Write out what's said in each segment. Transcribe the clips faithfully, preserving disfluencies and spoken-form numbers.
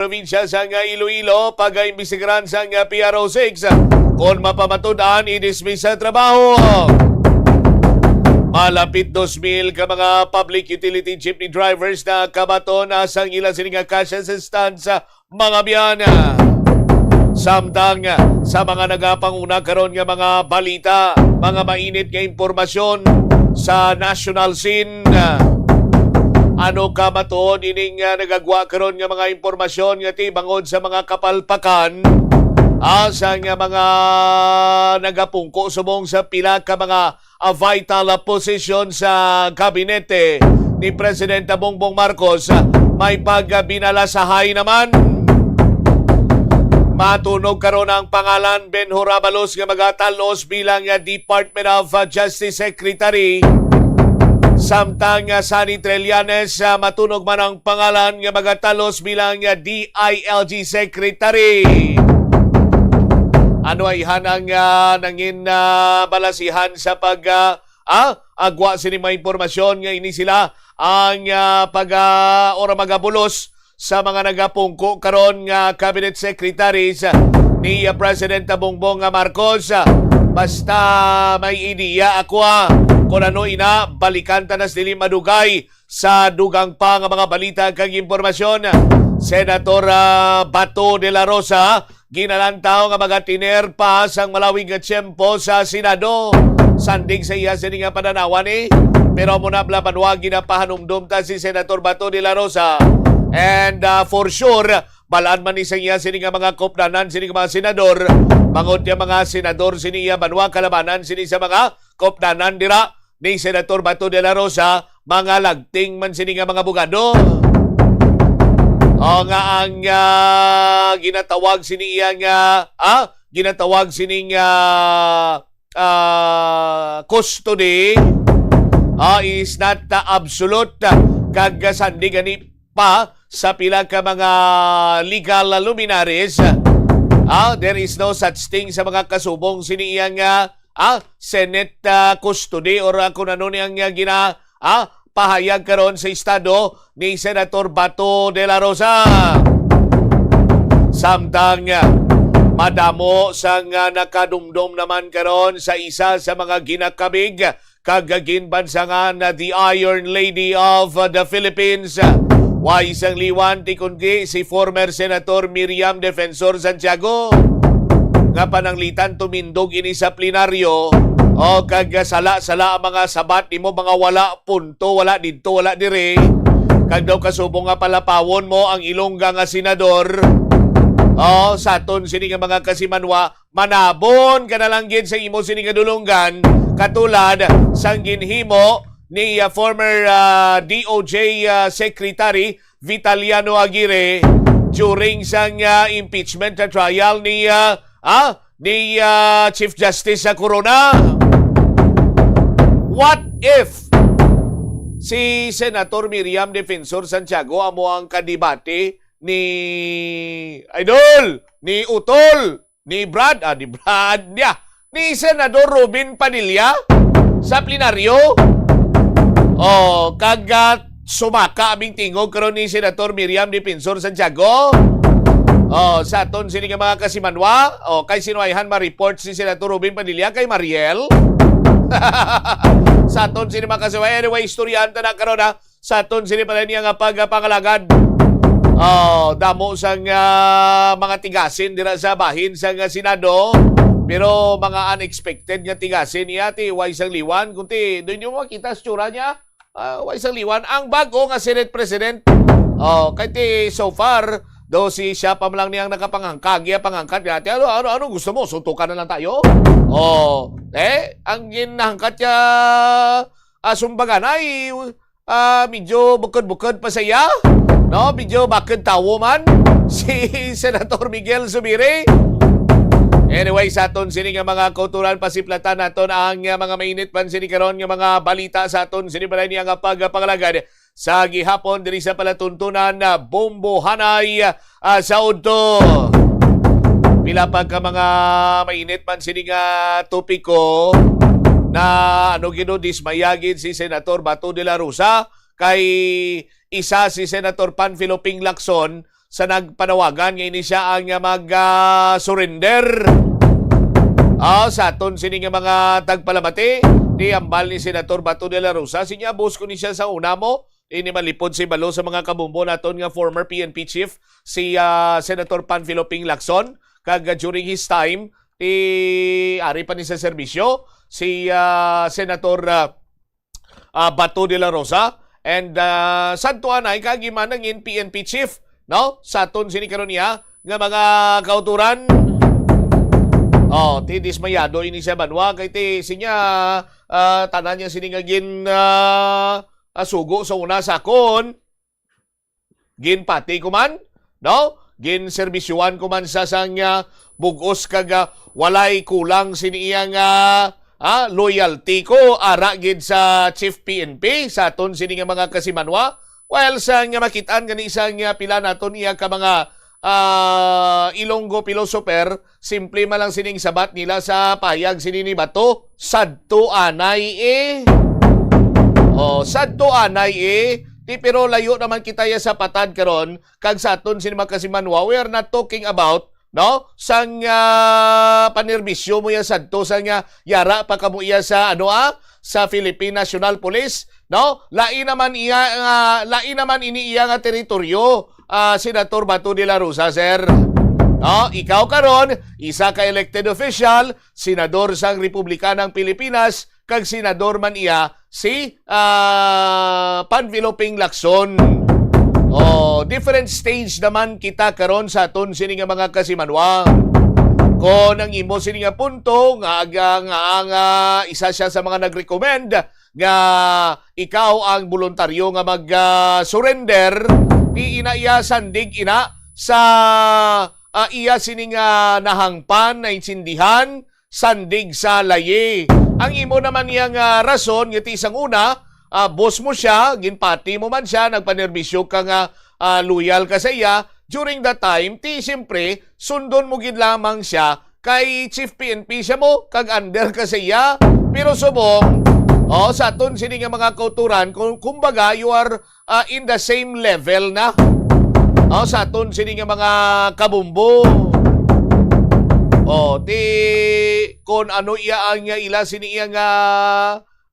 probinsya sang Iloilo, pagaimbestigaran sang P R O six kon mapamatud-an i-dismiss sa trabaho. Malapit dos mil ka mga public utility jeepney drivers na kabaton sang ila sini nga cash assistance, mga biyana. Samtang sa mga nagapanguna karon nga mga balita, mga mainit nga impormasyon sa national scene, ano ka matuod ining, ah, nagagwa karon nga mga impormasyon nga ti bangod sa mga kapalpakan, ah, sa nga mga nagapungko subong sa pila ka mga, ah, vital, ah, position sa gabinete ni Presidente Bongbong Marcos, ah, may pagbinalasahay naman. Matunog karon ang pangalan Benhur Abalos nga magatalos bilang, ah, Department of, ah, Justice Secretary. Samtang, ah, Sonny Trillanes, ah, matunog man ang pangalan nga magatalos bilang, ah, D I L G Secretary. Ano ay hanang, ah, nangin, ah, balasihan sa pag, ah, ah, agwa sini mga impormasyon nga ini sila ang, ah, pag, ah, or magabulos sa mga nagapungko karon nga cabinet secretaries ni, ah, President Bongbong nga Marcos. Basta may ideya ako, ah, kung ano ina, balikan ta nas dili madugay sa dugang pa nga mga balita kag impormasyon. Senator, ah, Bato de la Rosa, ginalantaw nga magatiner pa sang malawig nga tiyempo sa Senado. Sandig sa iya sini nga pananawan, eh. Pero amo na, bala banwa, ginapahanumdom ta si Senator Bato de la Rosa. And, ah, for sure, balaan man ni sa iya sini nga mga kopdanan sini nga mga senador. Bangod nga mga senador sini iya banwa, kalabanan sini sa mga kopdanan dira ni Senator Bato de la Rosa, mga lagting man sini nga mga abogado. O nga ang, ah, ginatawag sini iya nga, ah, ginatawag sini nga, ah, custody, ah, is not, ah, absolute, ah, kag sandig gani pa sa pila ka mga legal luminaries, ah, there is no such thing sa mga kasubong sini iya nga, ah, Senate, ah, custody or, ah, kung ano ni ang, ah, gina, ah, pahayag karon sa estado ni Senator Bato de la Rosa. Samtang, ah, madamo sang, ah, nakadumdom naman karon sa isa sa mga ginakabig kag ginbansangan na the Iron Lady of the Philippines. Way sang liwan ti kundi si former Senator Miriam Defensor Santiago, nga pananglitan tumindog ini sa plenaryo, o kag sala-sala ang mga sabat nimo, mga wala punto, wala didto, wala diri. Kag daw kasubong nga palapawon mo ang Ilongga nga senador. O, sa aton sini nga mga kasimanwa, manabon ka na lang gid sa imo sini nga dulonggan, katulad sang ginhimo ni, ah, former, ah, D O J, ah, Secretary Vitaliano Aguirre during sang, ah, impeachment trial ni, ah, ah, ni, ah, Chief Justice sa Corona. What if si Senator Miriam Defensor Santiago amo ang kadebate ni, idol, ni Utol, ni Brad, ah, ni Brad niya, ni Senador Robin Padilla sa plenaryo? O, kag, ah, sumaka aming tingog karon ni Senator Miriam Defensor Santiago. O, sa aton sini nga mga kasimanwa, o, kay sinuwayhan ma-report si Senator Robin Padilla kay Mariel. Sa aton sini mga kasimanwa. Anyway, istoryahan ta na karon, ha, sa aton sini pala niya nga pagpangalagad. O, damo sang, ah, mga tigasin dira sa bahin sang, ah, Senado. Pero mga unexpected nga tigasin niya, ti, way sang liwan, kundi doon niyo makita sa tsura niya. Ah, way sang liwan. Ang bago nga Senate President, o, kay ti so far, do si siya pa man lang niyang nakapanghangkag, iya panghangkat niya, ti, ano, ano, ano gusto mo? Suntukan na lang tayo? O, eh, ang ginahangkat niya, ah, sumbagan ay, ah, medyo bukod-bukod pa sa iya, no? Medyo bakod tawo man si Senator Miguel Zubiri. Anyway, sa aton sini nga mga kauturan, pasiplatan naton ang, ah, mga mainit man sini karon nga mga balita sa aton sini balay niya nga pagpangalagad sa gihapon diri sa palatuntunan na Bombohanay, ah, sa udto. Pila pa ka mga mainit man sini nga topiko na, ano gid, dismayagid si Senator Bato de la Rosa, kay isa si Senator Panfilo Ping Lacson sa nagpanawagan nga ini siya ang, ah, mag, ah, surrender. Ah, sa aton sini nga mga tagpalamati, ni hambal ni Senator Bato de la Rosa, sinya, boss ko ni siya sa una mo, ini malipod si balo sa mga kabumbo naton nga former P N P chief, si, ah, Senator Panfilo Ping Lacson, kag, ah, during his time, ti ari pa ni sa serbisyo, si, ah, Senator, ah, ah, Bato de la Rosa. And, ah, sadto anay kag imo nangin P N P chief, no? Sa aton sini karon niya nga mga kauturan. Oh, ti dismayado ini siya banwa kay ti sinya, ah, tanan niya sini nga gin, ah, ah, sugo sa una sa akon. Ginpati ko man, no? Ginserbisyuhan ko man sa sang, ah, bug-os kag, ah, walay kulang sini iya nga, ah, loyalty ko ara gid sa Chief P N P sa aton sini nga mga kasimanwa. While sa nga makit-an gani sa nga pila naton iya ka mga, ah, Ilonggo philosopher, simple man lang sining sabat nila sa payag sini ni Bato, sadto anay eh. Oh, sadto anay eh. Ti pero layo naman kita ya sa patad karon kag sa aton sini mga kasimanwa, we are not talking about, no? Sang, ah, panerbisyo mo ya sadto sang, ah, yara pa kamo iya sa ano, ah, sa Philippine National Police, no? Lain naman iya nga, lain naman ini iya nga teritoryo, ah, Senator Bato de la Rosa, sir. No? Ikaw karon, isa ka elected official, senador sang Republika ng Pilipinas, kag senador man iya si, ah, Panfilo Ping Lacson. Oh, different stage naman kita karon sa aton sini nga mga kasimanwa. Kon ang imo sini nga punto nga aga nga ang, ah, isa siya sa mga nag-recommend nga ikaw ang boluntaryo nga mag, ah, surrender, di ina iya sandig ina sa, ah, iya sini nga nahangpan, naintindihan, sandig sa layi. Ang imo naman niya nga rason nga ti sang una, ah, boss mo siya, ginpati mo man siya, nagpanerbisyo ka nga, ah, loyal ka sa iya, during that time, ti siyempre, sundon mo gid lamang siya kay Chief P N P siya mo, kag under ka sa iya. Pero subong, oh, sa aton sini nga mga kauturan, kung, kumbaga, you are, ah, in the same level na. Oh, sa aton sini nga mga kabumbo. Oh, ti, kung ano iya ang ila sini iya nga,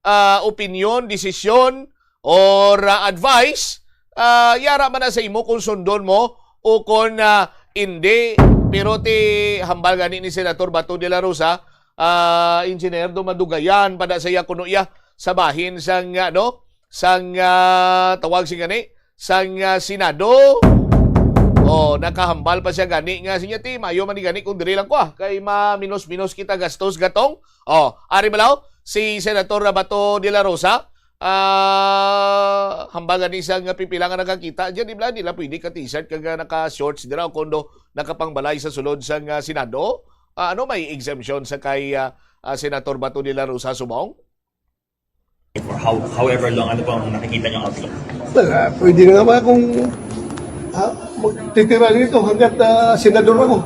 ah, opinyon, desisyon, or, ah, advice, ah, yara man na sa imo kung sundon mo o kung, ah, hindi. Pero ti hambal gani ni Senator Bato de la Rosa, ah, Engineer, do madugayan pa na sa iya kuno iya sa bahin sang, ano, sang, ah, tawag sing gani, sang, ah, Senado. Oh, nakahambal pa siya gani nga sinya ti mayo man ni gani kung diri lang ko, ah, kay maminos-minos kita gastos gatong. Oh, ari malaw si Senator Bato de la Rosa, ah, hambal gani sa nga pipila nga nakakita diyan, di ba? Di lang pwede ka t-shirt kag naka-shorts dira o kondo nakapangbalay sa sulod sa nga Senado. Ah, ano may exemption sa kay, ah, ah, Senator Bato de la Rosa subong? For how, however long, ano pang nakikita niyong outlook? Well, ah, pwede na nga ba kung ah, magtitira dito hanggat ah, senador ako?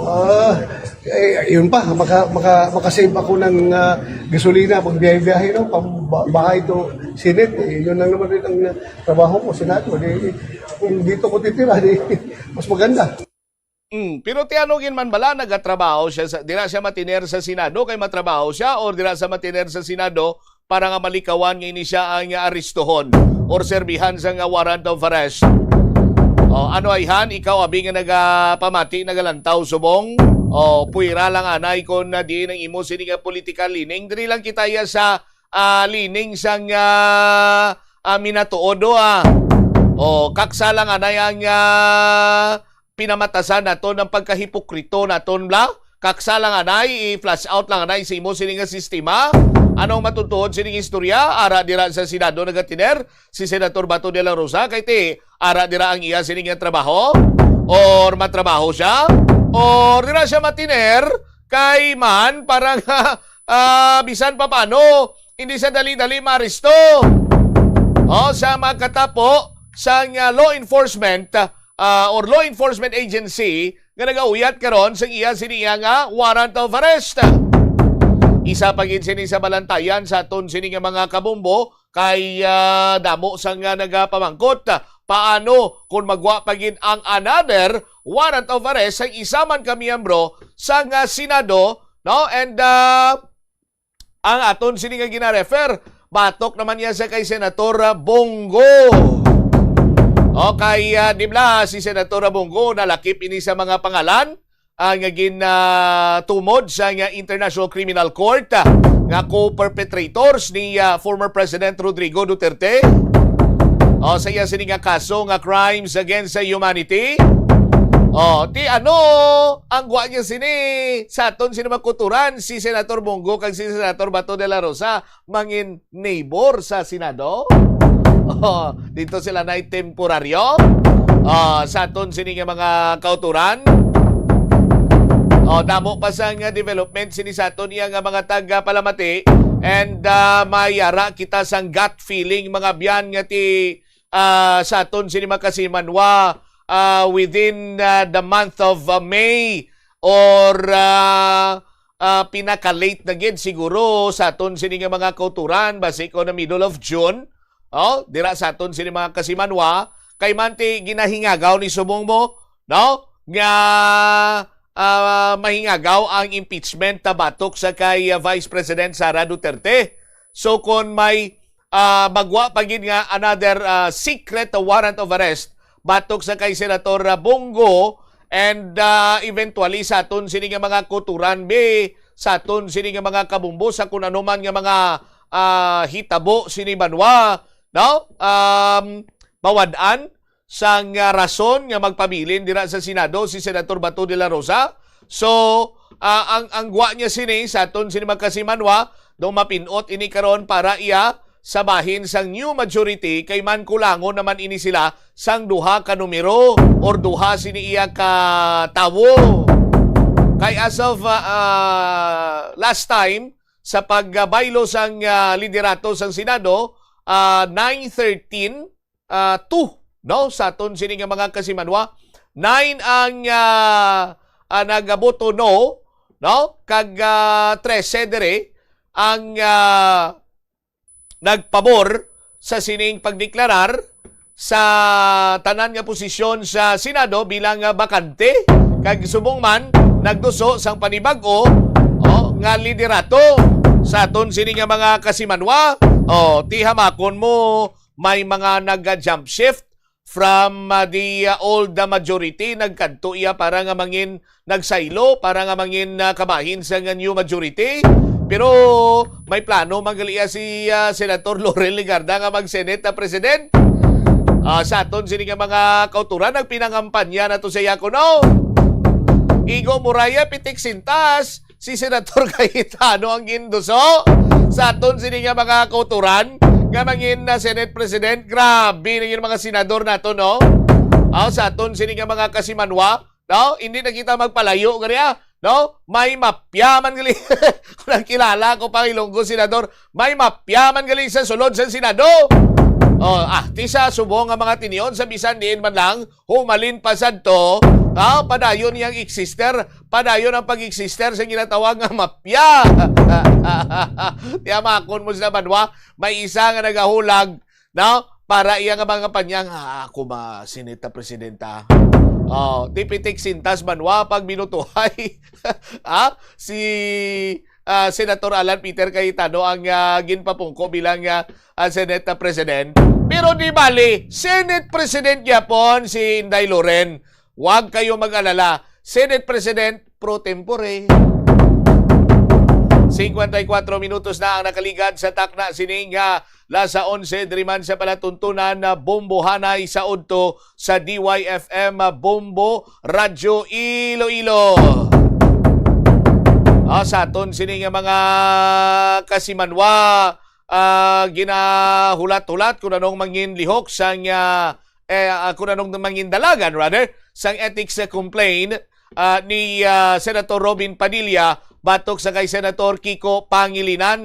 Ah, eh, yun pa, maka, maka, makasave ako ng ah, gasolina pag biyahe-biyahe, no? Pambahay to Senate, eh, yun lang naman rin ang ah, trabaho ko, Senado. Di, kung dito ko titira, di, mas maganda. Mm, pero ti ano gid man bala nagatrabaho siya sa, dira siya matiner sa Senado kay matrabaho siya, or dira sa matiner sa Senado para nga malikawan nga ini siya ang arestuhon or serbihan sa nga warrant of arrest? O, ano ay han, ikaw abi nga nagapamati, nagalantaw subong? O, puwera lang anay kon na diin ang imo sini nga political leaning. Diri lang kita ya sa ah, leaning sang ah, ah, minatuod, ah. O, kaksa lang anay ang ah, pinamatasan naton ang pagkahipokrito naton, bla? Kaksa lang anay, i-flash out lang anay sa imo sini nga sistema. Anong matutuod sining istorya? Ara dira sa Senado nagatiner si Senator Bato de la Rosa, kay ti ara dira ang iya sini nga trabaho? Or matrabaho siya? Or dira siya matiner? Kay man, parang ah, bisan pa paano, hindi siya dali-dali maaresto. O, sa magkatapo sang ah, law enforcement ah, or law enforcement agency nga nagauyat karon sa iya sini iya nga warrant of arrest. Isa pa gid sini sa balantayan sa aton sini nga mga kabombo kay ah, damo sa nga nagapamangkot ah, paano kung magwa pa gid ang another warrant of arrest sa isa man ka miyembro sang, ah, Senado, no? And, ah, ang aton sini nga gina-refer, batok naman niya sa kay Senator, ah, Bong Go. Okay, ah, di bala si Senator, ah, Bong Go nalakip ini sa mga pangalan, ah, nga gin, ah, tumod sa nga International Criminal Court, ah, nga co-perpetrators ni, ah, former President Rodrigo Duterte. O, sa iya sini nga kaso nga crimes against sa humanity. O, ti ano ang gwa niya sini sa aton sini mga kauturan, si Senator Bong Go kag si Senator Bato de la Rosa mangin neighbor sa Senado? O, dito sila na temporaryo, ah, sa aton sini nga mga kauturan. O, damo pa sa nga development sini sa aton iya nga mga tagapalamati. And, ah, may ara kita sang gut feeling, mga biyan, nga ti, ah, sa aton sini mga kasimanwa, ah, within, ah, the month of, ah, May or, ah, ah, pinaka-late na gid siguro sa aton sini nga mga kauturan, basi ko na middle of June, oh, dira sa aton sini mga kasimanwa, kay man ti ginahingagaw ni subong mo, no? Nga, ah, mahingagaw ang impeachment batok sa kay, ah, Vice President Sara Duterte. So, kon may, ah, magwa pa gid nga another, ah, secret warrant of arrest batok sa kay Senator, ah, Bong Go, and, ah, eventually sa aton sini nga mga kauturan, be, sa aton sini nga mga kabumbo, sa kun ano man nga mga, ah, hitabo sini banwa, no? Um, mawad-an sang, ah, rason nga magpabilin dira sa Senado si Senator Bato de la Rosa. So, ah, ang, ang gwa niya sini sa aton sini mga kasimanwa, daw mapin-ot ini karon para iya sa bahin sang new majority, kay man kulangon naman ini sila sang duha ka numero or duha sini iya ka tawo. Kay as of, ah, ah, last time, sa pagbaylo sang, ah, liderato sang Senado, ah, nine thirteen, ah, two, no? Sa aton sini nga mga kasimanwa, nine ang, ah, ah, nagaboto no, no? Kag, ah, trese diri ang, ah, nagpabor sa sining pagdeklarar sa tanan nga posisyon sa Senado bilang, ah, bakante, kag subong man nagduso sang panibag-o, oh, nga liderato sa aton sini nga mga kasimanwa. Oh, ti hamakon mo may mga nag-jump shift from, ah, the, ah, old, ah, majority, nagkadto iya para nga mangin nagsaylo, para nga mangin, ah, kabahin sa nga new majority. Pero may plano man gali iya si, ah, Senator Loren Legarda nga mag-Senate na president. Ah, sa aton sini nga mga kauturan, nagpinangampanya na to sa iya kuno. Igo Moraya, pitik sintas, si Senator Cayetano ang ginduso sa aton sini nga mga kauturan nga mangin na Senate President. Grabe na yung mga senador nato, no? Ah, sa aton sini nga mga kasimanwa, no? Hindi na kita magpalayo gali, ah, no? May mafia man gali. Kung nagkilala ko pa Ilonggo senador, may mafia man gali sa sulod sa Senado. Oh, ah, ti sa subong nga mga tinion sa bisan diin man lang, humalin pa sadto, ah, padayon niyang exister, padayon ang pag-exister sa ginatawag nga mafia. Tiyamakon mo sa banwa, may isa nga nagahulag, no? Para iya nga mga panyang, "Ah, ako ma, Senate na Presidenta." Oh, ti pitik sintas banwa pag binutuhay. Ah, si, ah, Senator Alan Peter Cayetano ang, ah, ginpapungko bilang, ah, ah, Senate na President. Pero di bali, Senate President gyapon si Inday Loren. Wag kayo mag-alala. Senate President pro tempore. Cincuenta y cuatro minutos na ang nakaligad sa takna sining, ah, las onse diri man sa palatuntunan na Bombohanay sa udto sa D Y F M Bombo Radyo Iloilo. Ah, sa aton sini nga mga kasimanwa, ah, ginahulat-hulat kung anong mangin lihok sang, ah, eh, ah, kung anong mangin dalagan, rather, sang ethics, ah, complaint, ah, ni, ah, Senator Robin Padilla batok sa kay Senator Kiko Pangilinan.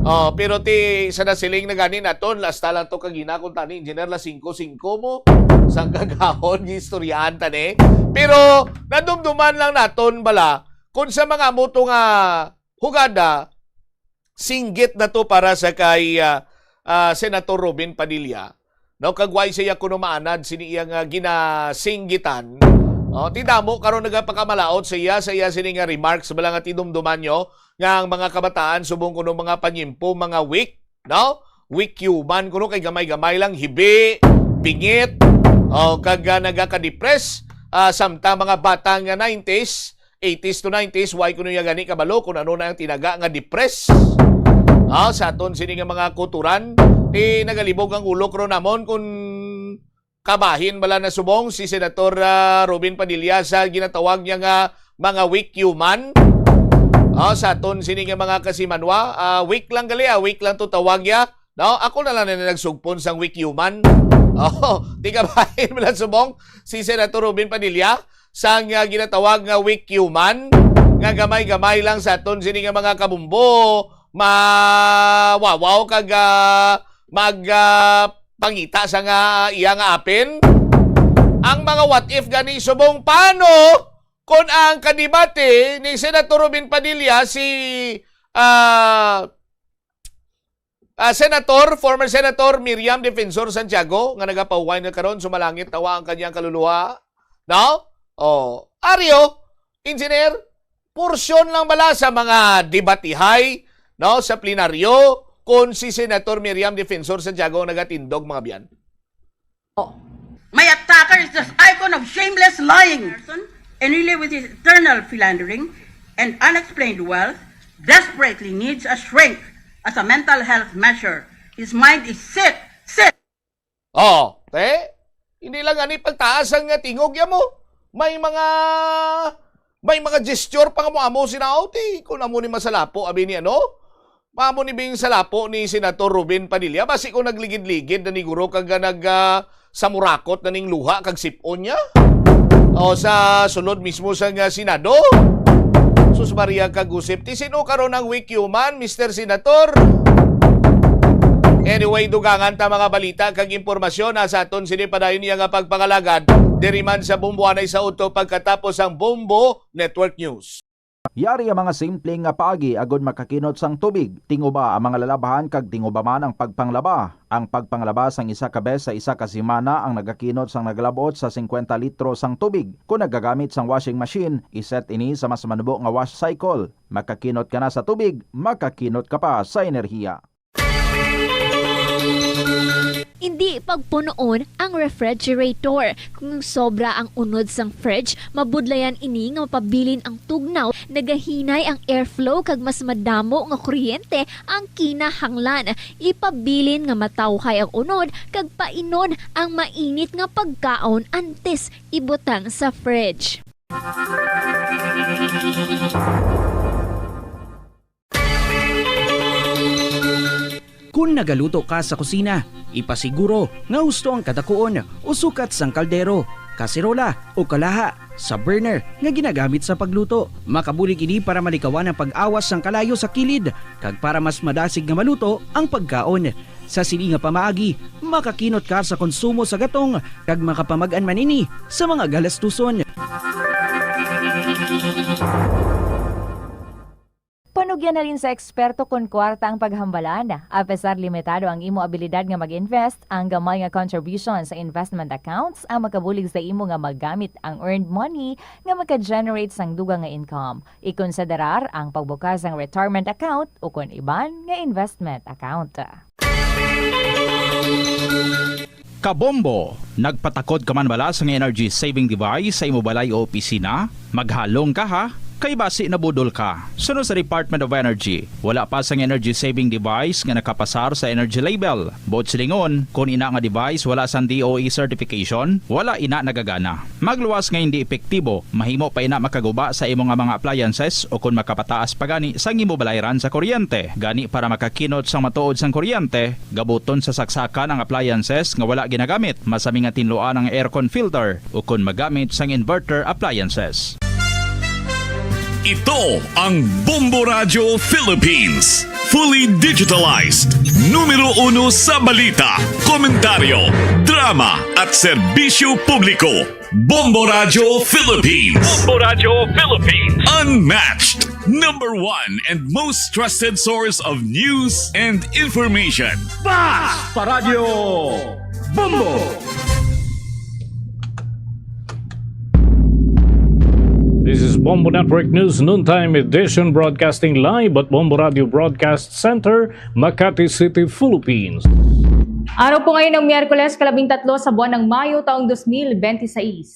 Oh, pero ti sa nasiling na gani naton, lasta lang to kagina kung tani, Engineer, las singko singko mo. Sang kagahon, giistoryahan ta ni. Pero nadumduman lang naton bala kung sa mga muto nga hugada, singgit na to para sa kay, ah, ah, Senator Robin Padilla. no, kag wala siya kuno maanad sini iya nga ginasinggitan. Oh, ti damo karon nagapakamalaot sa iya, sa iya sini nga remarks, bala nga tinumduman nyo nga ang mga kabataan subong kuno mga panyimpo, mga weak, no? Weak human kuno kay gamay-gamay lang hibi, bingit, oh, kag, ah, nagaka-depress, ah, samtang mga bata nga nineties, eighties to nineties, why kuno ya gani kabalo kung ano na ang tinaga nga depressed? Ah, sa aton sini nga mga kuturan, ti nagalibog ang ulo ron namon kung kabahin bala na subong si Senator, ah, Robin Padilla sa ginatawag niya nga mga weak human. Ah, sa aton sini nga mga kasimanwa, ah, weak lang gali, ah, weak lang to tawag ya. No, ako na lang na nagsugpon sang weak human. Oh, ti kabahin bala subong si Senator Robin Padilla sang, ah, ginatawag nga weak human, nga gamay-gamay lang sa aton sini nga mga kabumbo, mawawaw kag, ah, mag, ah, pangita sa nga iya nga apin. Ang mga what if gani subong, paano kung ang kadebate ni Senator Robin Padilla si, ah, ah, Senator, former Senator Miriam Defensor Santiago, nga nagapahuway na karon, sumalangit nawa ang kanyang kaluluwa. No? Oh, Ario, Engineer, porsyon lang bala sa mga debatihay, no, sa plenaryo, kung si Senator Miriam Defensor Santiago ang nagatindog, mga biyan? My attacker is the icon of shameless lying person, and really with his eternal philandering and unexplained wealth, desperately needs a shrink as a mental health measure. His mind is sick, sick. Oh, te, hindi lang ani pagtaas ang, ah, tingog ya mo. May mga, may mga gesture pa nga mo amo sinaw, ti, kung amo ni masalapo, abi ni ano? Mamo ni bing salapo ni Senator Robin Padilla, basi kung nagligid-ligid na ni guro kag, ah, nag, ah, samurakot na ning luha kag sip-on niya. O sa sulod mismo sa nga Senado. Sus Maria kag Josep, ti sino karon ang weak human, Mister Senator? Anyway, dugangan ta mga balita kag impormasyon na sa aton sini padayon niya nga pagpangalagad diri man sa Bombo anay sa udto pagkatapos ang Bombo Network News. Yari ang mga simple nga paagi agud makakinot sang tubig. Tinguba ang mga lalabhan kag tinguba man ang pagpanglaba. Ang pagpanglaba sang isa ka bes sa isa ka semana ang nagakinot sang nagalab-ot sa singkwenta litro sang tubig. Kon nagagamit sang washing machine, iset ini sa mas manubo nga wash cycle. Makakinot ka na sa tubig, makakinot ka pa sa enerhiya. Indi pagpunoon ang refrigerator. Kung sobra ang unod sang fridge, mabudlayan ini nga mapabilin ang tugnaw, nagahinay ang airflow kag mas madamo nga kuryente ang kinahanglan. Ipabilin nga matawhay ang unod kag painon ang mainit nga pagkaon antes ibutang sa fridge. Kon nagaluto ka sa kusina, ipasiguro nga husto ang kadakuon o sukat sang kaldero, kaserola, o kalaha sa burner nga ginagamit sa pagluto. Makabulig ini para malikawan ang pag-awas sang kalayo sa kilid kag para mas madasig nga maluto ang pagkaon. Sa sini nga pamaagi, makakinot ka sa konsumo sa gatong kag makapamag-an man ini sa mga galastuson. Panugyan halin sa eksperto kon kwarta ang paghambalan. Apesar limitado ang imo abilidad nga mag-invest, ang gamay nga contribution sa investment accounts ang makabulig sa imo nga magamit ang earned money nga maka-generate sang dugang nga income. Ikonsiderar ang pagbukas sang retirement account ukon iban nga investment account. Kabombo! Nagpatakod ka man bala sang energy saving device sa imo balay o opisina? Maghalong ka, ha, kay basi nabudol ka. Suno sa Department of Energy, wala pa sang energy saving device nga nakapasar sa energy label. Buot silingon, kon ina nga device wala sang D O E certification, wala ina nagagana. Magluwas nga hindi epektibo, mahimo pa ina makaguba sa imo nga mga appliances o kon makapataas pa gani sang imo balayran sa kuryente. Gani, para makakinot sang matuod sang kuryente, gabuton sa saksakan ang appliances nga wala ginagamit. Masami nga tinluan ang aircon filter o kon magamit sang inverter appliances. Ito ang Bombo Radyo Philippines. Fully digitalized. Numero uno sa balita, komentaryo, drama, at serbisyo publiko. Bombo Radyo Philippines. Bombo Radyo Philippines. Unmatched. Number one and most trusted source of news and information. Bas Paradyo! Bombo! This is Bombo Network News Noontime Edition, broadcasting live at Bombo Radio Broadcast Center, Makati City, Philippines. Araw po ngayon ng Miyerkules, kalabing tatlo sa buwan ng Mayo, taong dos mil bente seis.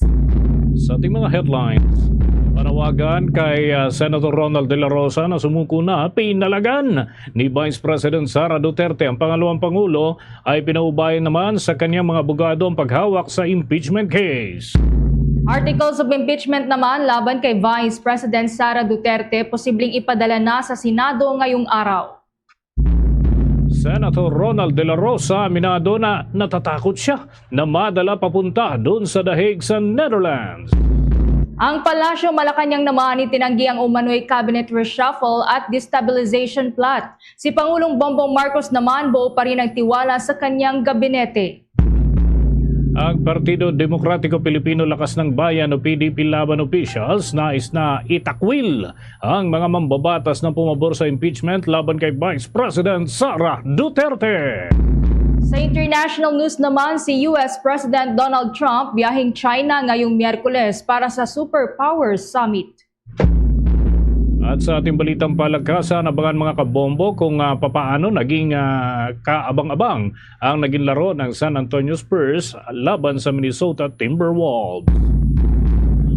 Sa ating mga headlines, panawagan kay, ah, Senator Ronald De La Rosa na sumuko na, pinalagan ni Vice President Sara Duterte ang pangalawang pangulo ay pinaubayan naman sa kanyang mga abogado ang paghawak sa impeachment case. Articles of impeachment naman laban kay Vice President Sara Duterte posibleng ipadala na sa Senado ngayong araw. Senator Ronald De La Rosa aminado na natatakot siya na madala papunta doon sa The Hague sa Netherlands. Ang Palasyo Malacañang naman itinanggi ang umano'y cabinet reshuffle at destabilization plot. Si Pangulong Bongbong Marcos naman buo pa rin ang tiwala sa kanyang gabinete. Ang Partido Demokratiko Pilipino Lakas ng Bayan o P D P Laban officials nais na itakwil ang mga mambabatas na pumabor sa impeachment laban kay Vice President Sara Duterte. Sa international news naman, si U S President Donald Trump biyaheng China ngayong Miyerkules para sa Superpowers Summit. At sa ating balitang palakasan, abangan, mga kabombo, kung, ah, papaano naging, ah, kaabang-abang ang naging laro ng San Antonio Spurs laban sa Minnesota Timberwolves.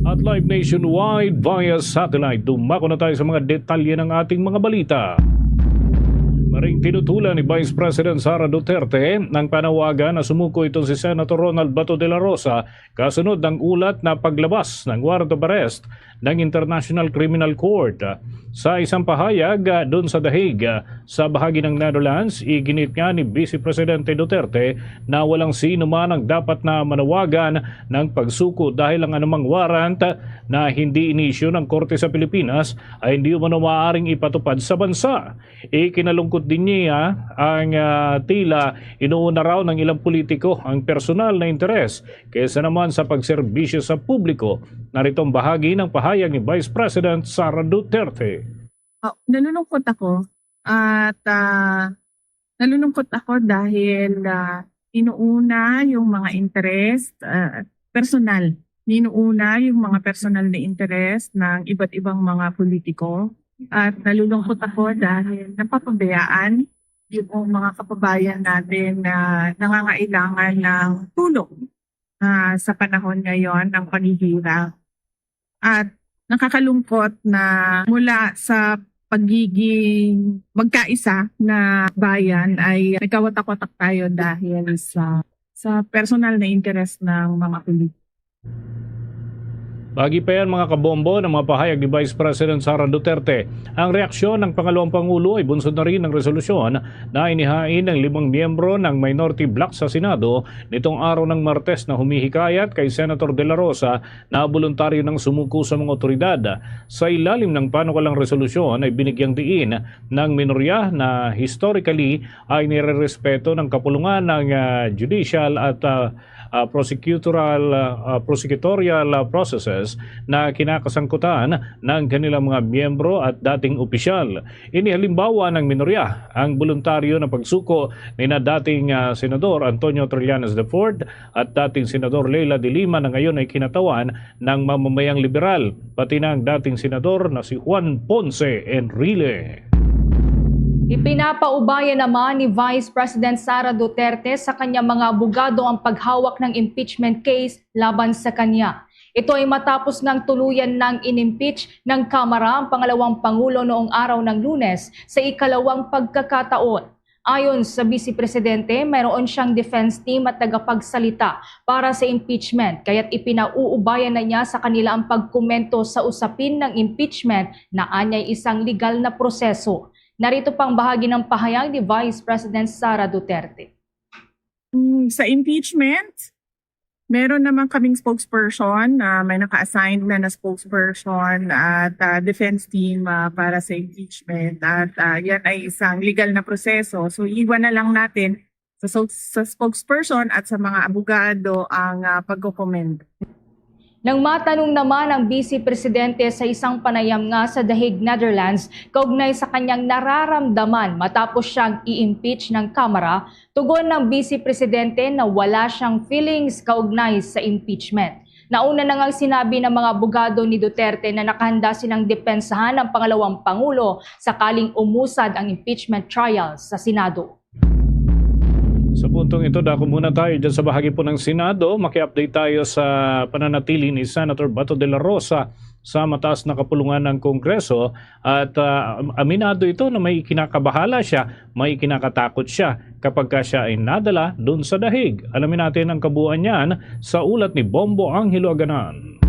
At live nationwide via satellite, dumako na tayo sa mga detalye ng ating mga balita. Maring tinutulan ni Vice President Sara Duterte ang panawagan na sumuko ito si Senator Ronald Bato de la Rosa kasunod ng ulat na paglabas ng warrant of arrest ng International Criminal Court. Sa isang pahayag, ah, doon sa The Hague, ah, sa bahagi ng Netherlands, iginit nga ni Vice Presidente Duterte na walang sino man ang dapat na manawagan ng pagsuko dahil ang anumang warrant na hindi inisyu ng korte sa Pilipinas ay hindi umano maaaring ipatupad sa bansa. Ikinalungkot din niya ang, ah, tila inuuna raw ng ilang politiko ang personal na interes kaysa naman sa pagserbisyo sa publiko. Narito ang bahagi ng pahayag ni Vice President Sara Duterte. Oh, nalulungkot ako at, ah, nalulungkot ako dahil, ah, inuuna yung mga interest, ah, personal. Inuuna yung mga personal na interest ng iba't ibang mga politiko. At nalulungkot ako dahil napapabayaan yung mga kababayan natin na nangangailangan ng tulong, ah, sa panahon ngayon ng paghihirap. At nakakalungkot na mula sa pagiging magkaisa na bayan ay nagkawatak-watak tayo dahil sa, sa personal na interes ng mga politiko. Bagi pa yan, mga kabombo, ng mga pahayag ni Vice President Sara Duterte. Ang reaksyon ng pangalawang pangulo ay bunsod na rin ng resolusyon na inihain ng limang miyembro ng minority bloc sa Senado nitong araw ng Martes na humihikayat kay Senator De La Rosa na voluntaryo nang sumuko sa mga otoridad. Sa ilalim ng panukalang resolusyon ay binigyang diin ng minorya na historically ay nirerespeto ng kapulungan ng, ah, judicial at, ah, ah, prosecutorial, ah, prosecutorial, ah, processes na kinakasangkutan ng kanilang mga miyembro at dating opisyal. Ini halimbawa ng minorya, ang boluntaryo na pagsuko ni na dating, ah, Senador Antonio Trillanes the fourth at dating Senador Leila de Lima na ngayon ay kinatawan ng mamamayang liberal, pati na ang dating senador na si Juan Ponce Enrile. Ipinapaubaya naman ni Vice President Sara Duterte sa kanyang mga abogado ang paghawak ng impeachment case laban sa kanya. Ito ay matapos ngang tuluyan ng inimpeach ng Kamara ang pangalawang pangulo noong araw ng Lunes sa ikalawang pagkakataon. Ayon sa Vice Presidente, mayroon siyang defense team at tagapagsalita para sa impeachment, kaya't ipinauubaya na niya sa kanila ang pagkomento sa usapin ng impeachment na anyay isang legal na proseso. Narito pang bahagi ng pahayag ni Vice President Sara Duterte. Mm, sa impeachment, meron naman kaming spokesperson, ah, may naka-assign na na spokesperson at, ah, defense team, ah, para sa impeachment. At, ah, yan ay isang legal na proseso. So, iwan na lang natin sa, sa, sa spokesperson at sa mga abogado ang, ah, pagkokomento. Nang matanong naman ang Vice Presidente sa isang panayam nga sa The Hague, Netherlands, kaugnay sa kanyang nararamdaman matapos siyang i-impeach ng Kamara, tugon ng Vice Presidente na wala siyang feelings kaugnay sa impeachment. Nauna na ngang sinabi ng mga abogado ni Duterte na nakahanda silang depensahan ang pangalawang pangulo sakaling umusad ang impeachment trial sa Senado. Sa puntong ito, dako muna tayo dyan sa bahagi po ng Senado. Maki-update tayo sa pananatili ni Senator Bato de la Rosa sa mataas na kapulungan ng Kongreso. At ah, aminado ito na may kinakabahala siya, may kinakatakot siya kapag ka siya ay nadala dun sa dahig. Alamin natin ang kabuuan niyan sa ulat ni Bombo Angelo Aganan.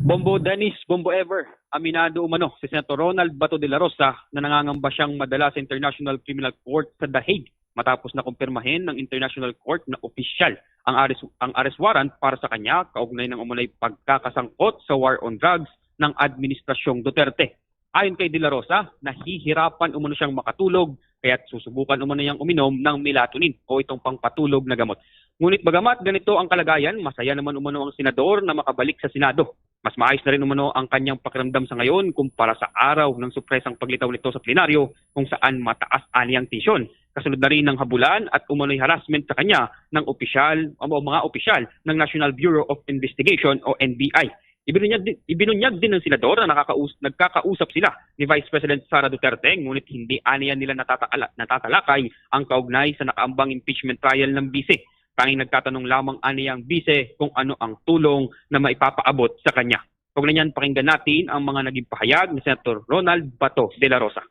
Bombo Dennis, Bombo Ever, aminado umano si Senator Ronald Bato de la Rosa na nangangamba siyang madala sa International Criminal Court sa The Hague matapos na kumpirmahin ng International Court na opisyal ang arrest, ang arrest warrant para sa kanya kaugnay ng umunay pagkakasangkot sa war on drugs ng Administrasyong Duterte. Ayon kay De La Rosa, nahihirapan umano siyang makatulog kaya't susubukan umano niyang uminom ng melatonin o itong pangpatulog na gamot. Ngunit bagamat ganito ang kalagayan, masaya naman umano ang senador na makabalik sa Senado. Mas maayos na rin umano ang kanyang pakiramdam sa ngayon kumpara sa araw ng supresang paglitaw nito sa plenaryo kung saan mataas ani ang tensyon. Kasunod na rin ng habulan at umano'y harassment sa kanya ng opisyal o mga opisyal ng National Bureau of Investigation o N B I. Ibinunyag din, ibinunyag din ng senador na nakakaus, nagkakausap sila ni Vice President Sara Duterte, ngunit hindi aniya nila natatala, natatalakay ang kaugnay sa nakaambang impeachment trial ng bise. Tanging nagtatanong lamang aniya ang bise kung ano ang tulong na maipapaabot sa kanya. Kaugnay niyan, pakinggan natin ang mga naging pahayag ni Senator Ronald Bato de la Rosa.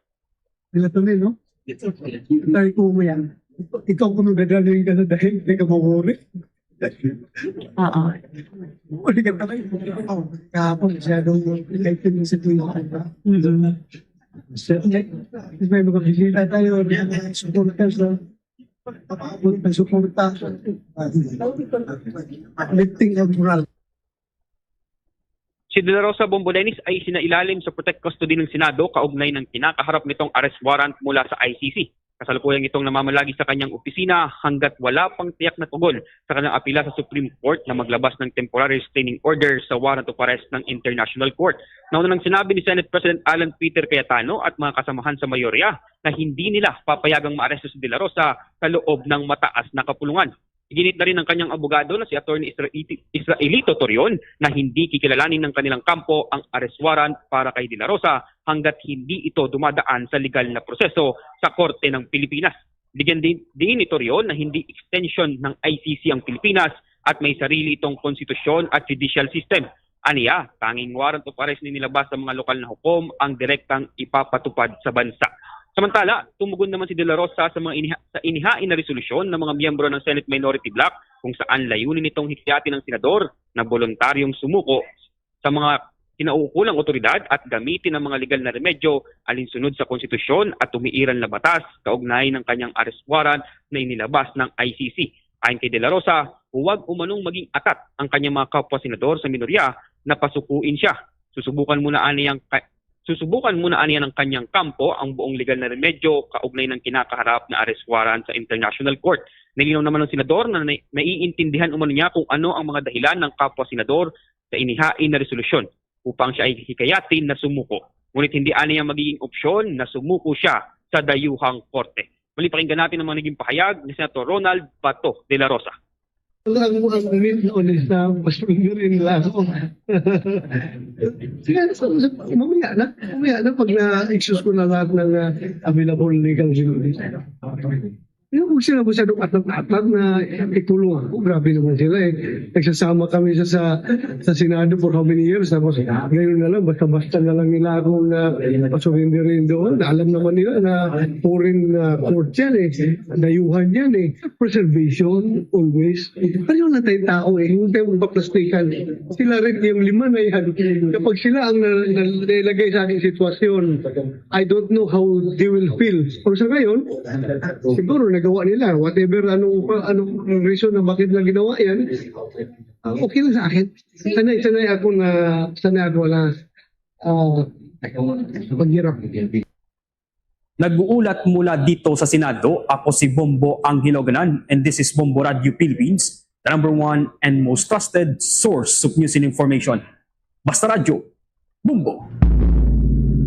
Melatonin, no? Tayo po mo yan. Ikaw kung nagdadaloy ka na dahil hindi ka mawari. Oo. Hindi ka tayo. Oh, kahapon, masyadong excited mo sa tuyo ka ba? So, may mga bisita tayo, suporta sa papaabot na suporta. Lifting of morale. Si De La Rosa Bombo Dennis ay sinailalim sa protect custody ng Senado kaugnay ng kinakaharap nitong arrest warrant mula sa I C C. Kasalukuyan itong namamalagi sa kanyang opisina hanggat wala pang tiyak na tugon sa kanyang apila sa Supreme Court na maglabas ng temporary restraining order sa warrant of arrest ng International Court. Nauna nang sinabi ni Senate President Alan Peter Cayetano at mga kasamahan sa mayorya na hindi nila papayagang maaresto si De La Rosa sa loob ng mataas na kapulungan. Iginit na rin ng kanyang abogado na si Attorney Israeli-, Israelito Torion na hindi kikilalanin ng kanilang kampo ang arrest warrant para kay De La Rosa hanggat hindi ito dumadaan sa legal na proseso sa korte ng Pilipinas. Bigyan din, din ni Torion na hindi extension ng I C C ang Pilipinas at may sarili itong konstitusyon at judicial system. Aniya, tanging warrant of arrest na inilabas sa mga lokal na hukom ang direktang ipapatupad sa bansa. Samantala, tumugon naman si De La Rosa sa mga iniha, sa inihain na resolusyon ng mga miyembro ng Senate Minority Bloc kung saan layunin nitong hikayatin ang senador na voluntaryong sumuko sa mga kinauukulang otoridad at gamitin ang mga legal na remedyo alinsunod sa konstitusyon at umiiral na batas kaugnay ng kanyang arrest warrant na inilabas ng I C C. Ayon kay De La Rosa, huwag umanong maging atat ang kanyang mga kapwa senador sa minorya na pasukuin siya. Susubukan muna aniyang ka- susubukan muna aniya ng kanyang kampo ang buong legal na remedyo kaugnay ng kinakaharap na arrest warrant sa International Court. Nilinaw naman ng senador na nai- naiintindihan umano niya kung ano ang mga dahilan ng kapwa senador sa inihain na resolusyon upang siya ay hikayatin na sumuko. Ngunit hindi aniya magiging opsyon na sumuko siya sa dayuhang korte. Muli, pakinggan natin ang mga naging pahayag ni Senator Ronald Bato de la Rosa. Ang ang mid on is na mas rin lang ako. Sige, so, so, mamaya na. Mamaya na pag na-excuse ko na lahat ng ah, available legal remedies. Yung kung sila masyadong atag-atag na ikulong ako, grabe naman sila eh. Nagsasama kami sa, sa, sa Senado for how many years, tapos ngayon na lang, basta-basta na lang nila akong na pasurinderin doon. Alam naman nila na foreign uh, court yan eh, dayuhan yan eh. Preservation, always. Pareho lang tayong tao eh. Huwag tayong magpaplastikan. Sila rin yung lima na yan. Kapag sila ang na- na- nilagay sa aking sitwasyon, I don't know how they will feel. Pero sa ngayon, siguro nagawa nila. Whatever, anong, anong reason na bakit na ginawa yan, ah, okay lang sa akin. Sanay, sanay ako na, sanay ako na uh, maghirap. Nag-uulat mula dito sa Senado, ako si Bombo Angelo Ganan, and this is Bombo Radio Philippines. number one and most trusted source of news and information. Basta Radyo, Bombo!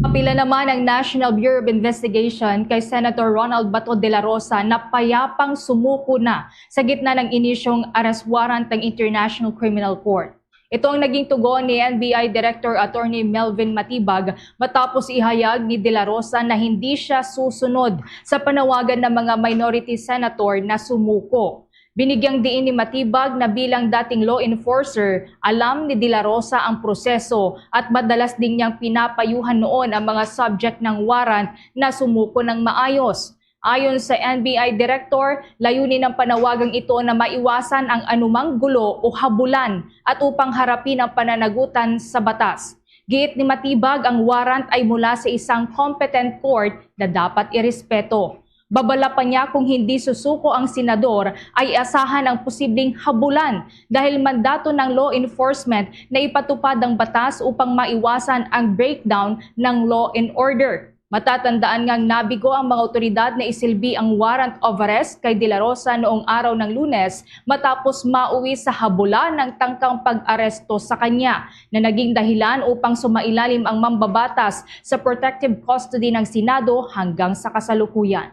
Apila naman ang National Bureau of Investigation kay Senator Ronald Bato de la Rosa na payapang sumuko na sa gitna ng inisyong arrest warrant ng International Criminal Court. Ito ang naging tugon ni N B I Director Attorney Melvin Matibag matapos ihayag ni De La Rosa na hindi siya susunod sa panawagan ng mga minority senator na sumuko. Binigyang diin ni Matibag na bilang dating law enforcer, alam ni De La Rosa ang proseso at madalas din niyang pinapayuhan noon ang mga subject ng warrant na sumuko ng maayos. Ayon sa N B I Director, layunin ng panawagang ito na maiwasan ang anumang gulo o habulan at upang harapin ang pananagutan sa batas. Giit ni Matibag, ang warrant ay mula sa isang competent court na dapat irespeto. Babala pa niya, kung hindi susuko ang senador, ay asahan ang posibleng habulan dahil mandato ng law enforcement na ipatupad ang batas upang maiwasan ang breakdown ng law and order. Matatandaan ngang nabigo ang mga otoridad na isilbi ang warrant of arrest kay De La Rosa noong araw ng Lunes matapos mauwi sa habulan ng tangkang pag-aresto sa kanya na naging dahilan upang sumailalim ang mambabatas sa protective custody ng Senado hanggang sa kasalukuyan.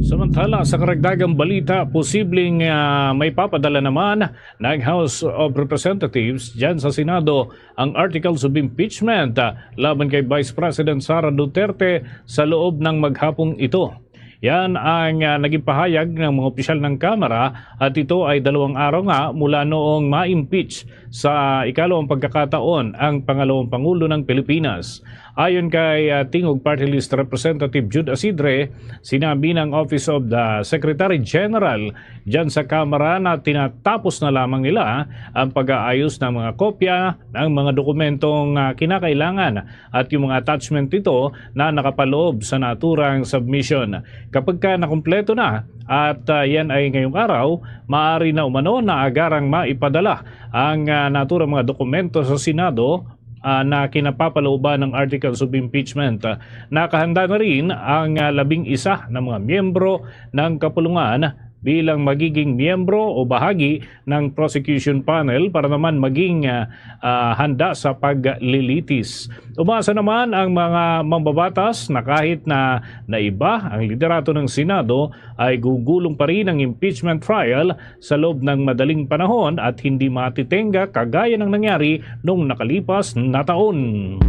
Samantala, sa karagdagang balita, posibleng ah, may papadala naman ng House of Representatives dyan sa Senado ang articles of impeachment ah, laban kay Vice President Sara Duterte sa loob ng maghapong ito. Yan ang ah, naging pahayag ng mga opisyal ng Kamara at ito ay dalawang araw nga mula noong ma-impeach sa ikalawang pagkakataon ang pangalawang Pangulo ng Pilipinas. Ayon kay ah, Tingog Party List Representative Jude Asidre, sinabi ng Office of the Secretary General dyan sa Kamara na tinatapos na lamang nila ang pag-aayos ng mga kopya ng mga dokumentong ah, kinakailangan at yung mga attachment nito na nakapaloob sa naturang submission. Kapag ka nakumpleto na at ah, yan ay ngayong araw, maaari na umano na agarang maipadala ang ah, naturang mga dokumento sa Senado ah, na kinapapalooban ng articles of impeachment. Ah, nakahanda na rin ang ah, labing isa na mga miyembro ng kapulungan bilang magiging miyembro o bahagi ng prosecution panel para naman maging ah, ah, handa sa paglilitis. Umasa naman ang mga mambabatas na kahit na naiba ang liderato ng Senado ay gugulong pa rin ang impeachment trial sa loob ng madaling panahon at hindi matitenga kagaya ng nangyari noong nakalipas na taon.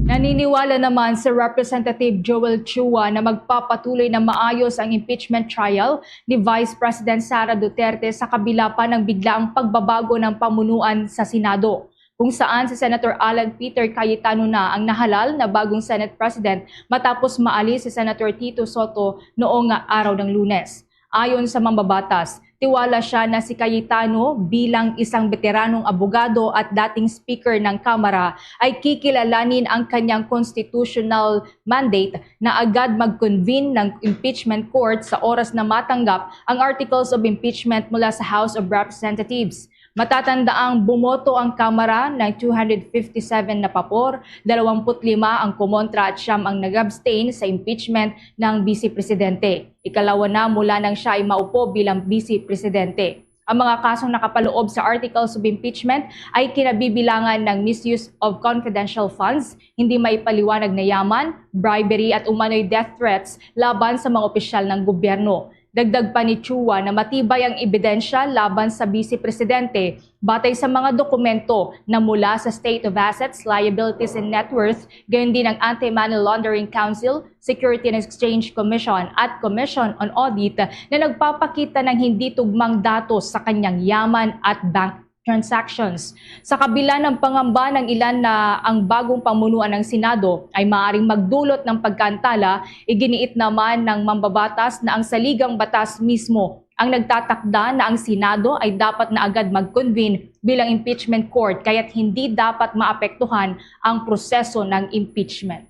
Naniniwala naman si Representative Joel Chua na magpapatuloy na maayos ang impeachment trial ni Vice President Sara Duterte sa kabila pa ng biglaang pagbabago ng pamunuan sa Senado, kung saan si Senator Alan Peter Cayetano na ang nahalal na bagong Senate President matapos maalis si Senator Tito Soto noong araw ng Lunes. Ayon sa mambabatas, tiwala siya na si Cayetano bilang isang beteranong abogado at dating Speaker ng Kamara ay kikilalanin ang kanyang constitutional mandate na agad mag-convene ng impeachment court sa oras na matanggap ang articles of impeachment mula sa House of Representatives. Matatandaang bumoto ang Kamara ng two hundred fifty-seven na papor, dalawampu't lima ang kumontra at siyam ang nag-abstain sa impeachment ng Vice Presidente. Ikalawa na mula nang siya ay maupo bilang Vice Presidente. Ang mga kasong nakapaloob sa articles of impeachment ay kinabibilangan ng misuse of confidential funds, hindi maipaliwanag na yaman, bribery at umano'y death threats laban sa mga opisyal ng gobyerno. Dagdag pa ni Chua na matibay ang ebidensya laban sa Vice Presidente batay sa mga dokumento na mula sa State of Assets, Liabilities, and Net Worth, gayon din ang Anti-Money Laundering Council, Security and Exchange Commission, at Commission on Audit na nagpapakita ng hindi tugmang datos sa kanyang yaman at bank transactions. Sa kabila ng pangamba ng ilan na ang bagong pamunuan ng Senado ay maaaring magdulot ng pagkaantala, iginiit naman ng mambabatas na ang saligang batas mismo ang nagtatakda na ang Senado ay dapat na agad mag-convene bilang impeachment court, kaya't hindi dapat maapektuhan ang proseso ng impeachment.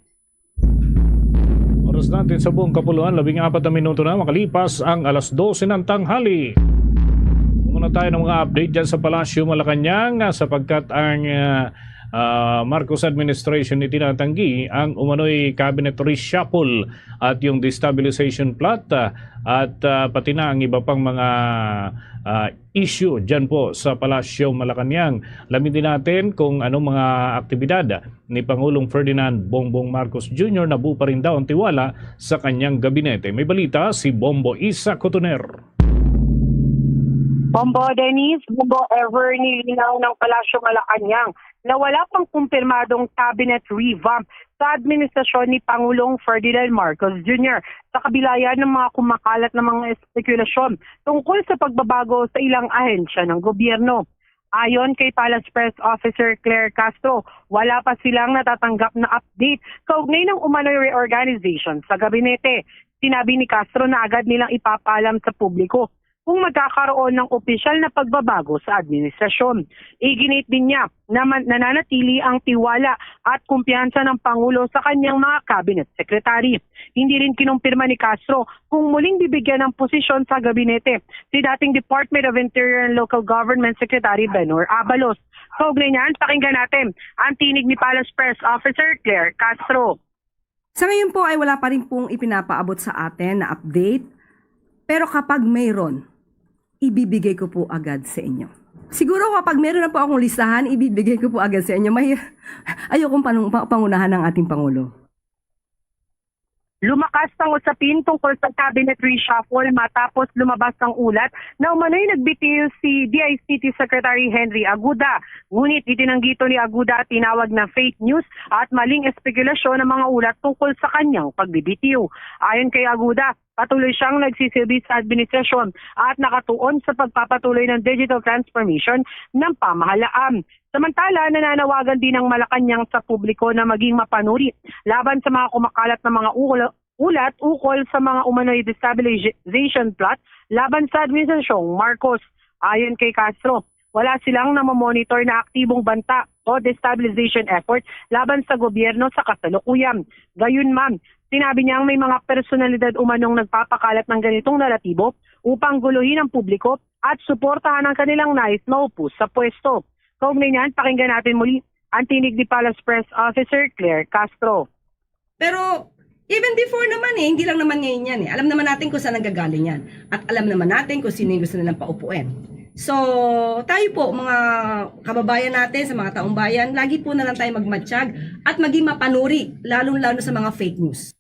Oras natin sa buong kapuluan, labing apat na minuto na makalipas ang alas dose ng tanghali. Muna tayo ng mga update dyan sa Palasyo Malacañang, ah, sapagkat ang ah, ah, Marcos administration itinatanggi ang umano'y cabinet reshuffle at yung destabilization plot, ah, at, ah, pati na ang iba pang mga, ah, issue dyan po sa Palasyo Malacañang. Alamin din natin kung anong mga aktibidad ni Pangulong Ferdinand Bongbong Marcos Junior. Nabuo pa rin daw ang tiwala sa kanyang gabinete. May balita si Bombo Isa Cotoner. Bombo Dennis, Bombo Ever, nilinaw ng Palasyo Malacañang na wala pang kumpirmadong cabinet revamp sa administrasyon ni Pangulong Ferdinand Marcos Junior sa kabila ng mga kumakalat na mga espekulasyon tungkol sa pagbabago sa ilang ahensya ng gobyerno. Ayon kay Palace Press Officer Claire Castro, wala pa silang natatanggap na update kaugnay ng umano'y reorganization sa gabinete. Sinabi ni Castro na agad nilang ipapaalam sa publiko kung magkakaroon ng opisyal na pagbabago sa administrasyon. Iginit din niya na man- nananatili ang tiwala at kumpiyansa ng Pangulo sa kanyang mga cabinet secretary. Hindi rin kinumpirma ni Castro kung muling bibigyan ng posisyon sa gabinete si dating Department of Interior and Local Government Secretary Benhur Abalos. Kaugnay niyan, pakinggan natin ang tinig ni Palace Press Officer Claire Castro. Sa ngayon po ay wala pa rin pong ipinapaabot sa atin na update. Pero kapag mayroon, ibibigay ko po agad sa inyo. Siguro kapag meron na po akong listahan, ibibigay ko po agad sa inyo. May, ayokong panung- pa- pangunahan ng ating Pangulo. Lumakas ang usapin tungkol sa cabinet reshuffle matapos lumabas ang ulat na umano'y nagbitiw si D I C T Secretary Henry Aguda. Ngunit itinanggito ni Aguda ang tinawag na fake news at maling espekulasyon ang mga ulat tungkol sa kanyang pagbibitiw. Ayon kay Aguda, patuloy siyang nagsisilbi sa administrasyon at nakatuon sa pagpapatuloy ng digital transformation ng pamahalaan. Samantala, nananawagan din ang Malacañang sa publiko na maging mapanuri laban sa mga kumakalat na mga ula- ulat ukol sa mga umano'y destabilization plot laban sa Administrasyong Marcos. Ayon kay Castro, wala silang namomonitor na aktibong banta o destabilization effort laban sa gobyerno sa kasalukuyan. Gayunman, sinabi niyang may mga personalidad umanong nagpapakalat ng ganitong naratibo upang guluhin ang publiko at suportahan ang kanilang nais maupos sa pwesto. Kaugnay niyan, pakinggan natin muli ang tinig ni Palace Press Officer Claire Castro. Pero even before naman eh, hindi lang naman ngayon yan eh. Alam naman natin kung saan nanggagaling yan. At alam naman natin kung sino yung gusto nilang paupuin. So, tayo po, mga kababayan natin, sa mga taong bayan, lagi po na lang tayo magmatsyag at maging mapanuri, lalong-lalo sa mga fake news.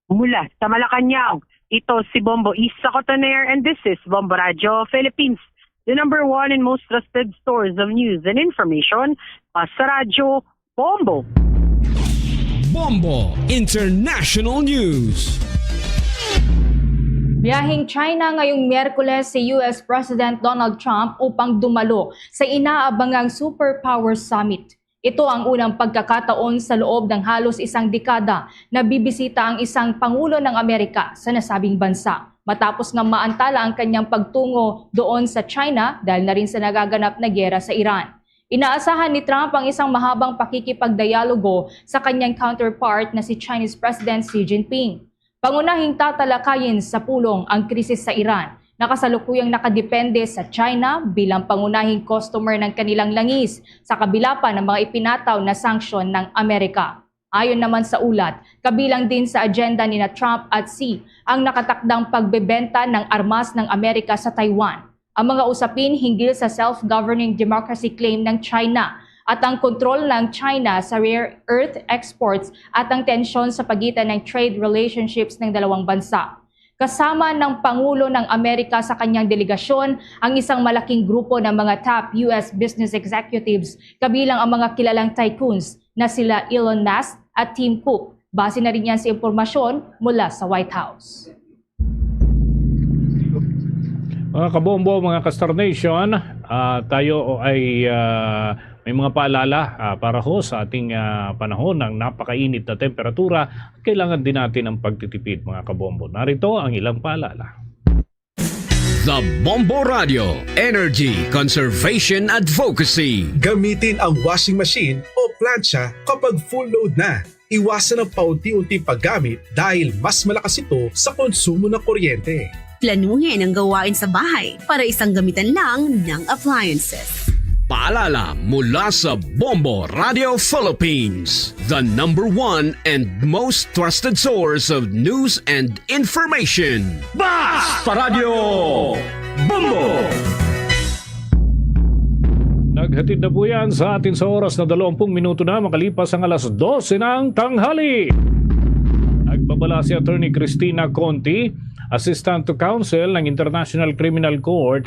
Mula sa Malacañang, ito si Bombo Isa Cotoner and this is Bombo Radio Philippines, the number one and most trusted source of news and information. Pa sa radyo, Bombo. Bombo International News. Biyaheng China ngayong Miyerkules si U S President Donald Trump upang dumalo sa inaabangang Superpower Summit. Ito ang unang pagkakataon sa loob ng halos isang dekada na bibisita ang isang pangulo ng Amerika sa nasabing bansa, matapos nga maantala ang kanyang pagtungo doon sa China dahil na rin sa nagaganap na giyera sa Iran. Inaasahan ni Trump ang isang mahabang pakikipagdialogo sa kanyang counterpart na si Chinese President Xi Jinping. Pangunahing tatalakayin sa pulong ang krisis sa Iran na kasalukuyang nakadepende sa China bilang pangunahing customer ng kanilang langis, sa kabila pa ng mga ipinataw na sanksyon ng Amerika. Ayon naman sa ulat, kabilang din sa agenda nina Trump at Xi ang nakatakdang pagbebenta ng armas ng Amerika sa Taiwan, ang mga usapin hinggil sa self-governing democracy claim ng China at ang kontrol ng China sa rare earth exports at ang tensyon sa pagitan ng trade relationships ng dalawang bansa. Kasama ng Pangulo ng Amerika sa kanyang delegasyon ang isang malaking grupo ng mga top U S business executives, kabilang ang mga kilalang tycoons na sila Elon Musk at Tim Cook. Base na rin yan sa impormasyon mula sa White House. Mga kabombo, mga ka-Star Nation, ah, tayo ay ah, may mga paalala ah, para ho sa ating ah, panahon ng napakainit na temperatura. Kailangan din natin ng pagtitipid, mga kabombo. Narito ang ilang paalala. The Bombo Radio, Energy Conservation Advocacy. Gamitin ang washing machine o plancha kapag full load na. Iwasan ang paunti-unting paggamit dahil mas malakas ito sa konsumo ng kuryente. Planuhin ang gawain sa bahay para isang gamitan lang ng appliances. Paalala mula sa Bombo Radio Philippines, the number one and most trusted source of news and information. Basta Radio Bombo! Naghatid na po yan sa atin sa oras na dalawampung minuto na makalipas ang alas dose ng tanghali. Nagbabala si Attorney Christina Conti, Assistant to Counsel ng International Criminal Court,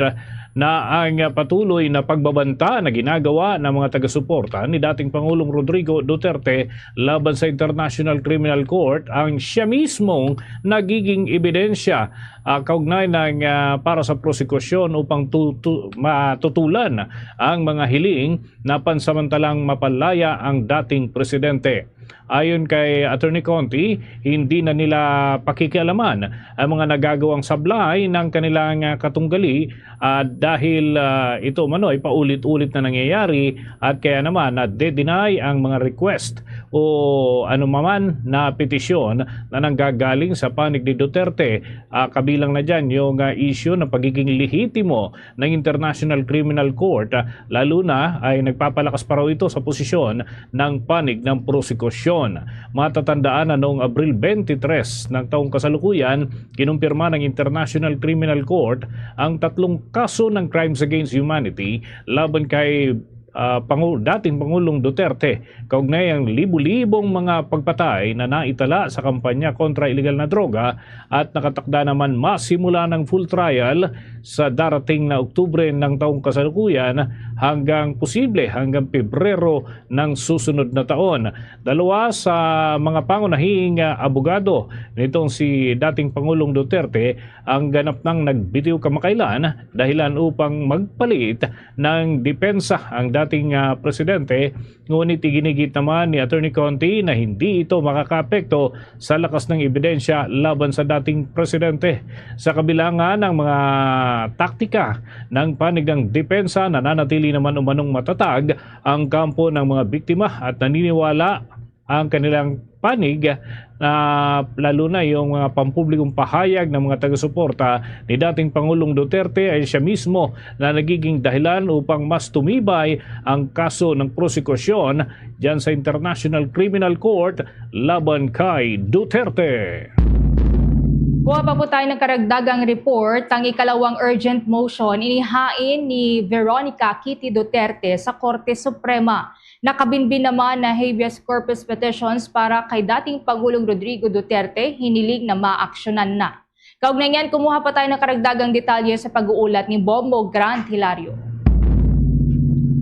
na ang patuloy na pagbabanta na ginagawa ng mga taga-suporta ni dating Pangulong Rodrigo Duterte laban sa International Criminal Court ang siya mismong nagiging ebidensya, ah, kaugnay ng, ah, para sa prosekusyon upang tu- tu- matutulan ang mga hiling na pansamantalang mapalaya ang dating presidente. Ayon kay Attorney Conti, hindi na nila pakikialaman ang mga nagagawang sablay ng kanilang, ah, katunggali, ah, dahil, ah, ito umano ay paulit-ulit na nangyayari at kaya naman na-deny ang mga request o anuman na petisyon na nanggagaling sa panig ni Duterte, ah, kabilang na dyan yung, ah, issue ng pagiging lehitimo ng International Criminal Court, ah, lalo na ay nagpapalakas pa raw ito sa posisyon ng panig ng prosekusyon. Matatandaan na noong Abril twenty-three ng taong kasalukuyan, kinumpirma ng International Criminal Court ang tatlong kaso ng crimes against humanity laban kay, ah, Pangu-, dating Pangulong Duterte kaugnay ang libo-libong mga pagpatay na naitala sa kampanya kontra iligal na droga at nakatakda naman masimula ng full trial sa darating na Oktubre ng taong kasalukuyan hanggang posible hanggang Pebrero ng susunod na taon. Dalawa sa mga pangunahing, ah, abogado nitong si dating Pangulong Duterte ang ganap nang nagbitiw kamakailan dahilan upang magpalit ng depensa ang dating, ah, presidente. Ngunit iginigit naman ni Attorney Conti na hindi ito makakaapekto sa lakas ng ebidensya laban sa dating presidente. Sa kabilangan ng mga taktika ng panig ng depensa, nananatili naman umanong matatag ang kampo ng mga biktima at naniniwala ang kanilang panig, na lalo na yung mga pampublikong pahayag ng mga taga-suporta ni dating Pangulong Duterte ay siya mismo na nagiging dahilan upang mas tumibay ang kaso ng prosekusyon dyan sa International Criminal Court laban kay Duterte. Kuha pa po tayo ng karagdagang report. Ang ikalawang urgent motion inihain ni Veronica Kitty Duterte sa Korte Suprema. Nakabinbin naman na habeas corpus petitions para kay dating Pangulong Rodrigo Duterte hiniling na maaksyonan na. Kaugnay niyan, kumuha pa tayo ng karagdagang detalye sa pag-uulat ni Bombo Grant Hilario.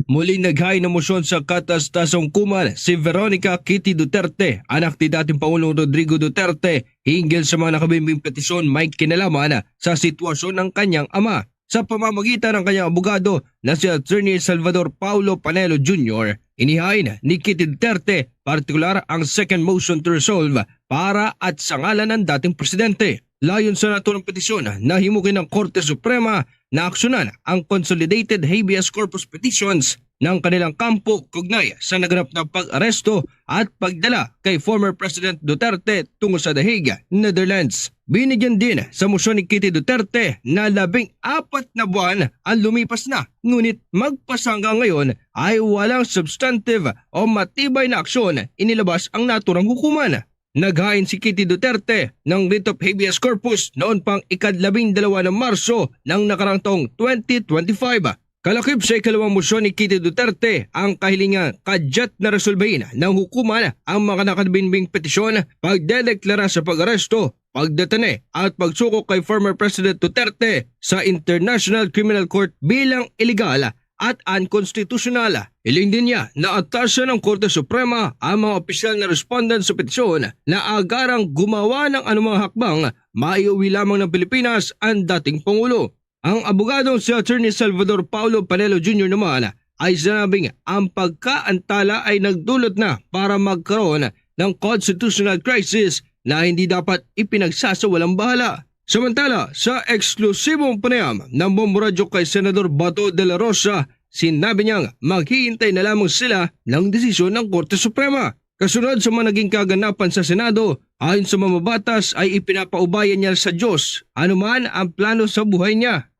Muling naghain ng motion sa katas-tasang hukuman si Veronica Kitty Duterte, anak ni dating Pangulong Rodrigo Duterte, hinggil sa mga nakabimbing petisyon may kinalaman sa sitwasyon ng kanyang ama. Sa pamamagitan ng kanyang abogado na si Attorney Salvador Paulo Panelo Junior, inihain ni Kitty Duterte partikular ang second motion to resolve para at sa ngalan ng dating presidente. Layon sa naturang petisyon na himukin ng Korte Suprema na aksyonan ang consolidated habeas corpus petitions ng kanilang kampo kaugnay sa naganap na pag-aresto at pagdala kay former President Duterte tungo sa The Hague, Netherlands. Binigyan din sa motion ni Kitty Duterte na labing apat na buwan ang lumipas na, ngunit magpasangga ngayon ay walang substantive o matibay na aksyon inilabas ang naturang hukuman. Naghain si Kitty Duterte ng writ of habeas corpus noon pang ikadlabing dalawa ng Marso ng nakarang taong twenty twenty-five. Kalakip sa ikalawang motion ni Kitty Duterte ang kahilingan kadyat na resolbahin ng hukuman ang mga nakabinbing petisyon, pagdedeklara sa pag-aresto, pagdetene at pagsuko kay former President Duterte sa International Criminal Court bilang illegal at unconstitutional. Hiling din niya na atasan ng Korte Suprema ang mga opisyal na respondent sa petisyon na agarang gumawa ng anumang hakbang maiuwi lamang ng Pilipinas ang dating Pangulo. Ang abogadong si Attorney Salvador Paulo Panelo Junior naman ay sinabing ang pagkaantala ay nagdulot na para magkaroon ng constitutional crisis na hindi dapat ipinagsasawalang bahala. Samantala, sa eksklusibong panayam ng Bombo Radyo kay Senador Bato de la Rosa, sinabi niyang maghihintay na lamang sila ng desisyon ng Korte Suprema. Kasunod sa mga naging kaganapan sa Senado, ayon sa mamabatas ay ipinapaubaya niya sa Diyos anuman ang plano sa buhay niya.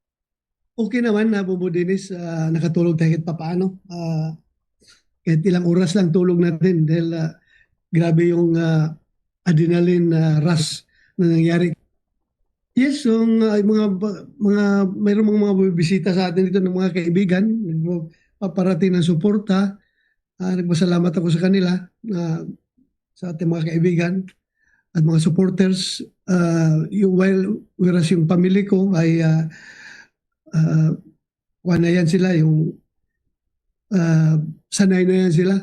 Okay naman na, Bobo Dennis, ah, nakatulog tayo kahit papaano. Ah, kahit ilang oras lang tulog natin dahil, ah, grabe yung, ah, adrenaline, ah, rush na nangyari. Yes, yung, ah, mga ba-, mga, mayroong mga, mga bumibisita sa atin dito ng mga kaibigan, nagpaparating ng suporta, ah, nagpasalamat ako sa kanila, ah, sa ating mga kaibigan at mga supporters. Ah, yung, while, whereas yung pamilya ko ay, ah, ah, kuwan na yan sila, yung, ah, sanay na yan sila.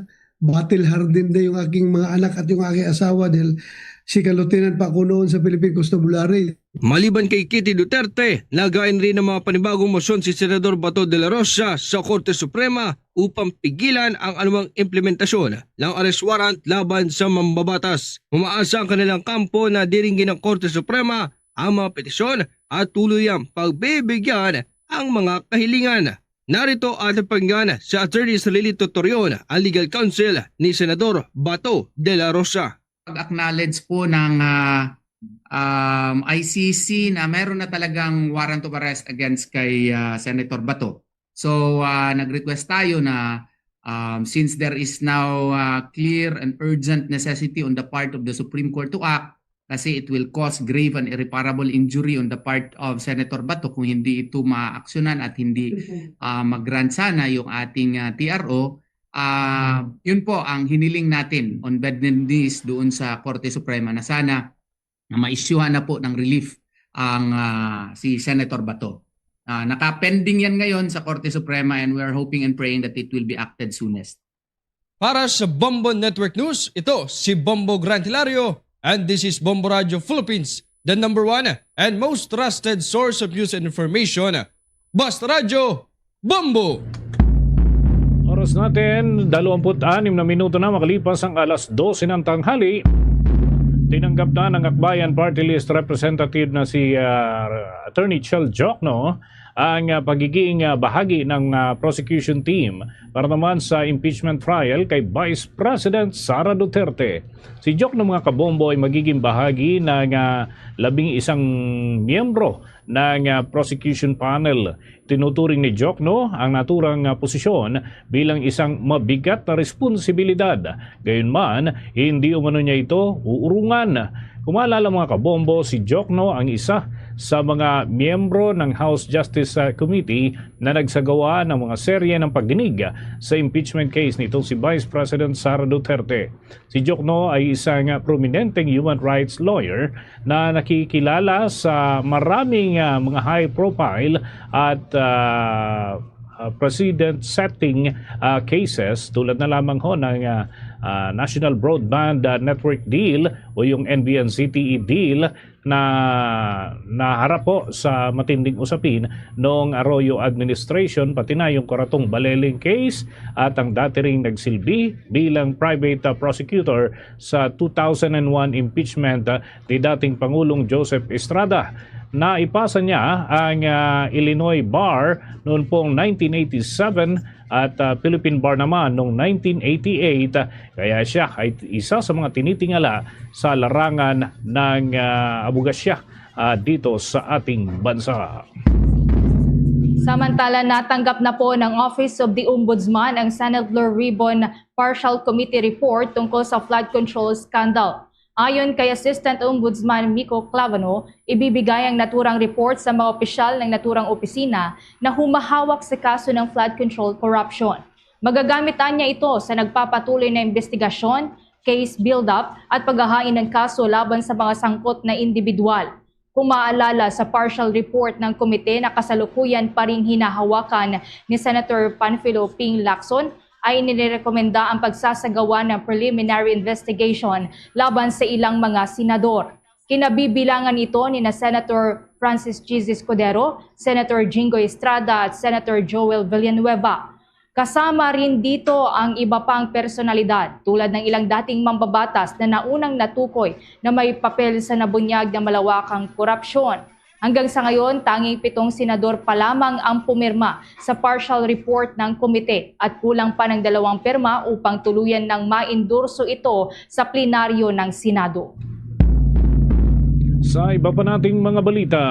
Battle hardened na yung aking mga anak at yung aking asawa dahil si Lieutenant pa ako noon sa Philippine Constabulary. Maliban kay Kitty Duterte, nagain rin ng mga panibagong motion si Senador Bato de la Rosa sa Korte Suprema upang pigilan ang anumang implementasyon ng arrest warrant laban sa mambabatas. Umaasa ang kanilang kampo na diringgin ng Korte Suprema ang mga petisyon at tuluyang pagbibigyan ang mga kahilingan. Narito ating pakinggan si Attorney Salilito Torion, ang legal counsel ni Senador Bato de la Rosa. Pag-acknowledge po ng, ah, um, I C C na meron na talagang warrant of arrest against kay, ah, Senator Bato. So, ah, nag-request tayo na, um, since there is now, ah, clear and urgent necessity on the part of the Supreme Court to act, kasi it will cause grave and irreparable injury on the part of Senator Bato kung hindi ito maaksyonan at hindi, Mhm. ah, mag-grant sana yung ating, ah, T R O. Ah, yun po ang hiniling natin on bended knees doon sa Korte Suprema na sana na ma-issuehan na po ng relief ang, ah, si Senator Bato. Ah, naka-pending yan ngayon sa Korte Suprema and we are hoping and praying that it will be acted soonest. Para sa Bombo Network News, ito si Bombo Grant Hilario, and this is Bombo Radio Philippines, the number one and most trusted source of news and information. Basta Radyo, Bombo! Oras natin, dalawampu't anim na minuto na makalipas ang alas dose ng tanghali. Tinanggap na ng Akbayan Party List Representative na si, ah, Attorney Chel Diokno ang, ah, pagiging, ah, bahagi ng, ah, prosecution team para naman sa impeachment trial kay Vice President Sara Duterte. Si Diokno, mga kabombo, ay magiging bahagi ng, ah, labing isang miyembro ng, ah, prosecution panel. Tinuturing ni Diokno ang naturang, ah, posisyon bilang isang mabigat na responsibilidad. Gayunman, hindi umano niya ito uurungan. Kung maalala, mga kabombo, si Diokno ang isa sa mga miyembro ng House Justice, ah, Committee na nagsagawa ng mga serye ng pagdinig sa impeachment case nitong si Vice President Sara Duterte. Si Diokno ay isang prominenteng human rights lawyer na nakikilala sa maraming, ah, mga high-profile at, ah, ah, precedent-setting, ah, cases, tulad na lamang ho ng, ah, ah, National Broadband, ah, Network Deal o yung N B N C T E deal na naharap po sa matinding usapin noong Arroyo administration, pati na yung Corazon Baleling case at ang dati ring nagsilbi bilang private, ah, prosecutor sa two thousand and one impeachment, ah, ni dating Pangulong Joseph Estrada. Naipasa niya ang, ah, Illinois Bar noon pong nineteen eighty-seven at, ah, Philippine Bar naman noong nineteen eighty-eight, kaya siya ay isa sa mga tinitingala sa larangan ng, ah, abogasya, ah, dito sa ating bansa. Samantala, natanggap na po ng Office of the Ombudsman ang Senate Blue Ribbon Partial Committee Report tungkol sa flood control scandal. Ayon kay Assistant Ombudsman Miko Clavano, ibibigay ang naturang report sa mga opisyal ng naturang opisina na humahawak sa kaso ng flood control corruption. Magagamit anya ito sa nagpapatuloy na investigasyon, case build-up, at paghahain ng kaso laban sa mga sangkot na individual. Kung maalala, sa partial report ng komite na kasalukuyan pa ring hinahawakan ni Senator Panfilo Ping Lacson, ay inirekomenda ang pagsasagawa ng preliminary investigation laban sa ilang mga senador. Kinabibilangan ito ni na Senator Francis Chiz Escudero, Senator Jinggoy Estrada, at Senator Joel Villanueva. Kasama rin dito ang iba pang personalidad, tulad ng ilang dating mambabatas na naunang natukoy na may papel sa nabunyag na malawakang korupsyon. Hanggang sa ngayon, tanging pitong senador pa lamang ang pumirma sa partial report ng komite at kulang pa ng dalawang pirma upang tuluyan ng maendorso ito sa plenaryo ng Senado. Sa iba pa nating mga balita,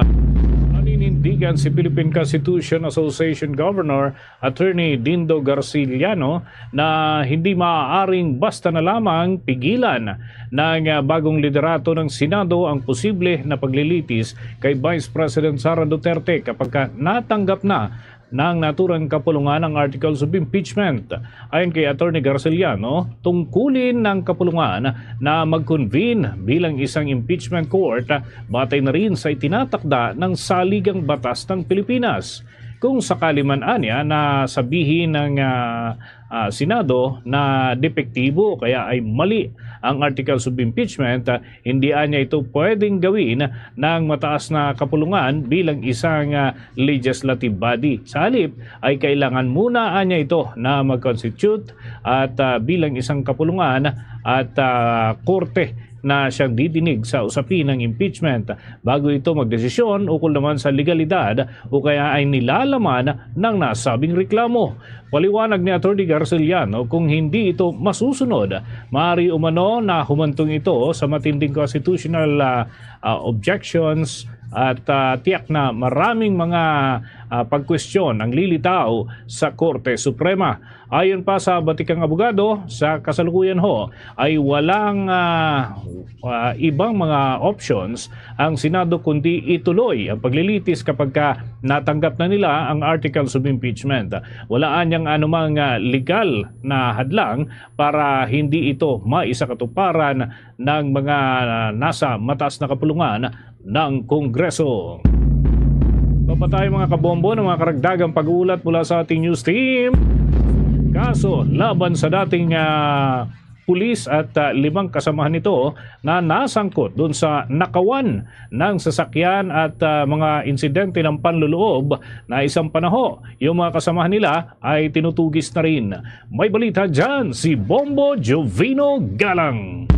Nindigan si Philippine Constitution Association Governor Attorney Dindo Garciliano na hindi maaaring basta na lamang pigilan ng, ah, bagong liderato ng Senado ang posible na paglilitis kay Vice President Sara Duterte kapag ka natanggap na ng naturang kapulungan ang articles of impeachment. Ayon kay Attorney Garciliano, tungkulin ng kapulungan na mag-convene bilang isang impeachment court batay na rin sa itinatakda ng saligang batas ng Pilipinas. Kung sakali man anya na sabihin ng, ah, ah, Senado na depektibo kaya ay mali ang articles of impeachment, ah, hindi anya ito pwedeng gawin ng mataas na kapulungan bilang isang, ah, legislative body. Sa halip ay kailangan muna anya ito na mag-constitute at, ah, bilang isang kapulungan at, ah, korte na siyang didinig sa usapin ng impeachment bago ito magdesisyon ukol naman sa legalidad o kaya ay nilalaman ng nasabing reklamo. Paliwanag ni Attorney Garciliano, kung hindi ito masusunod, maaari umano na humantong ito sa matinding constitutional, ah, ah, objections at, ah, tiyak na maraming mga, ah, pagkwestiyon ang lilitaw sa Korte Suprema. Ayon pa sa batikang abogado, sa kasalukuyan ho ay walang, ah, ah, ibang mga options ang Senado kundi ituloy ang paglilitis kapag ka natanggap na nila ang articles of impeachment. Wala anyang anumang, ah, legal na hadlang para hindi ito maisakatuparan ng mga nasa mataas na kapulungan ng Kongreso. Papatay, mga kabombo, ng mga karagdagang pag-uulat mula sa ating news team. Kaso laban sa dating, ah, pulis at, ah, limang kasamahan nito na nasangkot dun sa nakawan ng sasakyan at, ah, mga insidente ng panluloob na isang panaho. Yung mga kasamahan nila ay tinutugis na rin. May balita dyan si Bombo Jovino Galang.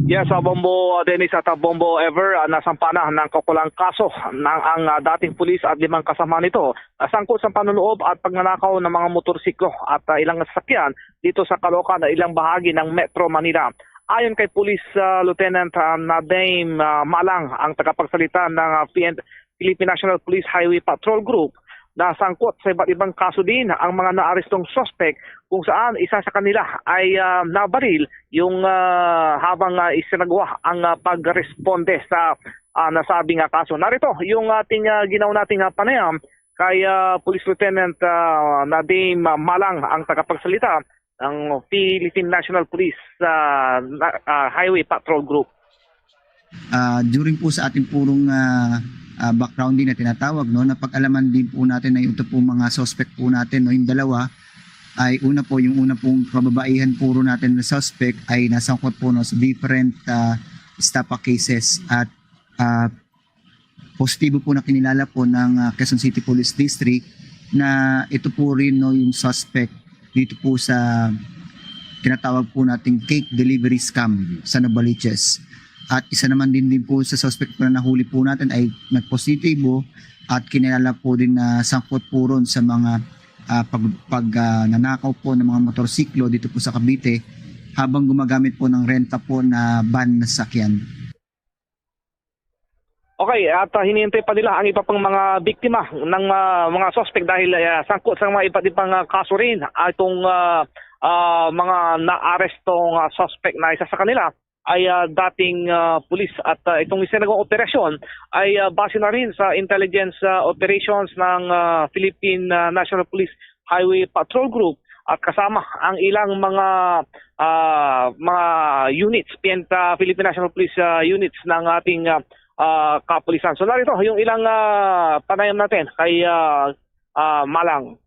Yes, ah, Bombo Dennis at, ah, Bombo Ever, ah, nasampa na ng kaukulang kaso ng ang, ah, dating pulis at limang kasama nito, ah, sangkot sa panloloob at pagnanakaw ng mga motorsiklo at, ah, ilang sasakyan dito sa Caloocan at ilang bahagi ng Metro Manila. Ayon kay Police, ah, Lieutenant, ah, Nadine, ah, Malang, ang tagapagsalita ng, ah, P N Philippine National Police Highway Patrol Group, nasangkot sa iba't ibang kaso din ang mga naarestong suspek, kung saan isa sa kanila ay, ah, nabaril yung, ah, habang, ah, isinagawa ang, ah, pagresponde sa, ah, nasabing, ah, kaso. Narito yung ating, ah, ginawa nating, ah, panayam kay, ah, Police Lieutenant, ah, Nadine Malang, ang tagapagsalita ng Philippine National Police, ah, na-, ah, Highway Patrol Group. Ah, during po sa ating purong, ah, ah, background din na tinatawag, no, napag-alaman din po natin na yung ito pong mga suspect po natin, no, yung dalawa ay una po, yung una pong kababaihan puro natin na suspect ay nasangkot po, no, sa different, ah, estafa cases at, ah, positibo po na kinilala po ng, ah, Quezon City Police District na ito po rin, no, yung suspect dito po sa tinatawag po nating cake delivery scam sa Novaliches. At isa naman din, din po sa suspect po na nahuli po natin ay nagpositibo at kinilala po din na sangkot po ron sa mga, ah, pag, pag, ah, nanakaw po ng mga motorsiklo dito po sa Cavite habang gumagamit po ng renta po na van na sakyan. Okay, at, ah, hinihintay pa nila ang iba pang mga biktima ng, ah, mga suspect dahil, ah, sangkot sa mga iba't ibang, ah, kaso rin, ah, itong, ah, ah, mga naarestong, ah, suspect na isa sa kanila ay, ah, dating, ah, pulis at, ah, itong isinagawang operasyon ay, ah, base na rin sa intelligence, ah, operations ng, ah, Philippine, ah, National Police Highway Patrol Group at kasama ang ilang mga, ah, mga units, P N P, ah, Philippine National Police, ah, units ng ating, ah, ah, kapulisan. So narito yung ilang, ah, panayam natin kay, ah, ah, Malang.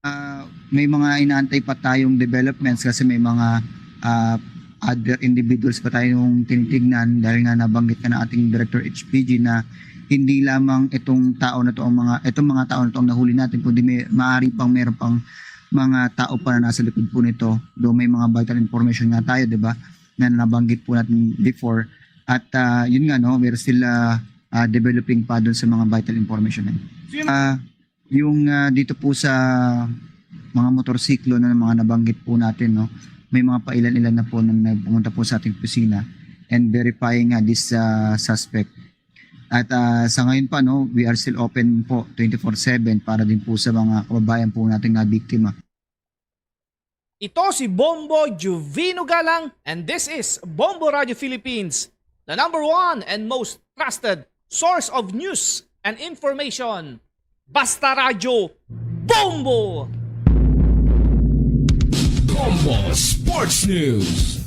Ah, may mga inaantay pa tayong developments kasi may mga, ah, other individuals pa tayong tinitignan dahil nga nabanggit ka na ating Director H P G na hindi lamang itong tao na to ang mga, itong mga tao na to ang nahuli natin, kundi may, maaari pang meron pang mga tao pa na nasa likod po nito. Though may mga vital information nga tayo, di ba, na nabanggit po natin before. At, ah, yun nga, no, we're still, ah, ah, developing pa dun sa mga vital information na yun. Ah, yung, ah, dito po sa mga motorsiklo na mga nabanggit po natin, no, may mga pailan-ilan na po na nagpumunta po sa ating opisina and verifying nga this, ah, suspect. At ah, sa ngayon pa, no, we are still open po twenty-four seven para din po sa mga kababayan po nating nabiktima. Ito si Bombo Juvino Galang, and this is Bombo Radio Philippines, the number one and most trusted source of news and information. Basta Radyo, Bombo! Bombo Sports News.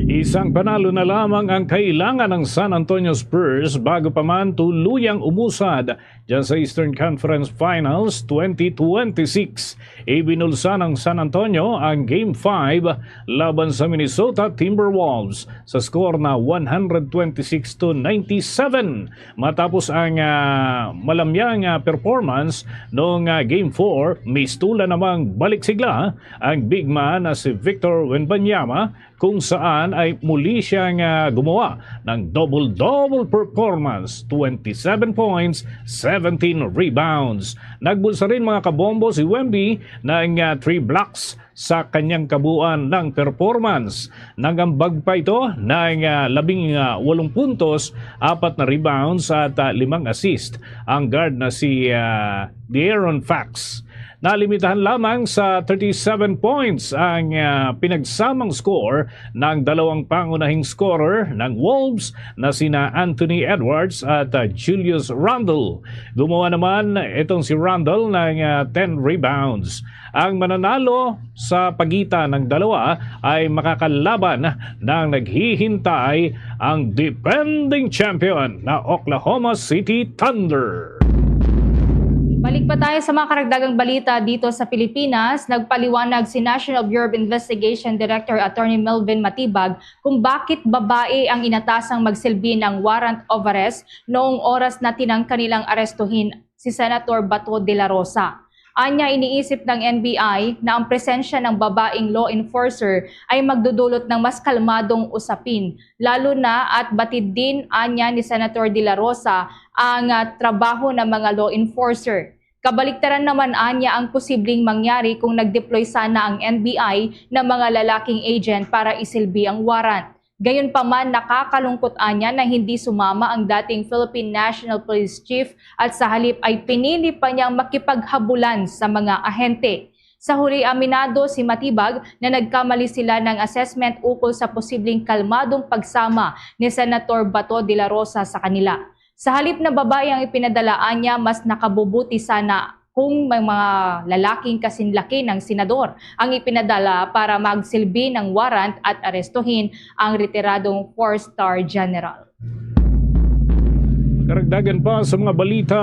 Isang panalo na lamang ang kailangan ng San Antonio Spurs bago pa man tuluyang umusad dyan sa Eastern Conference Finals twenty twenty-six. Ibinulsa ng San Antonio ang Game five laban sa Minnesota Timberwolves sa score na one hundred twenty-six to ninety-seven. Matapos ang ah, malamyang ah, performance noong ah, Game four, mistula namang balik sigla ang big man na si Victor Wembanyama, kung saan ay muli siyang ah, gumawa ng double-double performance, twenty-seven points, seventeen rebounds. Nagbulsa rin, mga kabombo, si Wemby ng ah, three blocks sa kanyang kabuuan ng performance. Nagambag pa ito ng ah, labing ah, walong puntos, apat na rebounds at ah, limang assist ang guard na si ah, De'Aaron Fox. Nalimitahan lamang sa thirty-seven points ang ah, pinagsamang score ng dalawang pangunahing scorer ng Wolves na sina Anthony Edwards at ah, Julius Randle. Gumawa naman itong si Randle ng ah, ten rebounds. Ang mananalo sa pagitan ng dalawa ay makakalaban ng naghihintay, ang defending champion na Oklahoma City Thunder. Balik pa tayo sa mga karagdagang balita dito sa Pilipinas. Nagpaliwanag si National Bureau of Investigation Director Attorney Melvin Matibag kung bakit babae ang inatasang magsilbi ng warrant of arrest noong oras na tinangka nilang arestuhin si Senator Bato de la Rosa. Anya, iniisip ng N B I na ang presensya ng babaeng law enforcer ay magdudulot ng mas kalmadong usapin, lalo na at batid din anya ni Senator de la Rosa ang ah, trabaho ng mga law enforcer. Kabaliktaran naman anya ang posibleng mangyari kung nag-deploy sana ang N B I ng mga lalaking agent para isilbi ang warrant. Gayunpaman, nakakalungkot anya na hindi sumama ang dating Philippine National Police Chief at sa halip ay pinili pa niyang makipaghabulan sa mga ahente. Sa huli, aminado si Matibag na nagkamali sila ng assessment ukol sa posibleng kalmadong pagsama ni Senator Bato de la Rosa sa kanila. Sa halip na babae ang ipinadala anya, mas nakabubuti sana kung may mga lalaking kasinlaki ng senador ang ipinadala para magsilbi ng warrant at arestuhin ang retiradong four-star general. Karagdagan pa sa mga balita,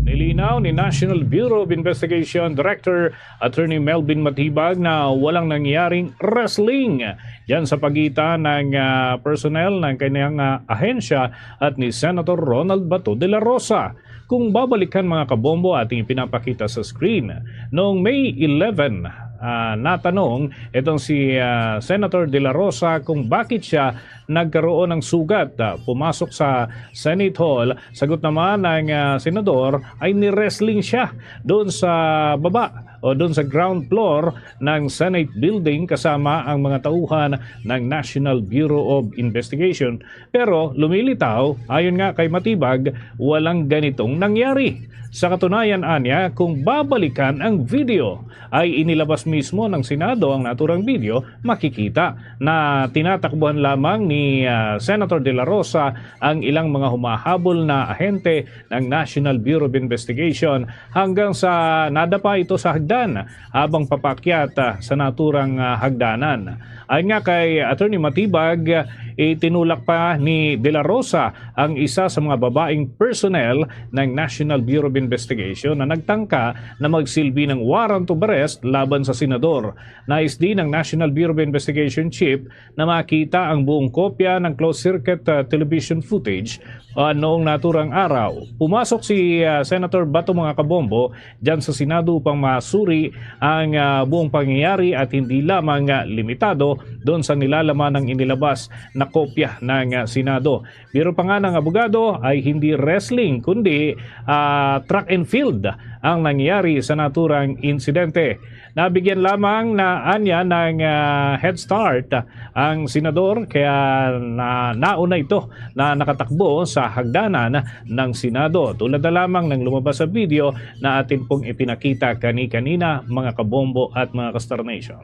nilinaw ni National Bureau of Investigation Director Attorney Melvin Matibag na walang nangyaring wrestling dyan sa pagitan ng ah, personnel ng kanyang ah, ahensya at ni Senator Ronald Bato de la Rosa. Kung babalikan, mga kabombo, ating ipinapakita sa screen, noong May eleven, ah, natanong itong si ah, Senator de la Rosa kung bakit siya nagkaroon ng sugat. Ah, pumasok sa Senate Hall, sagot naman ng ah, senador ay ni-wrestling siya doon sa baba o doon sa ground floor ng Senate building kasama ang mga tauhan ng National Bureau of Investigation. Pero lumilitaw, ayon nga kay Matibag, walang ganitong nangyari. Sa katunayan, anya, kung babalikan ang video, ay inilabas mismo ng Senado ang naturang video, makikita na tinatakbuhan lamang ni ah, Senator De La Rosa ang ilang mga humahabol na ahente ng National Bureau of Investigation hanggang sa nadapa ito sa hagdan habang papaakyat ah, sa naturang ah, hagdanan. Ayon nga kay Attorney Matibag, itinulak pa ni De La Rosa ang isa sa mga babaeng personnel ng National Bureau of Investigation na nagtangka na magsilbi ng warrant of arrest laban sa senador. Nais din ng National Bureau of Investigation Chief na makita ang buong kopya ng closed-circuit ah, television footage ah, noong naturang araw. Pumasok si ah, Senator Bato, mga kabombo, dyan sa Senado upang masuri ang ah, buong pangyayari at hindi lamang ah, limitado doon sa nilalaman ng inilabas na kopya ng ah, Senado. Pero pa nga ng abogado ay hindi wrestling kundi ah, track and field ang nangyari sa naturang insidente. Nabigyan lamang na anya ng, ah, head start ang senador, kaya na, nauna ito na nakatakbo sa hagdanan ng Senado. Tulad na lamang ng lumabas sa video na atin pong ipinakita kani-kanina, mga kabombo at mga ka-Star Nation.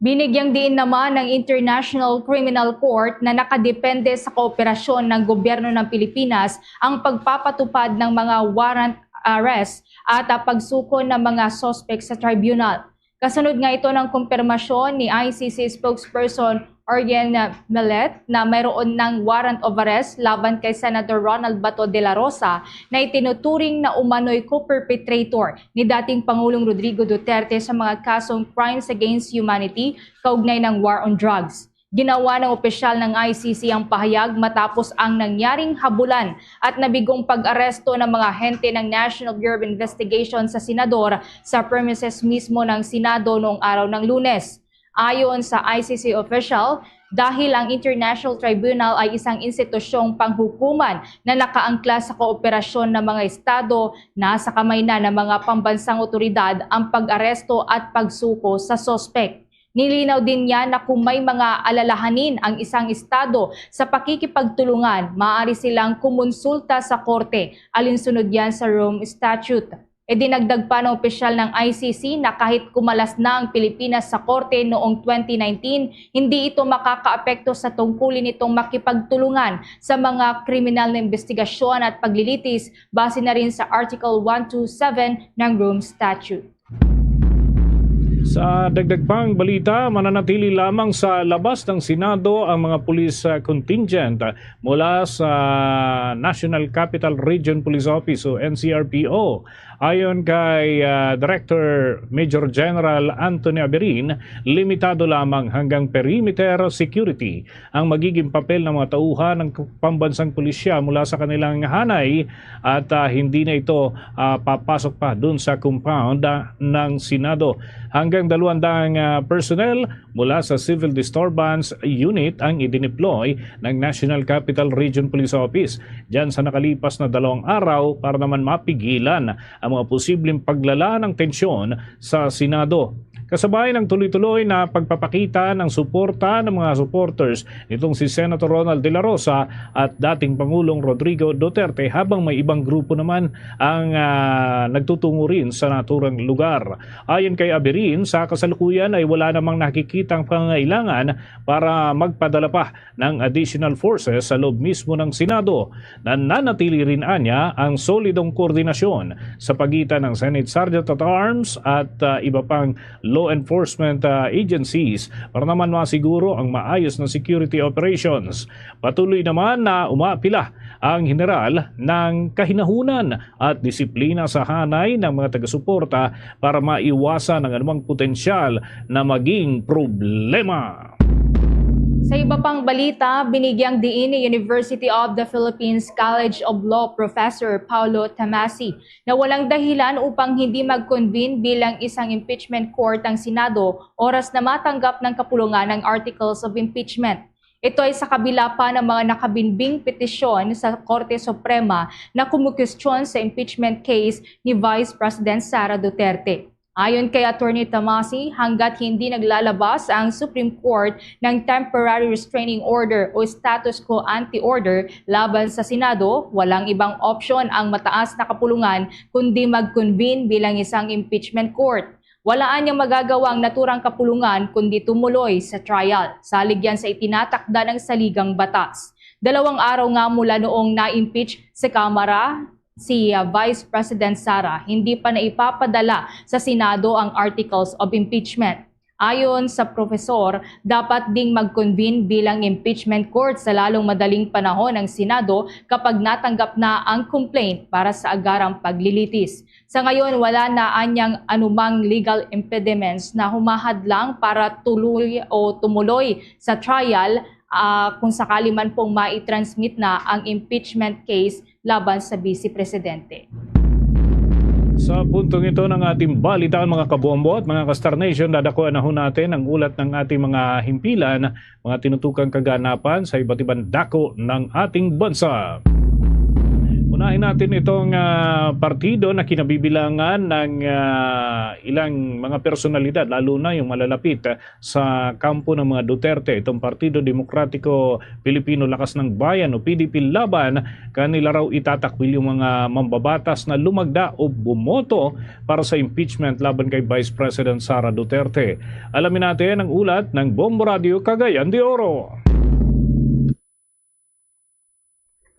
Binigyang diin naman ng International Criminal Court na nakadepende sa kooperasyon ng gobyerno ng Pilipinas ang pagpapatupad ng mga warrant arrest at, ah, pagsuko ng mga suspect sa tribunal. Kasunod nga ito ng kumpirmasyon ni I C C spokesperson Orion Millet na mayroon ng warrant of arrest laban kay Senator Ronald Bato de la Rosa na itinuturing na umano'y co-perpetrator ni dating Pangulong Rodrigo Duterte sa mga kasong crimes against humanity kaugnay ng war on drugs. Ginawa ng opisyal ng I C C ang pahayag matapos ang nangyaring habulan at nabigong pag-aresto ng mga ahente ng National Bureau of Investigation sa senador sa premises mismo ng Senado noong araw ng Lunes. Ayon sa I C C official, dahil ang International Tribunal ay isang institusyong panghukuman na nakaangkla sa kooperasyon ng mga estado, nasa kamay na ng mga pambansang otoridad ang pag-aresto at pagsuko sa suspek. Nilinaw din niya na kung may mga alalahanin ang isang estado sa pakikipagtulungan, maaari silang kumonsulta sa korte, alinsunod yan sa Rome Statute. Idinagdag pa ng opisyal ng I C C na kahit kumalas na ang Pilipinas sa korte noong twenty nineteen, hindi ito makakaapekto sa tungkulin nitong makipagtulungan sa mga kriminal na investigasyon at paglilitis base na rin sa Article one two seven ng Rome Statute. Sa dagdag pang balita, mananatili lamang sa labas ng Senado ang mga police, ah, contingent, ah, mula sa National Capital Region Police Office o N C R P O. Ayon kay, ah, Director Major General Anthony Aberin, limitado lamang hanggang perimeter security ang magiging papel ng mga tauhan ng pambansang pulisya mula sa kanilang hanay at, ah, hindi na ito, ah, papasok pa dun sa compound, ah, ng Senado. Hanggang dalawang daang, ah, personnel mula sa Civil Disturbance Unit ang idineploy ng National Capital Region Police Office dyan sa nakalipas na dalawang araw para naman mapigilan ang mga posibleng paglala ng tensyon sa Senado. Kasabay ng tuloy-tuloy na pagpapakita ng suporta ng mga supporters nitong si Senator Ronald De La Rosa at dating Pangulong Rodrigo Duterte, habang may ibang grupo naman ang, ah, nagtutungo rin sa naturang lugar. Ayon kay Abirin, sa kasalukuyan ay wala namang nakikitang pangangailangan para magpadala pa ng additional forces sa loob mismo ng Senado. Nananatili rin anya ang solidong koordinasyon sa pagitan ng Senate Sergeant at Arms at, ah, iba pang law enforcement, ah, agencies para naman masiguro ang maayos na security operations. Patuloy naman na umaapila ang general ng kahinahunan at disiplina sa hanay ng mga taga-suporta para maiwasan ang anumang potensyal na maging problema. Sa iba pang balita, binigyang diin ni University of the Philippines College of Law Professor Paulo Tamasi na walang dahilan upang hindi mag-convene bilang isang impeachment court ang Senado oras na matanggap ng kapulungan ang articles of impeachment. Ito ay sa kabila pa ng mga nakabinbing petisyon sa Korte Suprema na kumukwestiyon sa impeachment case ni Vice President Sara Duterte. Ayon kay Attorney Tamasi, hanggat hindi naglalabas ang Supreme Court ng temporary restraining order o status quo ante order laban sa Senado, walang ibang opsyon ang mataas na kapulungan kundi mag-convene bilang isang impeachment court. Wala anyang magagawa ang naturang kapulungan kundi tumuloy sa trial, salig yan sa itinatakda ng saligang batas. Dalawang araw nga mula noong na-impeach sa Kamara si, ah, Vice President Sara, hindi pa naipapadala sa Senado ang articles of impeachment. Ayon sa profesor, dapat ding mag-convene bilang impeachment court sa lalong madaling panahon ang Senado kapag natanggap na ang complaint para sa agarang paglilitis. Sa ngayon, wala na anyang anumang legal impediments na humahadlang para tuloy o tumuloy sa trial, ah, kung sakali man pong mai-transmit na ang impeachment case laban sa Vice Presidente. Sa puntong ito ng ating balitaan, mga kabombo at mga ka-Star Nation, dadakuan na ho natin ang ulat ng ating mga himpilan, mga tinutukang kaganapan sa iba't ibang dako ng ating bansa. Unahin natin itong, ah, partido na kinabibilangan ng, ah, ilang mga personalidad, lalo na yung malalapit, ah, sa kampo ng mga Duterte, itong Partido Demokratiko Pilipino Lakas ng Bayan o P D P Laban. Kanila raw itatakwil yung mga mambabatas na lumagda o bumoto para sa impeachment laban kay Vice President Sara Duterte. Alamin natin ang ulat ng Bombo Radio Cagayan de Oro.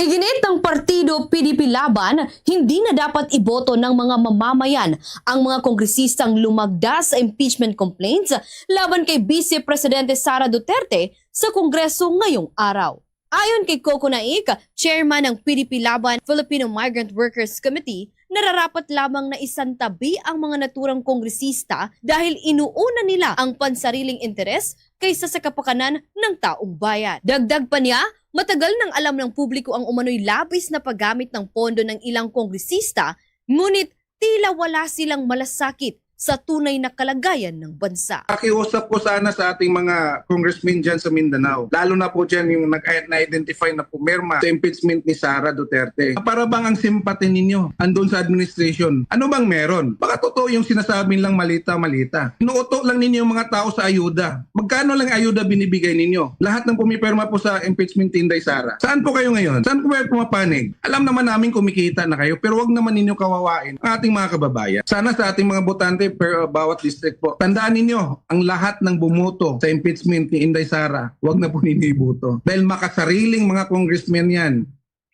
Iginit ng partido P D P Laban, hindi na dapat iboto ng mga mamamayan ang mga kongresistang lumagda sa impeachment complaints laban kay Vice Presidente Sara Duterte sa Kongreso ngayong araw. Ayon kay Coco Naik, chairman ng P D P Laban Filipino Migrant Workers Committee, nararapat lamang na isantabi ang mga naturang kongresista dahil inuuna nila ang pansariling interes kaysa sa kapakanan ng taong bayan. Dagdag pa niya, matagal nang alam ng publiko ang umano'y labis na paggamit ng pondo ng ilang kongresista, ngunit tila wala silang malasakit sa tunay na kalagayan ng bansa. Pakiusap ko sana sa ating mga congressmen dyan sa Mindanao, lalo na po dyan yung nag-, na-identify na pumirma sa impeachment ni Sara Duterte. Para bang ang simpati ninyo andun sa administration? Ano bang meron? Baka totoo yung sinasabi nilang malita-malita. Inuuto lang ninyo yung mga tao sa ayuda. Magkano lang ayuda binibigay ninyo? Lahat ng pumipirma po sa impeachment ni Inday Sara. Saan po kayo ngayon? Saan po kayo pumapanig? Alam naman namin kumikita na kayo, pero wag naman ninyo kawawain ang ating mga kababayan. Sana sa ating mga botante per, uh, bawat district po, tandaan ninyo, ang lahat ng bumoto sa impeachment ni Inday Sara, wag na po ninyo iboto. Dahil makasariling mga congressmen yan.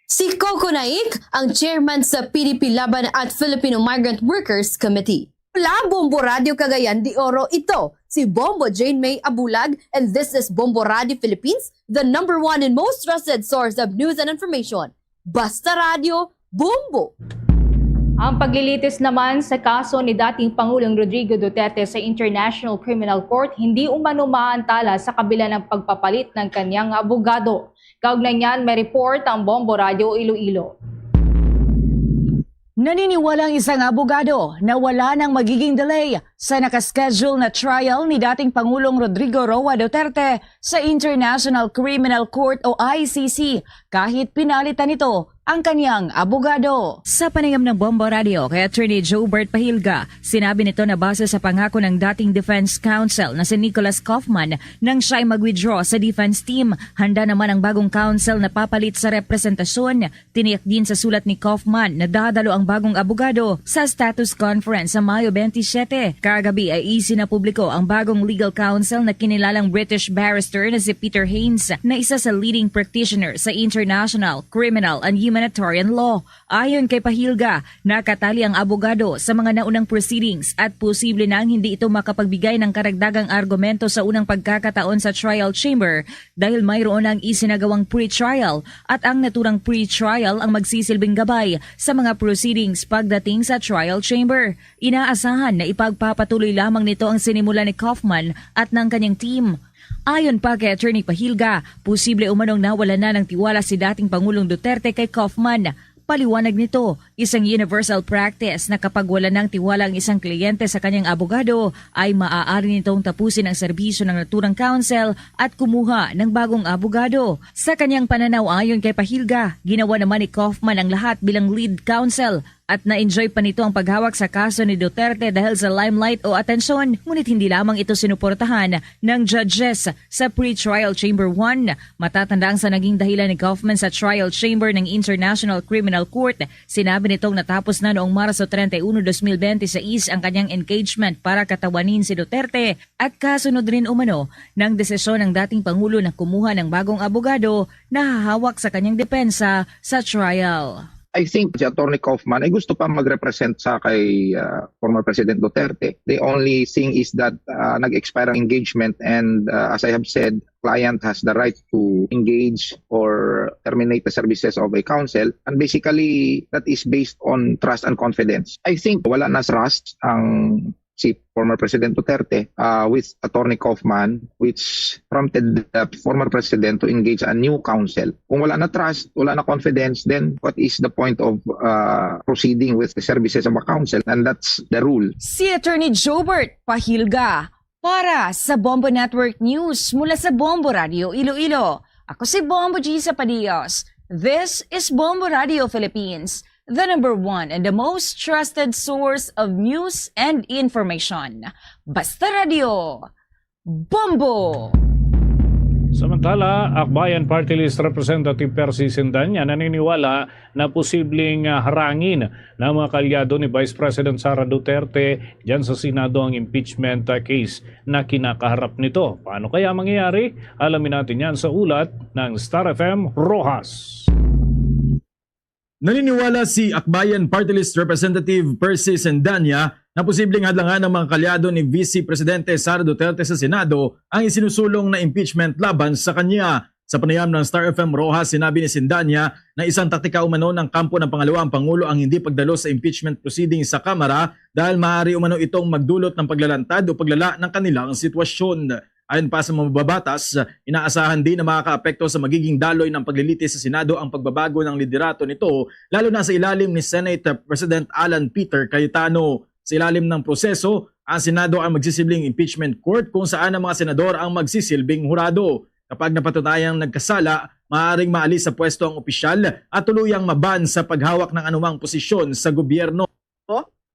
Si Coco Naik ang chairman sa P D P Laban at Filipino Migrant Workers Committee. Mula Bombo Radio Cagayan de Oro, ito si Bombo Jane May Abulag, and this is Bombo Radio Philippines, the number one and most trusted source of news and information. Basta Radio, Bombo! Ang paglilitis naman sa kaso ni dating Pangulong Rodrigo Duterte sa International Criminal Court hindi umano maantala sa kabila ng pagpapalit ng kanyang abogado. Kaugnay niyan, may report ang Bombo Radio Iloilo. Naniniwala ang isang abogado na wala nang magiging delay sa nakaschedule na trial ni dating Pangulong Rodrigo Roa Duterte sa International Criminal Court o I C C kahit pinalitan nito ang kanyang abogado. Sa panayam ng Bombo Radio kay Attorney Jobert Pahilga, sinabi nito na base sa pangako ng dating defense counsel na si Nicholas Kaufman nang siya'y mag-withdraw sa defense team, handa naman ang bagong counsel na papalit sa representasyon. Tiniyak din sa sulat ni Kaufman na dadalo ang bagong abogado sa status conference sa Mayo twenty-seven. Kagabi ay isinapubliko ang bagong legal counsel na kinilalang British barrister na si Peter Haines, na isa sa leading practitioner sa international, criminal, and humanitarian law. Ayon kay Pahilga, nakatali ang abogado sa mga naunang proceedings at posible nang hindi ito makapagbigay ng karagdagang argumento sa unang pagkakataon sa trial chamber dahil mayroon ang isinagawang pre-trial at ang naturang pre-trial ang magsisilbing gabay sa mga proceedings pagdating sa trial chamber. Inaasahan na ipagpapatuloy lamang nito ang sinimula ni Kaufman at ng kanyang team. Ayon pa kay Attorney Pahilga, posible umanong nawala na ng tiwala si dating Pangulong Duterte kay Kaufman. Paliwanag nito, isang universal practice na kapag wala ng tiwala ang isang kliyente sa kanyang abogado, ay maaari nitong tapusin ang serbisyo ng naturang counsel at kumuha ng bagong abogado. Sa kanyang pananaw, ayon kay Pahilga, ginawa naman ni Kaufman ang lahat bilang lead counsel at na-enjoy pa nito ang paghawak sa kaso ni Duterte dahil sa limelight o atensyon, ngunit hindi lamang ito sinuportahan ng judges sa pre-trial chamber one. Matatandaan sa naging dahilan ni Kaufman sa trial chamber ng International Criminal Court. Sinabi nitong natapos na noong Marso treinta y uno, dos mil bente seis ang kanyang engagement para katawanin si Duterte at kasunod rin umano ng desisyon ng dating Pangulo na kumuha ng bagong abogado na hahawak sa kanyang depensa sa trial. I think si Attorney Kaufman ay gusto pa mag-represent sa kay uh, former President Duterte. The only thing is that uh, nag-expire ang engagement and uh, as I have said, client has the right to engage or terminate the services of a counsel. And basically, that is based on trust and confidence. I think wala na trust ang si former President Duterte uh, with Attorney Kaufman, which prompted the former President to engage a new counsel. Kung wala na trust, wala na confidence, then what is the point of uh, proceeding with the services of a counsel? And that's the rule. Si Attorney Jobert Pahilga para sa Bombo Network News mula sa Bombo Radio Iloilo. Ako si Bombo Gisa Padios. This is Bombo Radio Philippines, the number one and the most trusted source of news and information. Basta Radio, Bombo! Samantala, Akbayan Party List Representative Percy Sendanya naniniwala na posibleng, ah, harangin ng mga kaalyado ni Vice President Sara Duterte dyan sa Senado ang impeachment, ah, case na kinakaharap nito. Paano kaya mangyayari? Alamin natin yan sa ulat ng Star F M Roxas. Naniniwala si Akbayan Party List Representative Percy Sendanya na posibleng hadlangan ng mga kaalyado ni Vice Presidente Sara Duterte sa Senado ang isinusulong na impeachment laban sa kanya. Sa panayam ng Star F M Roxas, sinabi ni Sendanya na isang taktika umano ng kampo ng pangalawang pangulo ang hindi pagdalo sa impeachment proceedings sa Kamara dahil maaari umano itong magdulot ng paglalantad o paglala ng kanilang sitwasyon. Ayon pa sa mga mababatas, inaasahan din na makakaapekto sa magiging daloy ng paglilitis sa Senado ang pagbabago ng liderato nito, lalo na sa ilalim ni Senate President Alan Peter Cayetano. Sa ilalim ng proseso, ang Senado ang magsisibling impeachment court kung saan ang mga senador ang magsisilbing hurado. Kapag napatunayang nagkasala, maaaring maalis sa pwesto ang opisyal at tuluyang maban sa paghawak ng anumang posisyon sa gobyerno.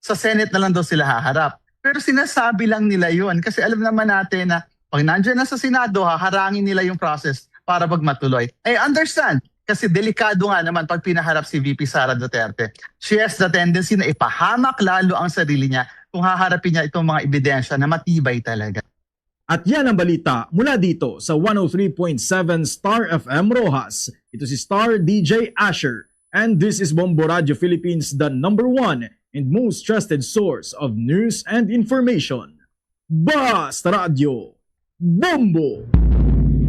Sa Senate na lang daw sila haharap. Pero sinasabi lang nila yon kasi alam naman natin na pag nandiyan na sa Senado, haharangin nila yung process para pag matuloy. I understand kasi delikado nga naman pag pinaharap si V P Sara Duterte. She has the tendency na ipahamak lalo ang sarili niya kung haharapin niya itong mga ebidensya na matibay talaga. At yan ang balita mula dito sa one oh three point seven Star F M Roxas. Ito si Star D J Asher. And this is Bombo Radio Philippines, the number one and most trusted source of news and information. Basta Radio, Bombo!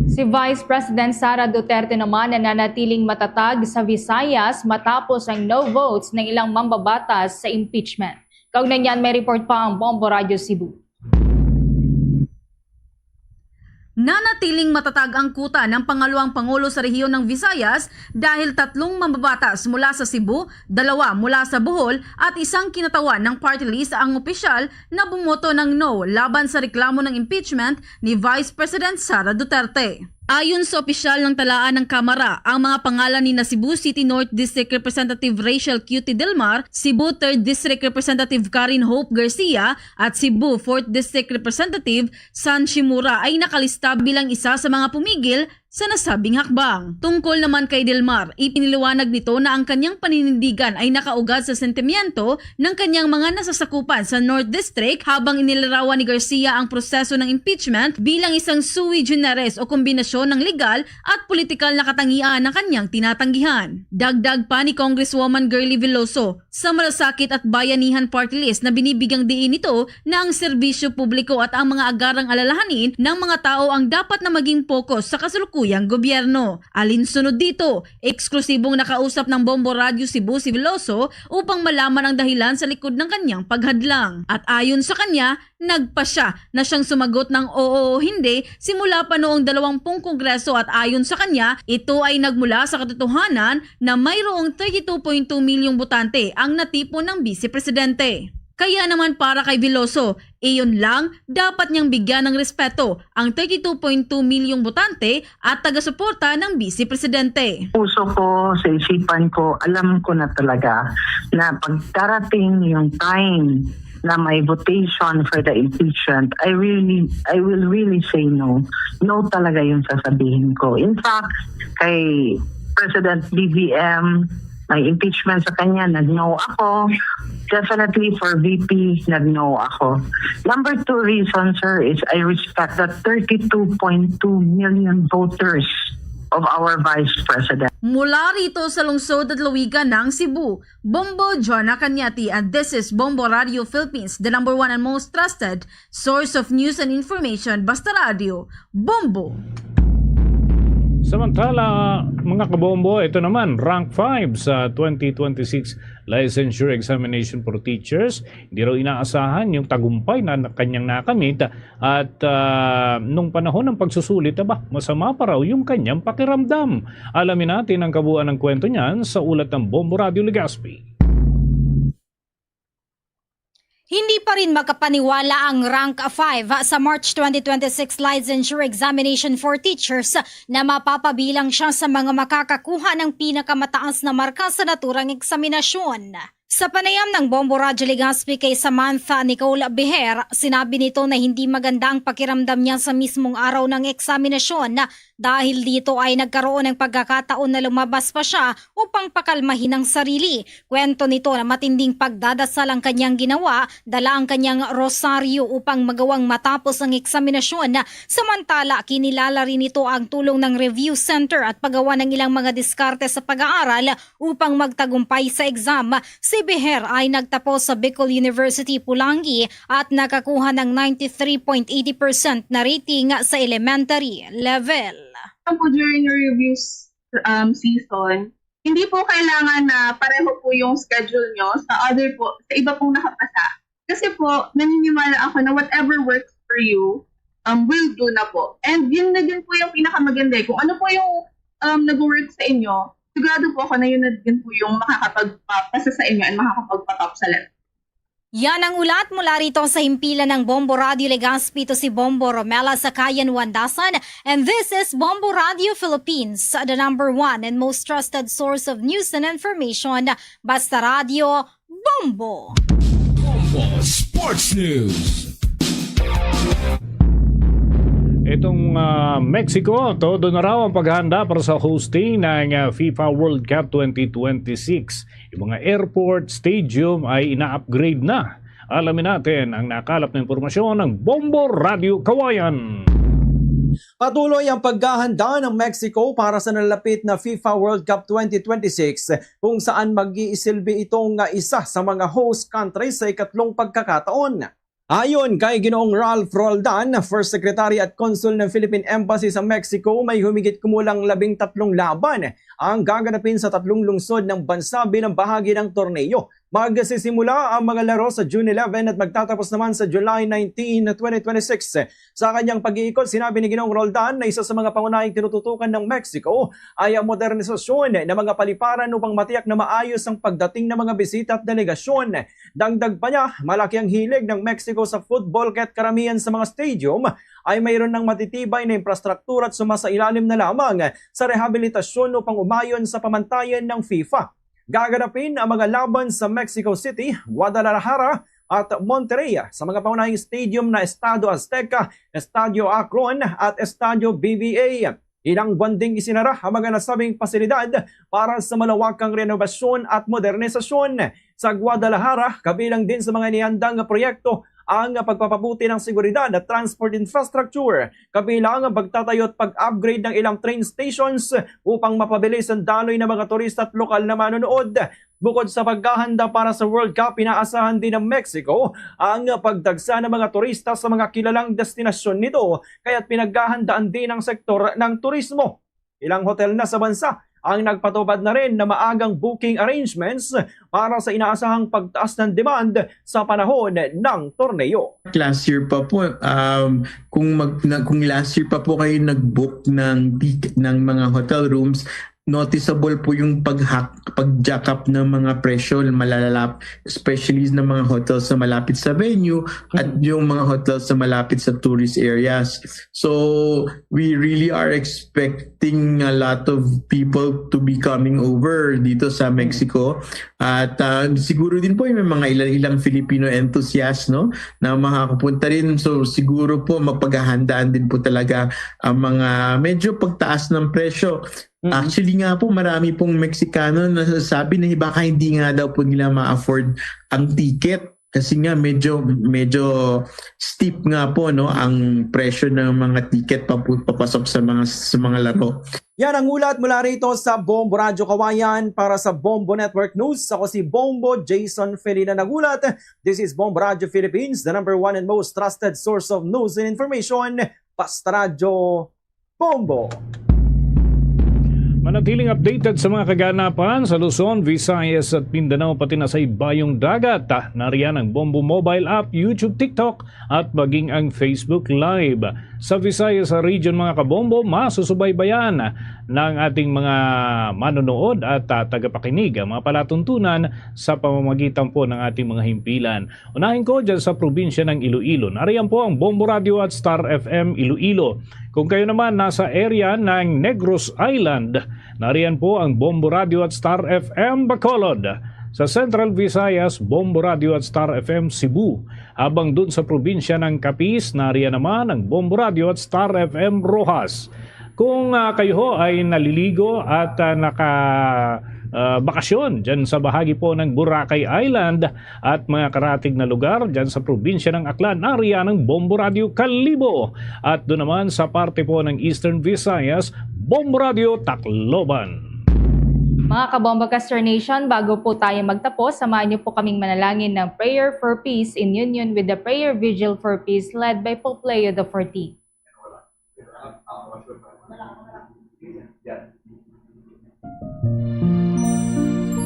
Si Vice President Sara Duterte naman nananatiling matatag sa Visayas matapos ang no votes ng ilang mambabatas sa impeachment. Kaugnay niyan, may report pa ang Bombo Radio Cebu. Nanatiling matatag ang kuta ng pangalawang pangulo sa rehiyon ng Visayas dahil tatlong mambabatas mula sa Cebu, dalawa mula sa Bohol at isang kinatawan ng party list ang opisyal na bumoto ng no laban sa reklamo ng impeachment ni Vice President Sara Duterte. Ayon sa opisyal ng talaan ng Kamara, ang mga pangalan ni na Cebu City North District Representative Rachel Cutie Del Mar, Cebu Third District Representative Karen Hope Garcia, at Cebu Fourth District Representative San Shimura ay nakalista bilang isa sa mga pumigil sa nasabing hakbang. Tungkol naman kay Del Mar, ipiniliwanag nito na ang kanyang paninindigan ay nakaugad sa sentimiento ng kanyang mga nasasakupan sa North District habang inilarawan ni Garcia ang proseso ng impeachment bilang isang sui generis o kombinasyon ng legal at politikal na katangian na kanyang tinatanggihan. Dagdag pa ni Congresswoman Girlie Veloso, sa Malasakit at Bayanihan Party List na binibigyang diin nito na ang serbisyo publiko at ang mga agarang alalahanin ng mga tao ang dapat na maging focus sa kasulukuyang gobyerno. Alinsunod dito, eksklusibong nakausap ng Bombo Radyo Cebu si Veloso upang malaman ang dahilan sa likod ng kanyang paghadlang. At ayon sa kanya, nagpasya na siyang sumagot ng oo o hindi simula pa noong dalawang pung kongreso at ayon sa kanya, ito ay nagmula sa katotohanan na mayroong thirty-two point two milyong botante ang natipon ng Bise Presidente. Kaya naman para kay Veloso, iyon lang dapat niyang bigyan ng respeto ang thirty-two point two milyong botante at taga-suporta ng Bise Presidente. Puso ko, sa isipan ko, alam ko na talaga na pag darating yung time na may votation for the impeachment, I really, I will really say no. No talaga yung sasabihin ko. In fact, kay President B B M, may impeachment sa kanya, nag-no ako. Definitely for V P, nag-no ako. Number two reason, sir, is I respect that thirty-two point two million voters of our Vice President. Mula rito sa lungsod at lawigan ng Cebu, Bombo Jonah Cañete, and this is Bombo Radio Philippines, the number one and most trusted source of news and information. Basta Radio, Bombo! Samantala, mga kabombo, ito naman, rank five sa twenty twenty-six Licensure Examination for Teachers. Hindi raw inaasahan yung tagumpay na kanyang nakamit at, ah, nung panahon ng pagsusulit, aba, masama pa raw yung kanyang pakiramdam. Alamin natin ang kabuuan ng kwento niyan sa ulat ng Bombo Radio Legazpi. Hindi pa rin makapaniwala ang Rank five sa March twenty twenty-six Licensure Examination for Teachers na mapapabilang siya sa mga makakakuha ng pinakamataas na marka sa naturang eksaminasyon. Sa panayam ng Bombo Radyo Legazpi kay Samantha Nicole Beher, sinabi nito na hindi maganda ang pakiramdam niya sa mismong araw ng eksaminasyon dahil dito ay nagkaroon ng pagkakataon na lumabas pa siya upang pakalmahin ang sarili. Kwento nito na matinding pagdadasal ang kanyang ginawa, dala ang kanyang rosaryo upang magawang matapos ang eksaminasyon. Samantala, kinilala rin nito ang tulong ng Review Center at paggawa ng ilang mga diskarte sa pag-aaral upang magtagumpay sa exam. Si Beher ay nagtapos sa Bicol University, Pulangi at nakakuha ng ninety-three point eighty percent na rating sa elementary level. Ako po during your reviews um, season, hindi po kailangan na pareho po yung schedule nyo sa other po, sa iba pong nakapasa. Kasi po, naniniwala ako na whatever works for you, um, will do na po. And yun na din po yung pinakamaganda eh. Kung ano po yung um, nag-work sa inyo, sigurado po ako na yun na din po yung makakapagpasa sa inyo and makakapagpatop sa level. Yan ang ulat mula rito sa himpilan ng Bombo Radio Legazpi. Ito si Bombo Romela Sakayan Wandasan, and this is Bombo Radio Philippines, the number one and most trusted source of news and information. Basta Radio, Bombo! Bombo Sports News. Itong uh, Mexico, todo na raw ang paghahanda para sa hosting ng uh, FIFA World Cup twenty twenty-six. Yung mga airport, stadium ay ina-upgrade na. Alamin natin ang nakalap na impormasyon ng Bombo Radio Kawayan. Patuloy ang paghahanda ng Mexico para sa nalapit na FIFA World Cup twenty twenty-six, kung saan mag-iisilbi ito nga isa sa mga host countries sa ikatlong pagkakataon. Ayon kay Ginoong Ralph Roldan, First Secretary at Consul ng Philippine Embassy sa Mexico, may humigit kumulang labing tatlong laban ang gaganapin sa tatlong lungsod ng bansa bilang bahagi ng torneo. Magsisimula ang mga laro sa June eleven at magtatapos naman sa July nineteen, twenty twenty-six. Sa kanyang pag-iikot, sinabi ni Ginoong Roldan na isa sa mga pangunahing tinututukan ng Mexico ay ang modernisasyon ng mga paliparan upang matiyak na maayos ang pagdating ng mga bisita at delegasyon. Dagdag pa niya, malaki ang hilig ng Mexico sa football kaya't karamihan sa mga stadium ay mayroon ng matitibay na infrastruktura at sumasailalim na lamang sa rehabilitasyon upang umayon sa pamantayan ng FIFA. Gaganapin ang mga laban sa Mexico City, Guadalajara at Monterrey sa mga pangunahing stadium na Estadio Azteca, Estadio Akron at Estadio B V A. Ilang buwan ding isinara ang mga nasabing pasilidad para sa malawakang renovasyon at modernisasyon. Sa Guadalajara, kabilang din sa mga inihandang nga proyekto ang pagpapabuti ng seguridad at transport infrastructure, kabilang ang pagtatayo at pag-upgrade ng ilang train stations upang mapabilis ang daloy ng mga turista at lokal na manonood. Bukod sa paghahanda para sa World Cup, inaasahan din ng Mexico ang pagdagsa ng mga turista sa mga kilalang destinasyon nito, kaya't pinaghahandaan din ang sektor ng turismo. Ilang hotel na sa bansa ang nagpatupad na rin na maagang booking arrangements para sa inaasahang pagtaas ng demand sa panahon ng torneo. Last year pa po, um, kung, mag, na, kung last year pa po kayo nag-book ng, ng mga hotel rooms, noticeable po yung pag-jack up ng mga presyo, malalap, especially ng mga hotels na malapit sa venue at yung mga hotels na malapit sa tourist areas. So, we really are expecting a lot of people to be coming over dito sa Mexico. At uh, siguro din po may mga ilang-ilang Filipino enthusiasts, no, na makakapunta rin. So, siguro po mapaghahandaan din po talaga ang mga medyo pagtaas ng presyo. Mm-hmm. Actually nga po, marami pong Mexicano na sasabi na baka hindi nga daw po nila ma-afford ang ticket kasi nga medyo medyo steep nga po, no, ang presyo ng mga ticket papasok sa mga sa mga laro. Yan ang ulat mula rito sa Bombo Radyo Kawayan. Para sa Bombo Network News, ako si Bombo Jason Felina nagulat. This is Bombo Radyo Philippines, the number one and most trusted source of news and information. Basta Radyo, Bombo. Manatiling updated sa mga kaganapan sa Luzon, Visayas at Mindanao, pati na sa ibayong dagat. Nariyan ang Bombo mobile app, YouTube, TikTok at maging ang Facebook Live. sa Visayas Region, mga kabombo, masusubaybayan ng ating mga manonood at, ah, tagapakinig ang mga palatuntunan sa pamamagitan po ng ating mga himpilan. Unahin ko dyan sa probinsya ng Iloilo. Nariyan po ang Bombo Radio at Star F M Iloilo. Kung kayo naman nasa area ng Negros Island, nariyan po ang Bombo Radio at Star F M Bacolod. Sa Central Visayas, Bombo Radio at Star F M Cebu. Habang dun sa probinsya ng Capiz, nariyan naman ang Bombo Radio at Star F M Roxas. Kung, ah, kayo ho ay naliligo at, ah, naka, ah, bakasyon dyan sa bahagi po ng Boracay Island at mga karatig na lugar dyan sa probinsya ng Aklan, nariyan ang Bombo Radio Kalibo. At doon naman sa parte po ng Eastern Visayas, Bombo Radio Tacloban. Mga Kabombo Caster Nation, bago po tayo magtapos, samahan niyo po kaming manalangin ng Prayer for Peace in union with the Prayer Vigil for Peace led by Pope Leo the fourteenth.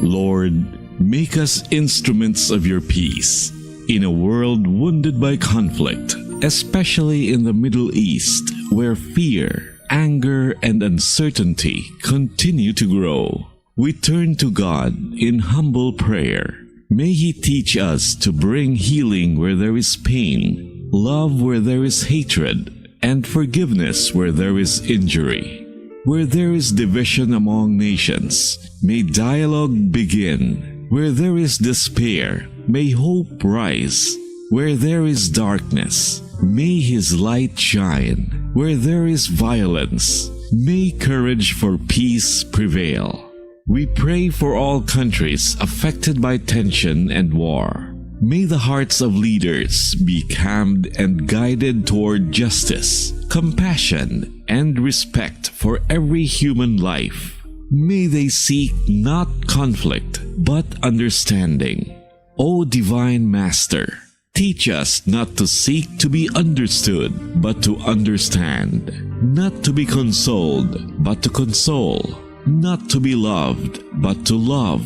Lord, make us instruments of your peace in a world wounded by conflict, especially in the Middle East, where fear, anger, and uncertainty continue to grow. We turn to God in humble prayer. May He teach us to bring healing where there is pain, love where there is hatred, and forgiveness where there is injury. Where there is division among nations, may dialogue begin. Where there is despair, may hope rise. Where there is darkness, may His light shine. Where there is violence, may courage for peace prevail. We pray for all countries affected by tension and war. May the hearts of leaders be calmed and guided toward justice, compassion, and respect for every human life. May they seek not conflict, but understanding. O Divine Master, teach us not to seek to be understood, but to understand, not to be consoled, but to console, not to be loved, but to love.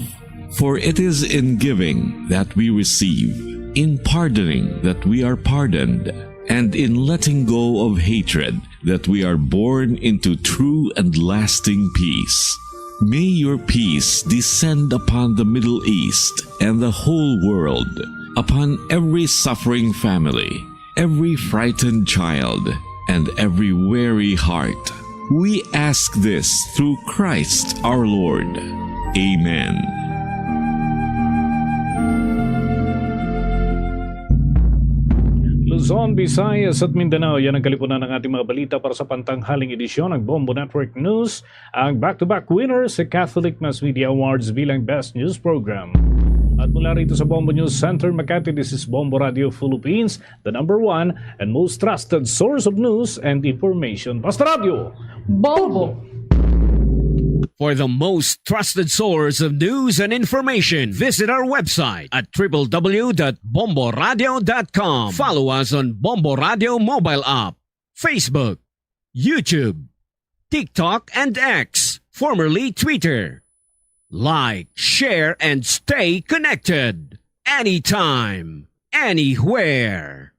For it is in giving that we receive, in pardoning that we are pardoned, and in letting go of hatred that we are born into true and lasting peace. May your peace descend upon the Middle East and the whole world, upon every suffering family, every frightened child, and every weary heart. We ask this through Christ our Lord. Amen. Luzon, Visayas at Mindanao, yan ang kalipunan ng ating mga balita para sa pantanghaling edisyon ng Bombo Network News, ang back-to-back winner sa Catholic Mass Media Awards bilang Best News Program. At mula rito sa Bombo News Center, Makati, this is Bombo Radio Philippines, the number one and most trusted source of news and information. Basta Radio! Bombo! For the most trusted source of news and information, visit our website at w w w dot bomboradio dot com. Follow us on Bombo Radio mobile app, Facebook, YouTube, TikTok, and X, formerly Twitter. Like, share, and stay connected anytime, anywhere.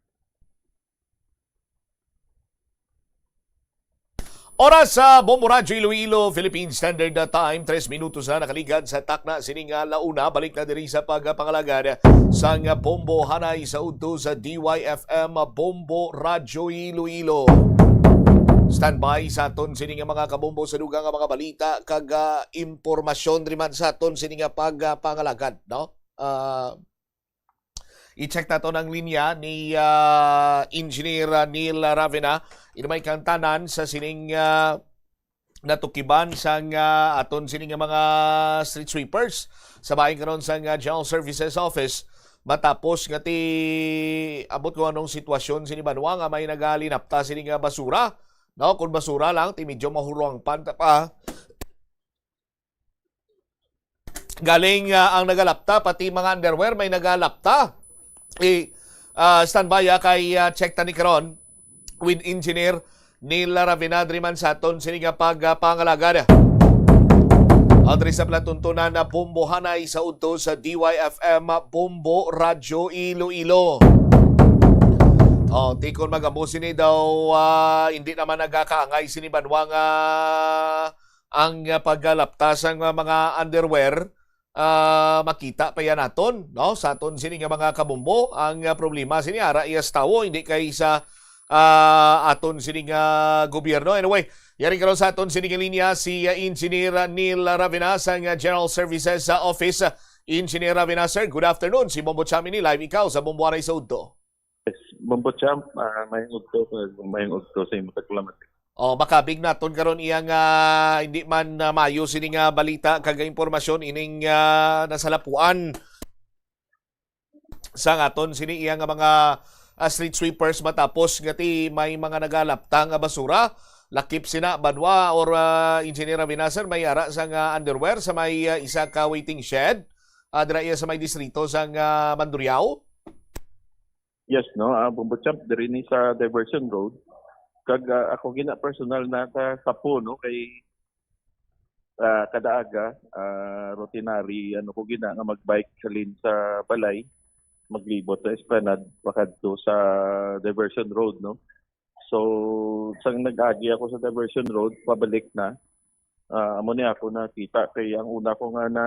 Oras sa Bombo Radyo Iloilo, Philippine Standard Time, tres minutos na nakaligad sa takna sini nga launa. Balik na diri sa pagpangalagad sang Bombo Hanay sa udto sa D Y F M Bombo Radyo Iloilo. Standby sa aton sini nga mga kabombo sa dugang nga mga balita kag, ah, impormasyon diri man sa aton sini nga pagpangalagad, no? Ah, I-check naton ang linya ni, ah, Engineer, ah, Neil Ravena. Inumay kang tanan sa sining, ah, natukiban sang, ah, aton sining nga mga street sweepers sa bahin karon sang, ah, General Services Office, matapos nga ti abot ko anong sitwasyon sini banwa nga may nagalinapta sini nga basura, no? Kung basura lang, ti medyo mahurong pa, pa. Galing, ah, ang nagalapta, pati mga underwear may nagalapta. I, ah, standby, ah, kay, ah, check ta ni karon with Engineer Neil Ravinadri man sa aton sini nga pag, ah, pangalagad. Ato rin sa palatuntunan na Bombo Hanay sa udto sa D Y F M Bombo Radyo Iloilo. Oh, tikon magamo sini daw, ah, hindi naman nagakaangay sini banwa nga ang, ah, paggalapta sang mga underwear, ah, makita pa yan naton, no? Sa aton sini nga mga kabombo, ang, ah, problema sini ara iya sa tawo, hindi kay sa, ah, aton sini nga gobyerno. Anyway, yari karon sa aton sini nga linya si, ah, Engineer Neil Ravina sang, ah, General Services, ah, Office. Engineer Ravina, sir, good afternoon. Si Bombo Cham ini, live ikaw sa Bombo Anay sa Udto. Yes, Bombo Champ, ah, may udto, may udto sa imo taglamat. Oh, makabig naton karon iya nga hindi man, ah, maayo sini nga balita kag impormasyon ining, ah, nasalapuan sang aton sini iya nga mga, ah, street sweepers matapos nga ti may mga nagalapta nga basura, lakip sina banwa or, ah, Engineer Ravina, sir, may ara sang, ah, underwear sa may, ah, isa ka waiting shed, ah, dira iya sa may distrito sang, ah, Mandurriao. Yes, no, ah, Bombo Champ, diri ni sa Diversion Road. Kag, ah, ako gina personal na ka kapo, no, kay, ah, kada aga, ah, routinary, ano ko gina nga magbike halin sa balay, maglibot sa Esplanade, pakadto sa Diversion Road, no. So, sang nag-agi ako sa Diversion Road, pabalik na, ah, amo ni ako nakita kay ang una ko nga na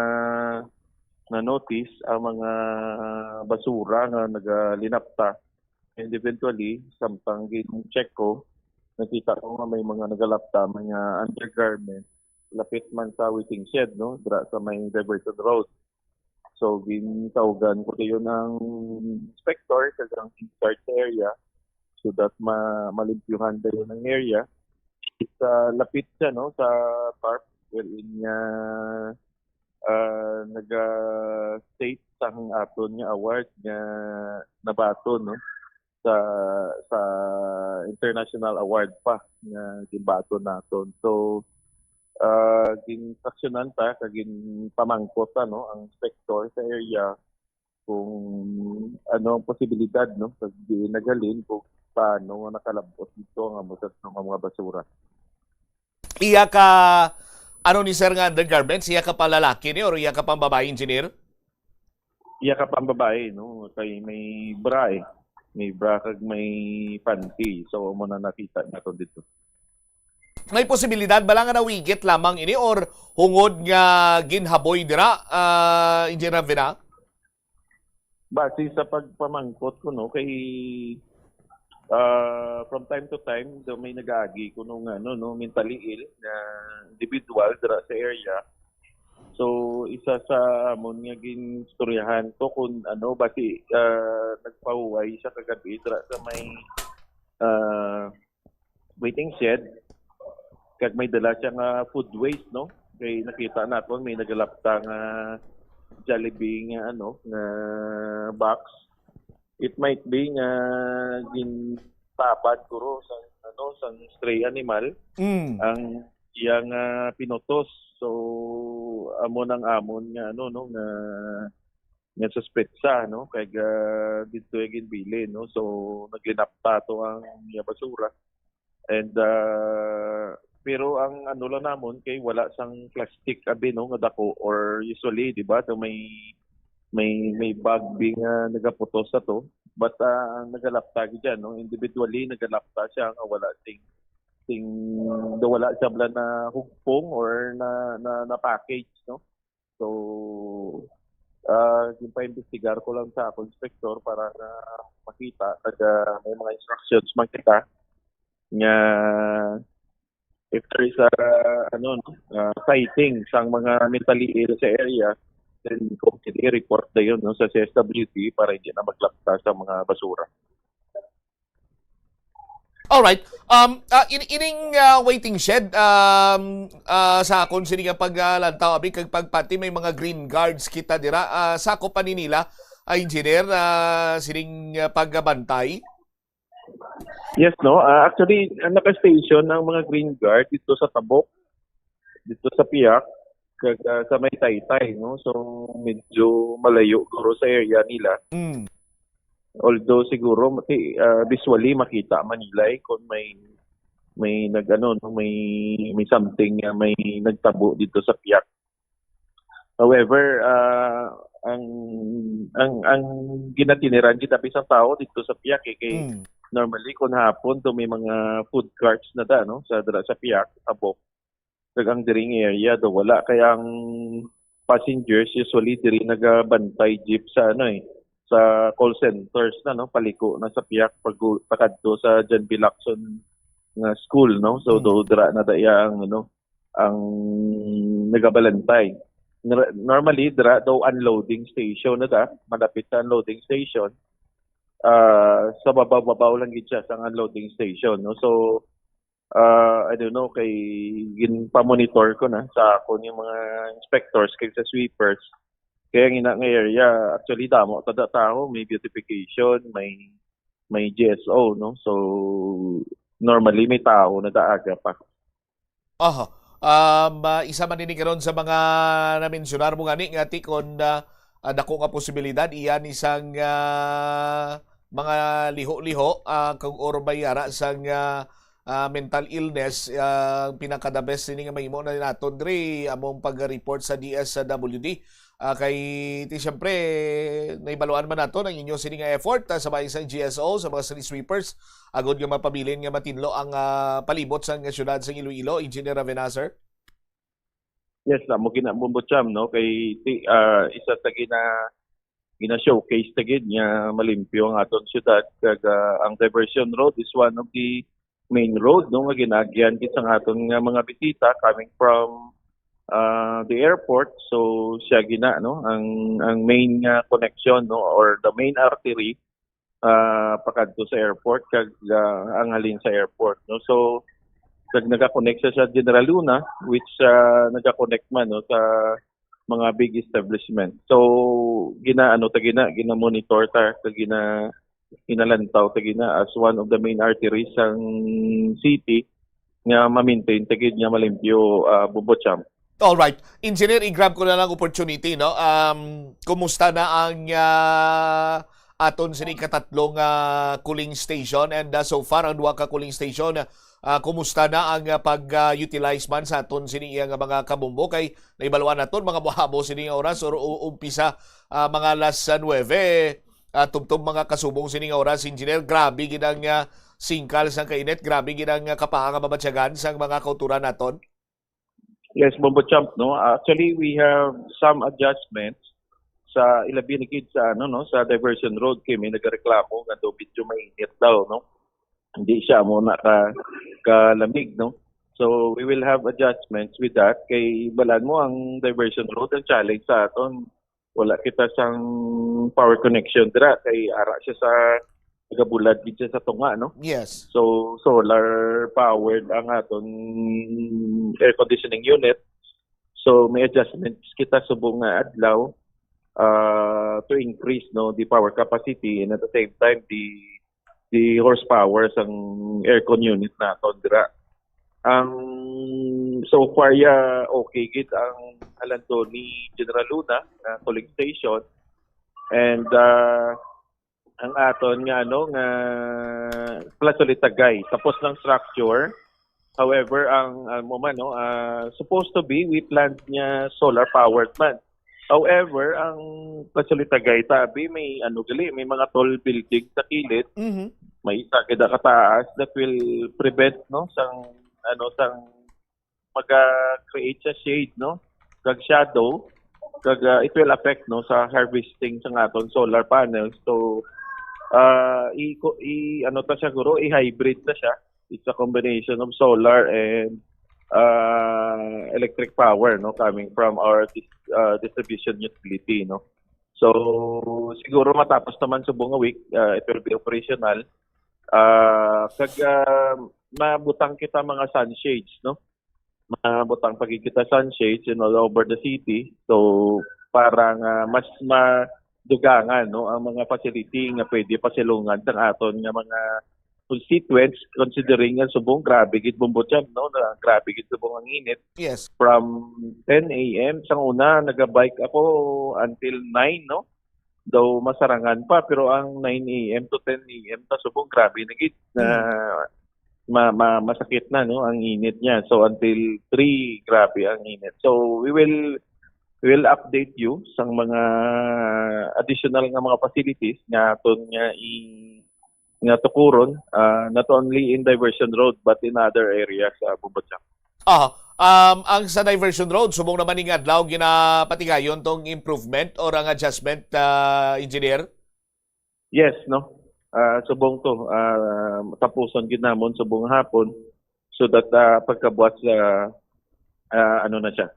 na-notice ang mga basura nga nagalinapta. And eventually, samtang gin-check ko, nakita ko nga may mga nagalapta, mga undergarment, lapit man sa waiting shed, no, dira sa may Diversion Road. So, gintawgan ko dayon ang inspector kag ang in charge sa area so that ma malimpyuhan dayon ang area. Sa lapit siya, no, sa tarp wherein nga, ah, naga-state sang aton nga award nga nabaton, no, sa sa international award pa nga ginbaton naton. So, ah, gin-instructionan ta kag ginpamangkot ta, no, ang inspector sa area kung ano ang posibilidad, no, kag diin naghalin, kung paano nga nakalab-ot dito ang amo sa mga basura. Iya ka, ano ni sir nga undergarments? Iya ka pang lalaki ni or iya ka pang babae, engineer? Iya ka pang babae, no, kay may bra eh. May bra kag may panty. So, amo na nakita naton dito. May posibilidad ba lang nga nawigit lamang ini or hungod nga ginhaboy dira, ah, Engineer Ravina? Base sa pagpamangkot ko, no, kay, ah, from time to time daw may nagaagi kuno nga, ano, no, mentally ill nga individual dira sa area. So, isa sa amon nga ginstoryahan ko kung ano, basi, ah, nagpahuway siya kagabi dira sa may, ah, waiting shed, kag may dala siya nga food waste, no? Kay nakita naton may nagalapta nga Jollibee nga, ano, nga box. It might be nga gintabad guro sa, ano, sang stray animal Mm. ang iyang, ah, pinutos. So, amo nang amon nga, ano, no, nga, nga suspetsa, no, kay, ah, didto iya ginbilin, no. So, naglinapta to ang iya basura. And, ah, pero ang ano lang namon kay wala sang plastic abi, no, nga dako, or usually, di ba, to may, may, may bag bi nga nagaputos sa to. But, ah, ang nagalapta gid dyan, no, individually nagalapta siya nga wala sing, sing, do wala siya bala na hugpong or na, na, na package, no. So, ah, ginpaimbestigar ko lang sa akong inspector para nga makita kag, ah, may mga instructions man kita nga if there is a, ano, no, ah, sighting sang mga mentally ill sa area, then kung pwede, report dayon, no, sa C S W D para hindi na maglapta sa mga basura. Alright. Um, ah, in, ining, ah, waiting shed, um, ah, sa akon sini nga paglantaw, abi, kag pagpati, may mga green guards kita dira. Ah, sakop pa ni nila, ah, engineer, ah, sining, ah, pagbantay? Yes, no? Ah, actually, ah, naka-station ang mga green guard dito sa Tabok, dito sa Piak, kag, ah, sa may Taytay, no? So, medyo malayo guro sa area nila. Mm. Although siguro, mati-, ah, visually makita man nila eh, kung may, may nag-, ano, no, may, may something nga may nagtabo dito sa Piak. However, ah, ang, ang, ang ginatiniran kita bisang tao dito sa Piak eh, kay Mm. Normally, kung hapon, do may mga food carts na da, no? Sa, dira sa Piak, Tabok. Kag ang diring area, do wala. Kaya ang passengers, usually, diri nagabantay jeep sa, ano eh, sa call centers na, no? Paliko na sa Piak, pag, pakadto sa John B. Lacson nga school, no? So, Mm. do, dira na daya ang, ano, ang nagabalantay. Nor-, normally, dira daw unloading station na da, malapit sa unloading station. Ah, sa babaw-babaw lang gid siya sa unloading station, no? So, ah, I don't know, kay ginpamonitor ko na sa akon yung mga inspectors kag sa sweepers. Kaya ang ina nga area, actually, damo ta da tao, may beautification, may, may G S O, no? So, normally, may tao na daaga pa. Aha. Um, ah, isa man ini karon sa mga na-mensionar mo gani nga tikon, ah, ah, dako nga posibilidad iya ni sang, ah, mga liho-liho, ah, kung or may ara sang, ah, ah, mental illness, ah, pinaka-the best ini nga mahimo na naton diri among pag-report sa D S W D. Ah, kay ti siyempre, nahibaluan man nato ang inyo sini nga effort, ah, sa bahin sang G S O, sa mga street sweepers, agod nga mapabilin nga matinlo ang, ah, palibot sang syudad sang Iloilo, Engineer Ravena, sir? Yes, amo gina, Bombo Cham, no? Kay ti, ah, isa sa gina, gina-showcase ta gid nga malimpyo ang aton syudad, kag, ah, ang Diversion Road is one of the main road, no, nga ginaagyan gid sang aton nga mga bisita coming from, ah, the airport. So, siya gina, no, ang, ang main nga connection, no, or the main artery, ah, pakadto sa airport kag, ah, ang halin sa airport, no. So, kag nagakonekta siya sa General Luna, which, ah, nagakonect man, no, sa mga big establishment. So, ginaano ta gina, gina-monitor ta, kag gina-, ginalantaw ta gina as one of the main arteries sang city nga ma-maintain ta gid nga malimpyo, ah, Bombo Cham. All right. Engineer, i-grab ko na lang opportunity, no? Um, kumusta na ang, ah, aton sini katatlo nga cooling station? And, ah, so far, ang duha ka cooling station, ah, kumusta na ang, ah, pag, ah, utilize man sa aton sini iya nga mga kabombo? Kay nahibaluan naton, mga buhabo sini nga oras or u-, umpisa, ah, mga alas, ah, nuebe, ah, tubtob mga kasubong sini nga oras, Engineer. Grabe gid ang, ah, singkal sang kainit, grabe gid ang, ah, kapaha nga mabatyagan sang mga kautoran naton. Yes, Bombo Champ, no? Actually, we have some adjustments sa, ilabi na gid sa, ano, no, sa Diversion Road, kay may nagareklamo nga daw medyo mainit daw, no? Hindi siya mo na ka, kalamig, no? So, we will have adjustments with that. Kay balaan mo ang Diversion Road, ang challenge sa aton, wala kita sang power connection dira, kay ara siya sa, nagabulad gid siya sa tunga, no? Yes. So, solar powered ang aton air conditioning unit. So, may adjustments kita subong nga adlaw, ah, to increase, no, the power capacity, and at the same time, the, the horsepower sang aircon unit naton dira. Ang, so far, ya, okay gid ang halando ni General Luna nga cooling station. And, ah, ang aton nga, ano, nga Plaza Litagay, tapos ng structure. However, ang, ang mo man, no, ah, supposed to be, we planned nga solar powered man. However, ang Plaza Litagay, tabi, may, ano, gali, may mga tall building sa kilid. Mhm. May isa gid ka taas that will prevent, no, sang, ano, sang maga-create sa shade, no, kag shadow, kag, ah, it will affect, no, sa harvesting sa aton solar panels. So, ah, i, ko, i, ano ta siya, guro, i-hybrid na siya. It's a combination of solar and, ah, electric power, no, coming from our dis-, ah, distribution utility, no. So, siguro matapos naman subong nga week, ah, it will be operational. Ah, kag, ah, mabutang kita mga sunshades, no? Mabutang pa gid kita sunshades in all over the city. So, para nga mas madugangan, no, ang mga facility nga pwede pasilungan sang aton nga mga constituents, considering nga subong grabe gid, Bombo Champ, no, na grabe gid subong ang init. Yes. From ten a m, sang una, nagabike ako until nine, no? Daw masarangan pa, pero ang nine a m to ten a m ta subong, grabe na gid na Hmm. ma-, ma-, masakit na, no, ang init niya. So, until three, grabe ang init. So, we will, we will update you sang mga additional nga mga facilities nga aton nga i-, nga tukuron, ah, not only in Diversion Road but in other areas, ah, Bombo Cham. Ah, um, ang sa Diversion Road, subong naman ning adlaw, ginapatigayon tong improvement or ang adjustment, ah, engineer? Yes, no? Ah, subong to, ah, tapuson gid namon subong hapon so that, ah, pagkabuhat sa, ah, ano na siya,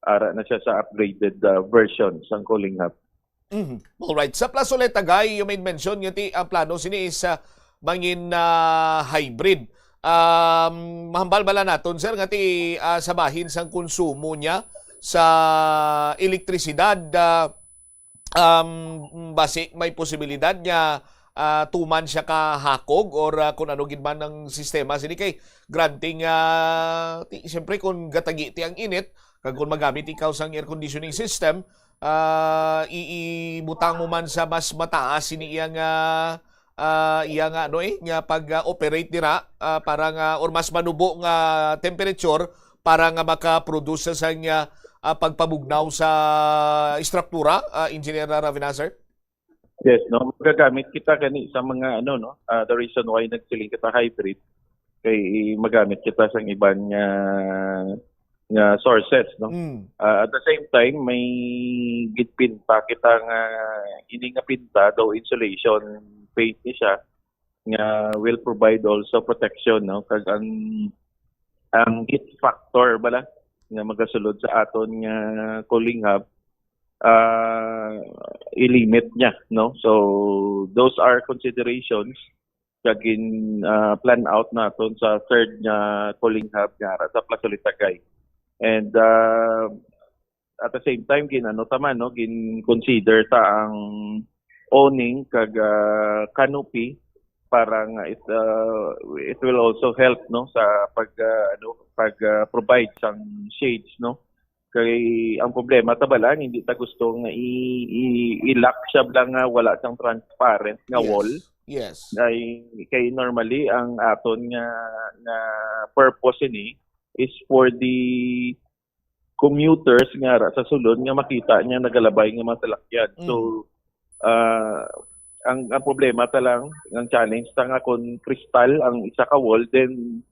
ara na siya sa upgraded, ah, version sang cooling hub. Mhm. Alright. Sa Plazoleta, Guy, you made mention nga ti ang plano sini is, ah, mangin, ah, hybrid. Um, mahambal bala naton, sir, nga ti, ah, sa bahin sang konsumo niya sa elektrisidad, ah, um, basi may posibilidad nga, ah, tuman siya ka hakog or, ah, kung ano gid man ang sistema sini kay granting, ah, ti, siyempre kung gatagi ti ang init kag kung magamit ikaw sang air conditioning system, ah, i-, ibutang mo man sa mas mataas sini iya nga, ah, iya nga ano eh, nga pag-operate dira, ah, para nga or mas manubo nga temperature para nga maka-produce sa nga, ah, pagpabugnaw sa estruktura, ah, Engineer Ravenazer? Yes, no? Magagamit kita gani sa mga ano, no? Ah, the reason why nagsiling kita hybrid kay magamit kita sa iban nga nga sources, no? Mm. Ah, at the same time, may ginpinta kita nga ini nga pinta daw insulation paint ni siya nga will provide also protection, no? Kag ang ang heat factor bala nga magasulod sa aton nga cooling hub, ah, i-limit niya, no? So those are considerations nga gin, ah, plan out naton sa third nga cooling hub nga ara sa Plaza Litagay. And, ah, at the same time, gin-ano ta man, no, gin-consider ta ang awning kag, ah, canopy para nga it, ah, it will also help, no, sa pag, ah, ano, pag, ah, provide sang shades, no. Kay ang problema ta bala, hindi ta gusto nga i, i, i-lock siya bala nga wala sang transparent nga Yes. Wall. Yes. Ay, kay normally ang aton nga nga purpose ini is for the commuters nga ara sa sulod nga makita niya nagalabay nga mga salakyan. Mm. So, ah, ang ang problema ta lang, ang challenge ta nga kung kristal ang isa ka wall, then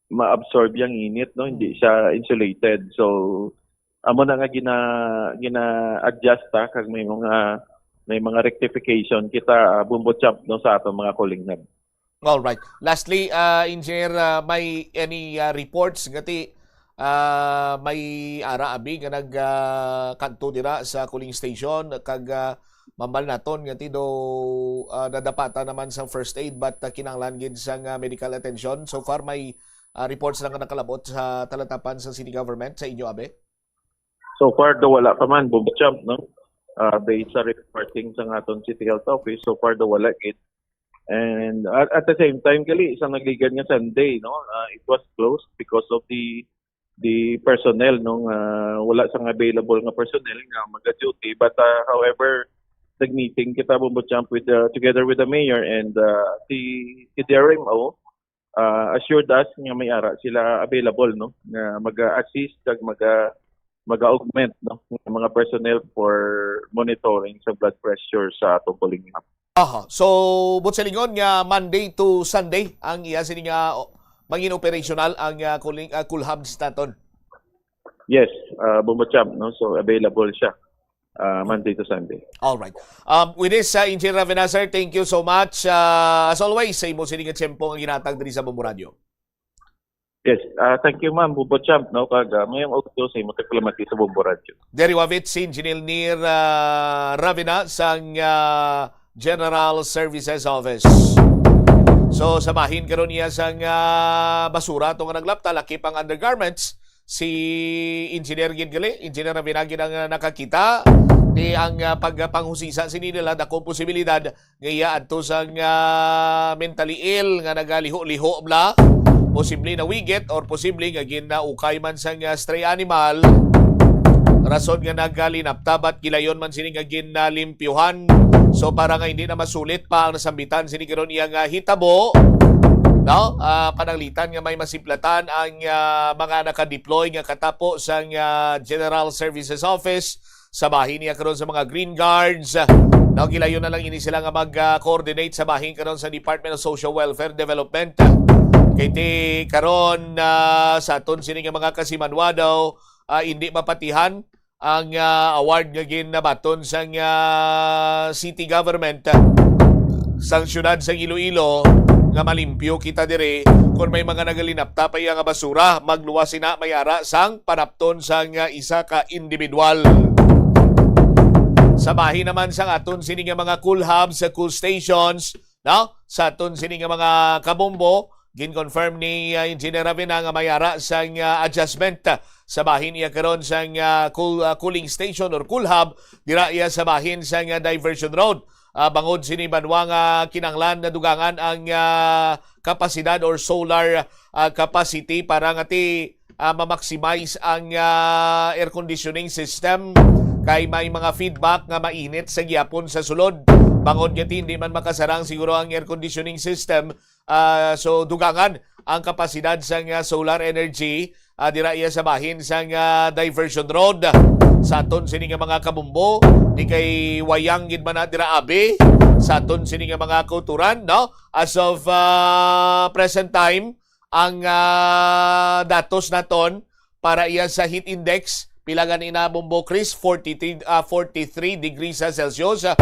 ma-absorb yung init, no? Hindi siya insulated. So, amo na nga gina gina-adjust ta kag may mga may mga rectification kita, ah, Bombo Cham, no, sa atong mga cooling hub. All right. Lastly, ah, Engineer, ah, may any, ah, reports nga ti, ah, may ara abi nga nag, ah, kanto dira sa cooling station kag, ah, mambal naton nga ti do, ah, nadapatan naman sa first aid but, ah, kinahanglan gid sang, ah, medical attention. So far may, ah, reports lang nga nakalabot sa talatapan sa city government sa inyo abi? So far, do wala pa man, Bombo Cham, no? Ah, based sa reporting sa aton City Health Office, so far, do wala gid. And at, at the same time, gali, sa nagligad nga Sunday, no, ah, it was closed because of the the personnel, no, nga wala sang available nga personnel nga maga-duty. But, ah, however, nag-meeting kita, Bombo Cham, with the, together with the mayor and, ah, the, the D R M O, ah, assured us nga may ara sila available, no, nga maga-assist kag maga maga-augment, no, ng mga personnel for monitoring sa blood pressure sa atong cooling hub. Aha. So, buot silingon nga Monday to Sunday ang iya sini nga, o, mangin operational ang, ah, cooling, ah, cool hubs naton. Yes, uh, Bombo Cham, no? So available siya, uh, Monday to Sunday. All right. Um, with this, uh, Engineer Ravenazer, thank you so much. Uh, as always, sa imo sini nga tiyempo nga ginatag diri sa Bombo Radio. Yes, uh, thank you, ma'am, Bombo Cham, no? Kag, uh, mayong udto sa imo tagpalamati sa Bombo Radio. Diri wavit si Engineer Nir, uh, Ravina sang, uh, General Services Office. So, sa bahin karon niya sang, uh, basura, itong naglapta, lakip ang undergarments, si Engineer gid gali, Engineer Ravina gid ang, uh, nakakita. Di ang, uh, pagpanghusisa sini nila, dako posibilidad nga iya adto sang, ah, mentally ill nga nagaliho-liho bla, posible na wigit or posible nga ginaukay man sang, ah, stray animal, rason nga nagalinapta bat gilayon man sini nga ginalimpyuhan. So, para nga hindi na masulit pa ang nasambitan sini karon iya nga hitabo, no? Ah, pananglitan nga may masiplatan ang, ah, mga nakadeploy nga katapo sang, ah, General Services Office sa bahin niya karon sa mga Green Guards, ah, Now, gilayon na lang ini sila nga mag-coordinate sa bahin karon sa Department of Social Welfare Development. Kay ti karon, ah, sa aton sini nga mga kasimanwa daw, ah, hindi mapatihan ang, ah, award nga ginabaton sang, ah, city government, sang siyudad sang Iloilo, nga malimpyo kita diri. Kung may mga nagalinapta pa iya nga basura, magluwas sina may ara sang panapton sang, ah, isa ka individual. Sa bahin naman sang aton sini nga mga cool hubs, sa cool stations, no? Sa aton sini nga mga kabombo, gin-confirm ni, ah, Engineer Ravena nga may ara sang, ah, adjustment, ah, sa bahin iya karon sang, ah, cool, ah, cooling station or cool hub dira iya sa bahin sang, ah, diversion road. Ah, bangod sini banwa nga kinahanglan na dugangan ang, ah, kapasidad or solar, ah, capacity para nga ti, ah, ma-maximize ang, ah, air conditioning system, kay may mga feedback nga mainit sa gihapon sa sulod. Bangod nga ti hindi man makasarang siguro ang air conditioning system, ah, so dugangan ang kapasidad sang, ah, solar energy, ah, dira iya sa bahin sang, ah, diversion road. Sa aton sini nga mga kabumbo, di kay wayang gid man na dira abi sa aton sini nga mga kauturan, no? As of, ah, present time, ang, ah, datos naton para iya sa heat index, pila gani na, Bombo Chris? Forty-three, ah, forty-three degrees sa Celsius. Ah,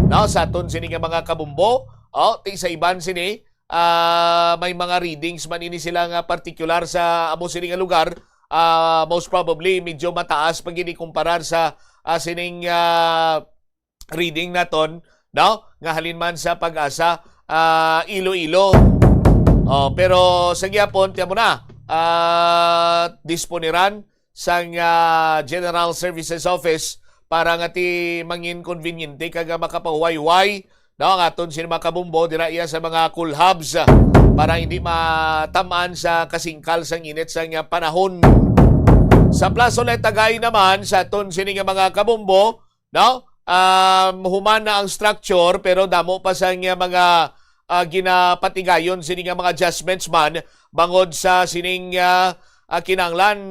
no, sa aton sini nga mga kabumbo, oh, ti sa iban sini, ah, may mga readings man ini sila nga partikular sa amo sini nga lugar. Ah, most probably medyo mataas pa gid ikumparar sa, ah, sining, ah, reading naton, no? Nga halin man sa Pag-asa, ah, Iloilo. Oh, pero sa gihapon, tiyan mo na, ah, disponiran sang, ah, General Services Office para nga ti mangin conveniente kag makapahuway-huway, no, ang aton sini mga kabumbo dira iya sa mga cool hubs, ah, para hindi matamaan sa kasingkal sang init sang, ah, panahon. Sa Plaza Letagay naman, sa aton sini nga mga kabumbo, no? Um, human na ang structure, pero damo pa sang mga, ah, ginapatigayon sini nga mga adjustments man bangod sa sining, ah, ah, kinahanglan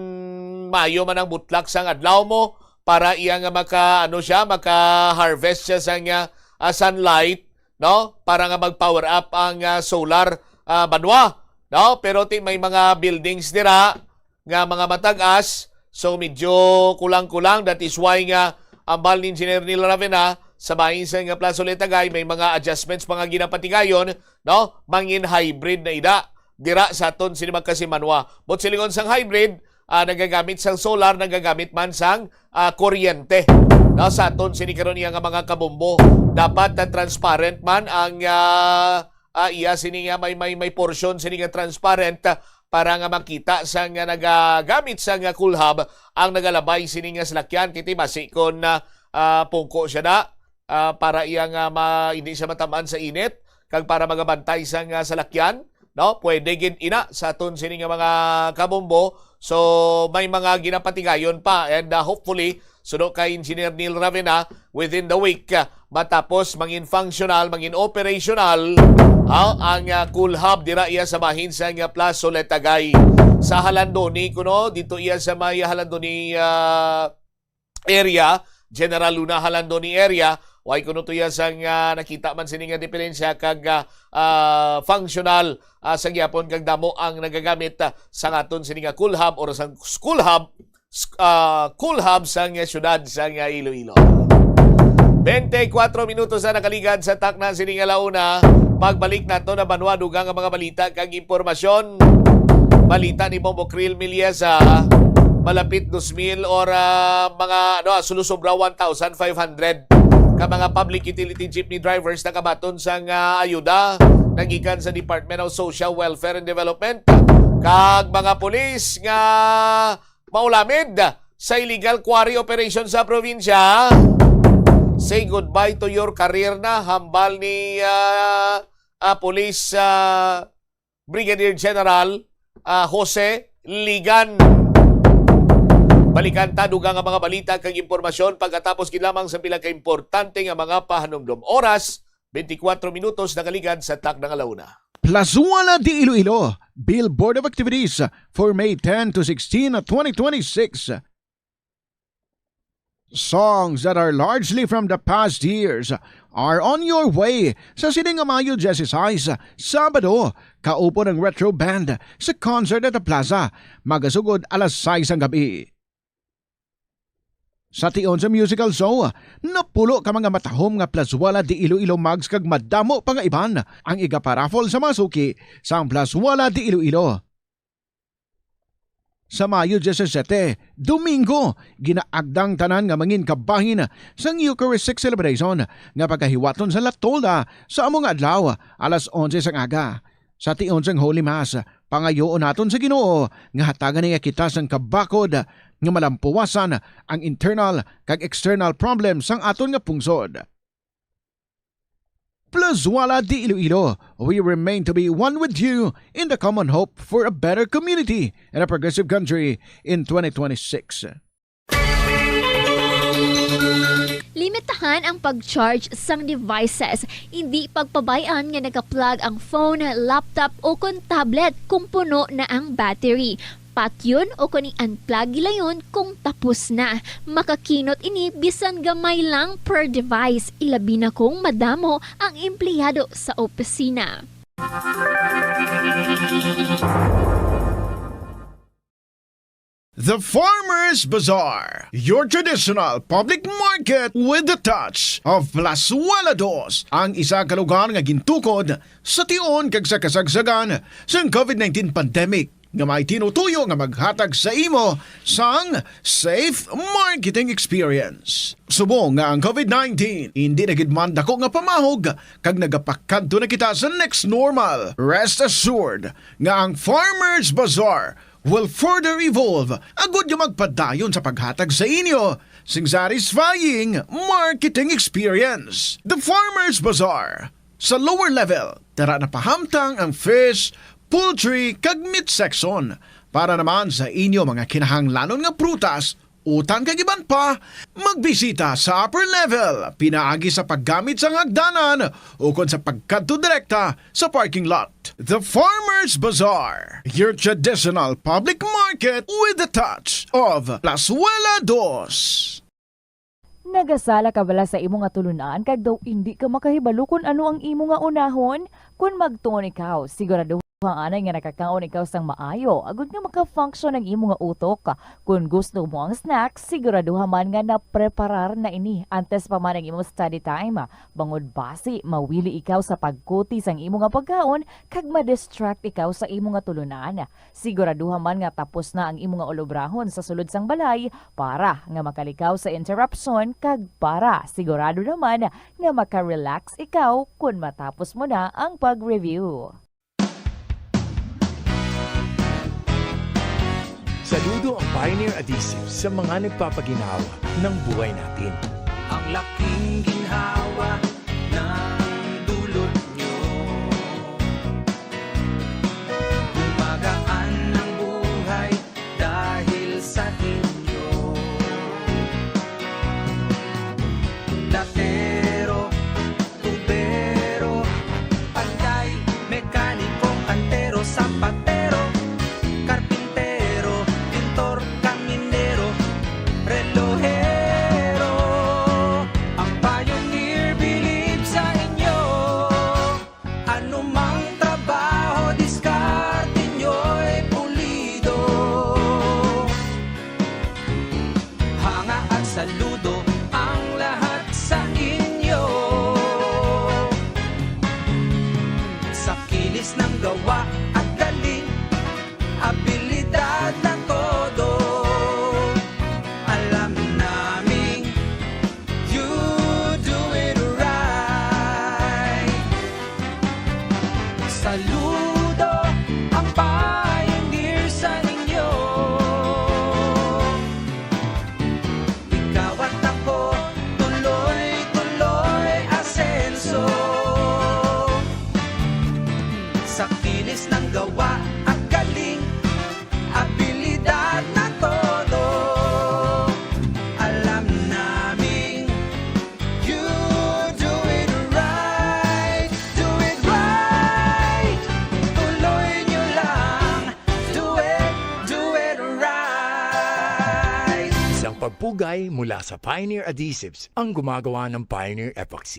maayo man ang butlak sang adlaw mo para iya nga maka, ano siya, maka-harvest siya sang, ah, ah, sunlight, no? Para nga mag-power up ang, ah, solar, ah, banwa, no? Pero ti may mga buildings dira nga mga matag-as. So, medyo kulang-kulang. That is why nga ang bal ni Engineer Neil Ravena sa bahin sa nga Plaza Letagay, may mga adjustments, mga ginapatigayon, no? Mangin hybrid na ida dira sa aton sini magkasimanwa. But silingon sang hybrid, ah, nagagamit sang solar, nagagamit man sang, ah, kuryente. No? Sa aton sini karon iya nga mga kabumbo, dapat na transparent man ang, ah, ah, iya sini nga may, may, may portion sini nga transparent, ah, para nga makita sa nga nagagamit sa nga cool hub ang nagalabay sini nga salakyan. Kiti basi kon, ah, ah, pungko siya na, ah, para iya nga ma-, hindi siya matamaan sa init kag para magabantay sa nga salakyan, no? Pwede gid ina sa aton sini nga mga kabombo. So, may mga ginapatigayon pa, and, ah, hopefully, suno kay Engineer Neil Ravena, within the week, ah, matapos mangin functional, mangin operational, ah, ang, ah, cool hub dira iya sa bahin sa nga Plaza Letagay. Sa Jalandoni kuno, dito iya sa may Jalandoni, ah, area, General Luna Jalandoni area, way kuno to iya sang, ah, nakita man sini nga diferensya kag, ah, ah, functional, ah, sa gihapon kag damo ang nagagamit, ah, sa aton sini nga cool hub or sa school hub, s-, ah, cool hub sang, ah, siyudad sang, ah, Iloilo. Twenty-four minutos na nakaligad sa takna sini nga launa. Pagbalik nato na banwa, dugang ang mga balita kag impormasyon. Balita ni Bombo Krill Miliesa, malapit dos mil or, ah, mga, ano, ah, sulusobra one thousand five hundred ka mga public utility jeepney drivers nakabaton sang, ah, ayuda nagikan sa Department of Social Welfare and Development kag mga pulis nga maulamid sa illegal quarry operation sa probinsya. Say goodbye to your career na, hambal ni, ah, ah, Police, ah, Brigadier General, ah, Jose Ligan. Balikan ta dugang nga mga balita kag impormasyon pagkatapos gid lamang sa pila ka importante nga mga pahanumdom. Oras, twenty-four minutos nakaligad sa takna nga launa. Plazuela de Iloilo, Bill Board of Activities for May ten to sixteen, twenty twenty-six. Songs that are largely from the past years are on your way sa sini nga Mayo diyesisais, Sabado, kaupod ang Retro Band sa concert at the plaza, magasugod alas sais ang gabi. Sa tion sa musical show, napulo ka mga matahom nga plaswala di Iloilo mugs kag madamo pa nga iban ang igaparaffle sa mga suki sang plaswala di Iloilo. Sa Mayo diyesisete, Domingo, ginaagdang tanan nga mangin kabahin sang Eucharistic celebration nga pagahiwaton sa La Tolda sa amo nga adlaw, alas onse sang aga. Sa tion sang Holy Mass, pangayoon naton sa Ginoo nga hatagan niya kita sang kabakod nga malampuwasan ang internal kag external problems sang aton nga pungsod. Plaswala di Iloilo, we remain to be one with you in the common hope for a better community and a progressive country in twenty twenty-six. Limitahan ang pag-charge sang devices. Indi pagpabay-an nga naka-plug ang phone, laptop, o kon tablet kung puno na ang battery. Patyon o kon i-unplug gilayon kung tapos na. Makakinot ini bisan gamay lang per device, ilabi na kung madamo ang empleyado sa opisina. The Farmers Bazaar, your traditional public market with the touch of Plazuela Dos, ang isa ka lugar nga gintukod sa tion kag sa kasagsagan sang covid nineteen pandemic nga may tinutuyo nga maghatag sa imo sang safe marketing experience. Subong nga ang covid nineteen indi na gid man dako nga pamahog kag nagapakadto na kita sa next normal, rest assured nga ang Farmers Bazaar will further evolve agud nga magpadayon sa paghatag sa inyo sing satisfying marketing experience. The Farmers Bazaar. Sa lower level, dara na pahamtang ang fish, poultry, kag meat section. Para naman sa inyo mga kinahanglanon nga prutas, utan kag iban pa, magbisita sa upper level pinaagi sa paggamit sang hagdanan ukon sa pagkadto direkta sa parking lot. The Farmers Bazaar, your traditional public market with the touch of Plazuela Dos. Nagasala ka bala sa imo nga tulunan kag daw indi ka makahibalo kon ano ang imo nga unahon? Kon magtuon ikaw, siguraduha anay nga nakakaon ikaw sang maayo agud nga maka-function ang imo nga utok. Kon gusto mo ang snack, siguraduha man nga napreparar na ini antes pa man ang imo study time, bangod basi mawili ikaw sa pagkuti sang imo nga pagkaon kag ma-distract ikaw sa imo nga tulunan. Siguraduha man nga tapos na ang imo nga ulobrahon sa sulod sang balay para nga makalikaw sa interruption kag para sigurado naman nga maka-relax ikaw kon matapos mo na ang pag-review. Saludo ang Pioneer Adhesive sa mga nagpapaginhawa ng buhay natin. Ang laking ginhawa ng dulot nyo. Gumagaan ang buhay dahil sa inyo. Platero, tubero, panday, mekaniko, kantero, sapatero, karpintero, pintor, kaminero, relohero. Ang Pioneer believe sa inyo. Anumang trabaho, diskarte nyo'y pulido. Hanga at saludo ang lahat sa inyo. Sa kinis ng gawa at galing, abilidad na todo, alam naming you do it right. Saludo ang Pioneer sa inyo. Ikaw at ako, tuloy-tuloy asenso. Sa kinis ng gawa at galing, abilidad na todo, alam naming you do it right, do it right. Tuloy nyo lang, do it, do it right. Isang pagpu- Ugay mula sa Pioneer Adhesives ang gumagawa ng Pioneer Epoxy.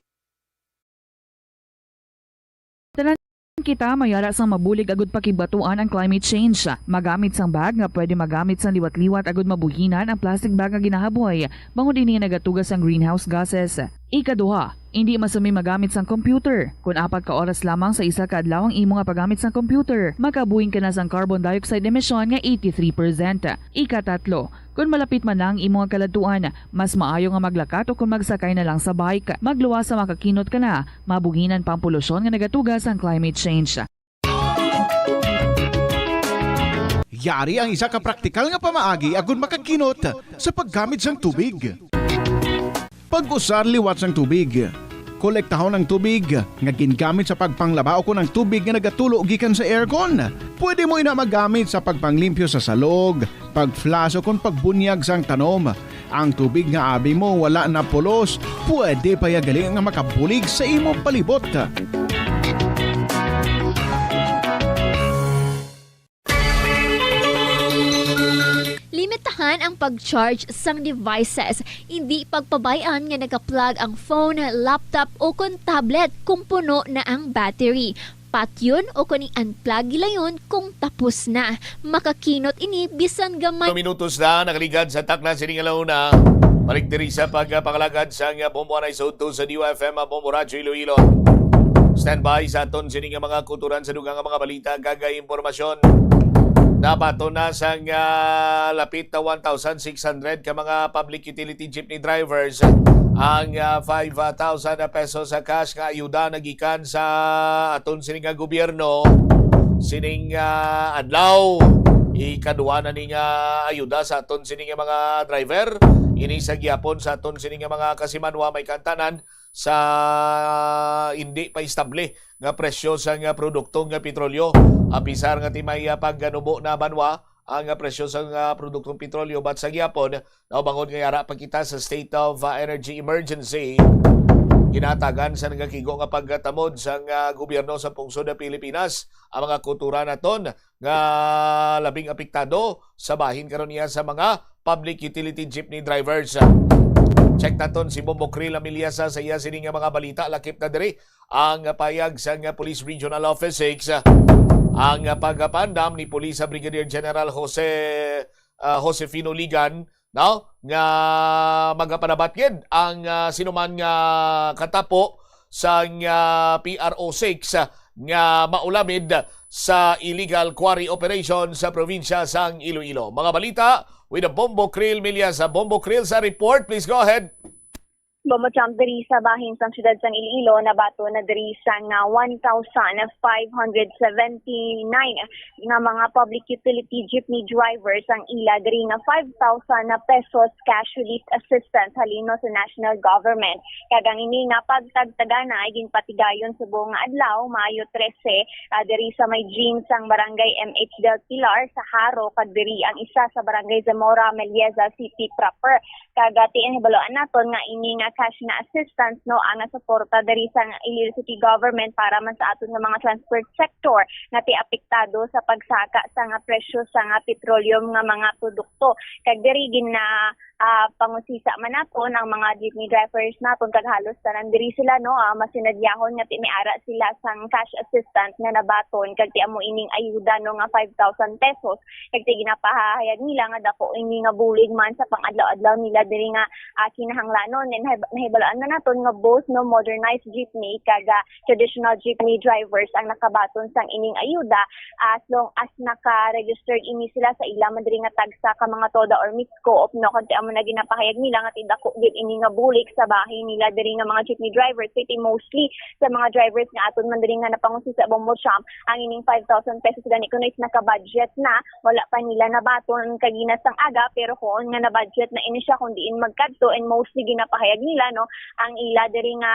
Tanan kita may ara sang mabulig agud pakigbatua ang climate change. Magamit sang bag nga pwede magamit sang liwat-liwat agud mabuhinan ang plastic bag nga ginahaboy, bangod ini nagatuga sang greenhouse gases. Ikaduha, indi masami magamit sang computer. Kon apat ka oras lamang sa isa ka adlaw ang imo nga paggamit sang computer, makabuhing ka na sang carbon dioxide emission nga eighty-three percent. Ikatatlo, kon malapit man na ang imo nga kaladtuan, mas maayo nga maglakat o kon magsakay na lang sa bike. Magluwas sa makakinot ka na, mabuhinan pa ang polusyon nga nagatuga sang climate change. Yari ang isa ka praktikal nga pamaagi agud makakinot sa paggamit sang tubig. Pag-usar liwat sang tubig. Kolektahon ang tubig nga gingamit sa pagpanglaba ukon ang tubig nga nagatulo gikan sa aircon. Pwede mo ina magamit sa pagpanglimpyo sa salog, pag-flush ukon pagbunyag sang tanom. Ang tubig nga abi mo wala na pulos, pwede pa ya gali nga makabulig sa imo palibot. Limitahan ang pag-charge sang devices. Indi pagpabay-an nga naka-plug ang phone, laptop, o kon tablet kung puno na ang battery. Patyon o kon i-unplug gilayon kung tapos na. Makakinot ini bisan gamay. Minutos na nakaligad sa takna sining alauna. Balik diri sa pagpangalagad sang Bombo Anay sa udto sa D Y F M, Bombo Radyo Iloilo. Standby sa aton sini nga mga kuturan sa dugang nga mga balita kag impormasyon. Nabaton na sang ah, lapit na one thousand six hundred ka mga public utility jeepney drivers ang ah, five thousand pesos sa cash nga ayuda nagikan sa aton sini nga gobyerno sining ah, adlaw. Ikaduha na ni nga ayuda sa aton sini nga mga driver. Ini sa gihapon sa aton sini nga mga kasimanwa may kantanan sa hindi pa estable nga presyo sang produkto nga petrolyo. Apisar nga ti may ah, pagganubo na banwa ang ah, presyo sang ah, produktong petrolyo, but sa gihapon, nabangon nga yara pa kita sa state of ah, energy emergency. Ginatagan sa nagakigo nga pagtamod sang ah, gobyerno sa pungsod sa Pilipinas ang mga kultura naton nga labing apektado sa bahin karon niya sa mga public utility jeepney drivers. Check naton si Bombo Krill Amiliasa sa iya sini nga mga balita. Lakip na diri ang payag sang Police Regional Office six. Ang pagpandam ni Police Brigadier General Jose ah, Josefino Ligan, no, nga magapanabat gid ang ah, sinuman nga katapo sang ah, P R O six ah, nga maulamid sa illegal quarry operation sa probinsya sang Iloilo. Mga balita with a Bombo Krill Milyas. Bombo Krill sa report, please go ahead. Bombo Champ, diri sa bahin sang siyudad sang Iloilo, nabaton na diri sang ah, one thousand five hundred seventy-nine nga mga public utility jeepney drivers ang ila diri nga five thousand na pesos cash relief assistance halin no sa national government. Kag ang ini nga pagtagtagana ay ginpatigayon subong nga adlaw, Mayo trese, ah, diri sa may gym sang Barangay M H Del Pilar sa Jaro, kag diri ang isa sa Barangay Zamora, Melieza City proper. Kag, ah, ti-, nahibaluan naton nga ini nga cash nga assistance, no, ang nasuporta diri sa Iloilo City Government para man sa aton nga mga transport sector nga ti apektado sa pagsaka sa nga presyo sa nga petroleum nga mga produkto. Kag diri gina, ah, pangusisa man naton ang mga jeepney drivers naton, kag halos tanan diri sila, no, ah, masinadyahon nga ti may ara sila sang cash assistance nga nabaton, kag ti amo ining ayuda, no, nga five thousand pesos. Kag ti ginapahayag nila nga dako ini nga bulig man sa pang-adlaw-adlaw nila diri nga, ah, kinahanglanon. And nahib-, nahibaluan na naton nga both, no, modernized jeepney kag, ah, traditional jeepney drivers ang nakabaton sang ining ayuda as long as naka-registered ini sila sa ila man diri nga tagsa ka mga TODA or MISC-COOP, no, kag ti amo na ginapahayag nila nga ti dako gid ini nga bulig sa bahin nila diri nga mga jeepney drivers, kay ti mostly sa mga drivers nga aton man diri nga napangusisa sa Bombo Champ, ang ining five thousand pesos gani kuno is naka-budget na, wala pa nila nabaton kagina sang aga, pero kuon nga na-budget na ini siya kung diin magkadto, and mostly ginapahayag nila, no, ang ila diri nga,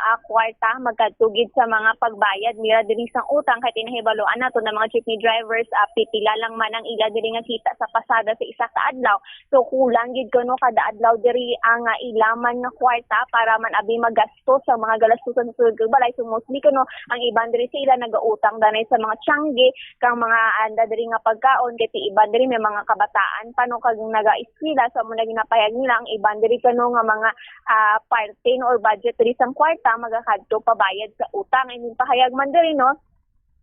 ah, kwarta magkadto gid sa mga pagbayad nila diri sang utang, kay ti nahibaluan naton nga mga jeepney drivers, ah, pipila lang man ang ila diri nga kita sa pasada sa isa ka adlaw, so kulang gid kuno kada adlaw diri ang, ah, ila man nga kwarta para man abi magasto sa mga galastusan sa sulod kag balay. So, mostly kuno ang iban diri sa ila nagautang danay sa mga tiyangge kang mga anda diri nga pagkaon, kay ti iban diri may mga kabataan pa, no, kag nagaeskwela. So, amo na ginapahayag nila ang iban diri kuno nga mga, ah, parte, no, or budget diri sang kwarta magakadto pabayad sa utang. And ginpahayag man diri, no,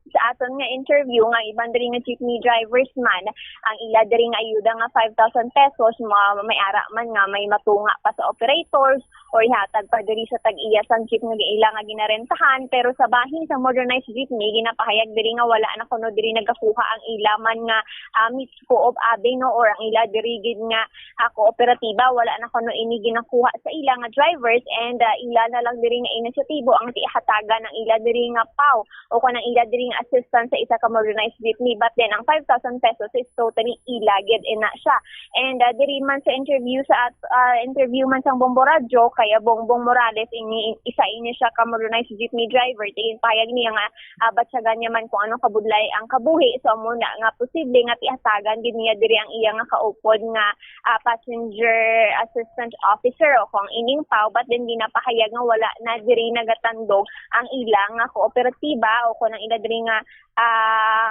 sa aton nga interview nga iban diri nga jeepney drivers man, ang ila diri nga ayuda nga five thousand pesos, ma-, may ara man nga may matunga pa sa operators or ihatag pa diri sa tag-iya sang jeep nga ila nga ginarentahan. Pero sa bahin sa modernized jeepney, ginapahayag diri nga wala na kuno diri nagakuha ang ila man nga, ah, Mitsuko of Abe, no, or ang ila diri gid nga, ah, kooperatiba, wala na kuno ini ginakuha sa ila nga drivers, and, ah, ila na lang diri nga inisyatibo ang ti hatagan ang ila diri nga paw o kung ang ila diri nga assistance sa isa ka modernized jeepney. But then, ang five thousand pesos is totally ila gid ina siya. And, ah, diri man sa interview sa at-, ah, interview man sang Bombo Radyo kay, ah, Bongbong Morales, ini, isa ini siya ka modernized jeepney driver. Tingin payag niya nga, ah, batyagan niya man kung anong kabudlay ang kabuhi. So, amo na nga posible nga tihatagan gid niya diri ang iya nga kaupod nga, ah, passenger assistant officer o kung ining paw, but then ginapahayag nga wala na diri nagatandog ang ila nga kooperatiba o kung ang ila diri nga, ah,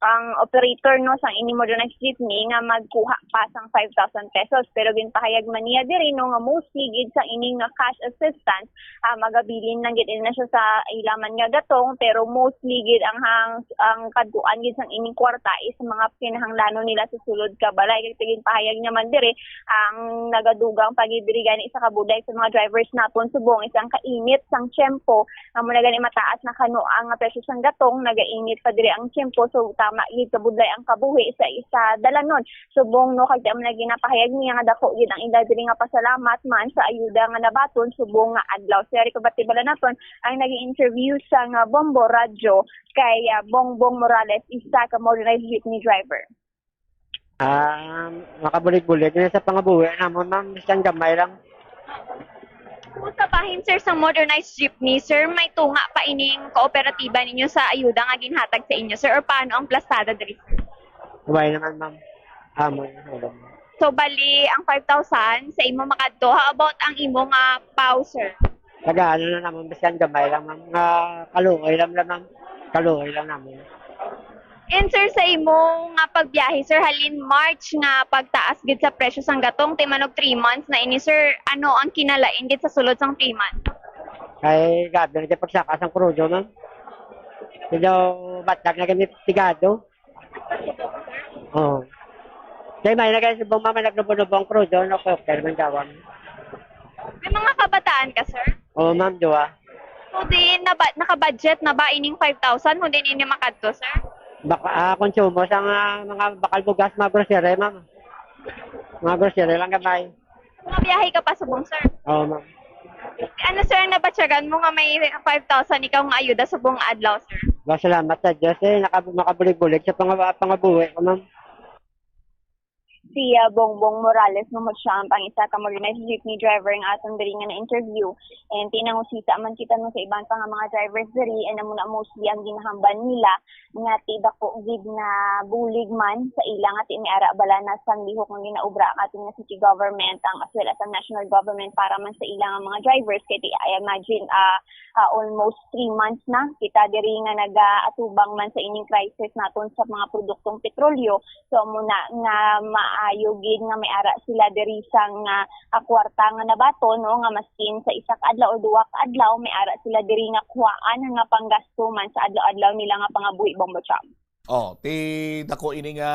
ang operator, no, sang ini modernized jeepney nga magkuha pa sang five thousand pesos. Pero ginpahayag man niya diri, no, nga mostly gid sang ini nga cash assistance, ah, magabilin lang gid na siya sa ila man nga gatong, pero mostly gid ang hang, ang kadtuan gid sang ining kwarta is mga kinahanglanon nila sa sulod ka balay. Kay ginpahayag niya man diri, ang nagadugang pa gid diri gani sa kabudlay sa mga drivers naton subong is ang kainit sang tiyempo. Amo na gani mataas na kano ang presyo sang gatong, nagainit pa diri ang tiyempo, so tama gid kabudlay ang kabuhi sa isa dalanon. Subong, no, kag amo na ginapahayag niya nga dako gid ang ila diri nga pasalamat man sa ayuda nga nabaton subong nga adlaw. Si Rico Batibala naton ang naging interview sa nga Bombo Radyo kay, ah, Bongbong Morales, isa ka modernized jeepney driver. Ah, makabulig-bulig na sa pangabuhi namon, ma'am, bisan gamay lang. Kung sa bahin, sir, sa modernized jeepney, sir, may tunga pa ining kooperatiba ninyo sa ayuda nga ginhatag sa inyo, sir, or paano ang plastada diri, sir? Wala naman, ma'am. Amo na, wala. So, bali, ang five thousand sa imo makadto. How about ang imo nga paw, sir? Taga ano na naman, bisan gamay lang, ma'am. Nga kaluoy lang, lang, ma'am. Kaluoy lang naman. And sir, sa imo nga pagbiyahe, sir, halin March nga pagtaas gid sa presyo sang gatong, ti manog three months na ini, sir, ano ang kinalain gid sa sulod sang three months? Kay grabe na yung pagsaka sang krudo, ma'am. Medyo batag na kami pigado. Oo. Kay may na guys, bang mama nagnubo-nubo ang krudo, no? Okay, okay, man gawang. May mga kabataan ka, sir? Oo, ma'am, duwa. So, di na ba, nakabudget na ba ining five thousand kung di ninyo makadto, sir? Baka, ah, konsumo sa mga, mga bakal bugas, mga grocery, ma'am. Mga grocery lang gamay. Mga biyahe ka pa subong, sir? Oo, ma'am. Ano, sir, nabatyagan mo nga may five thousand ikaw nga ayuda subong nga adlaw, sir? Ba, salamat sa Diyos, eh. Naka-, makabulig-bulig sa panga-, pangabuhi ko, ma'am. Si, ah, Bongbong Morales, no, mo siya ang pang-isa ka modernized jeepney driver nga aton diri nga na-interview. And tinangusita man kita, no, sa iban pa nga mga drivers diri, and amo na mostly ang ginahambal nila nga ti dako gid nga bulig man sa ila nga ti may ara bala na sang lihok nga ginaobra ang aton nga city government, ang, as well as ang national government para man sa ila nga mga drivers. Kay ti, I imagine, ah, ah, almost three months na kita diri nga nagaatubang man sa ining crisis naton sa mga produktong petrolyo. So, amo na nga maayo gid nga may ara sila diri sang, ah, ah, kwarta nga nabaton, no, nga maskin sa isa ka adlaw o duha ka adlaw, may ara sila diri nga kuhaan nga panggasto man sa adlaw-adlaw nila nga pangabuhi, Bombo Cham. Oh, ti dako ini nga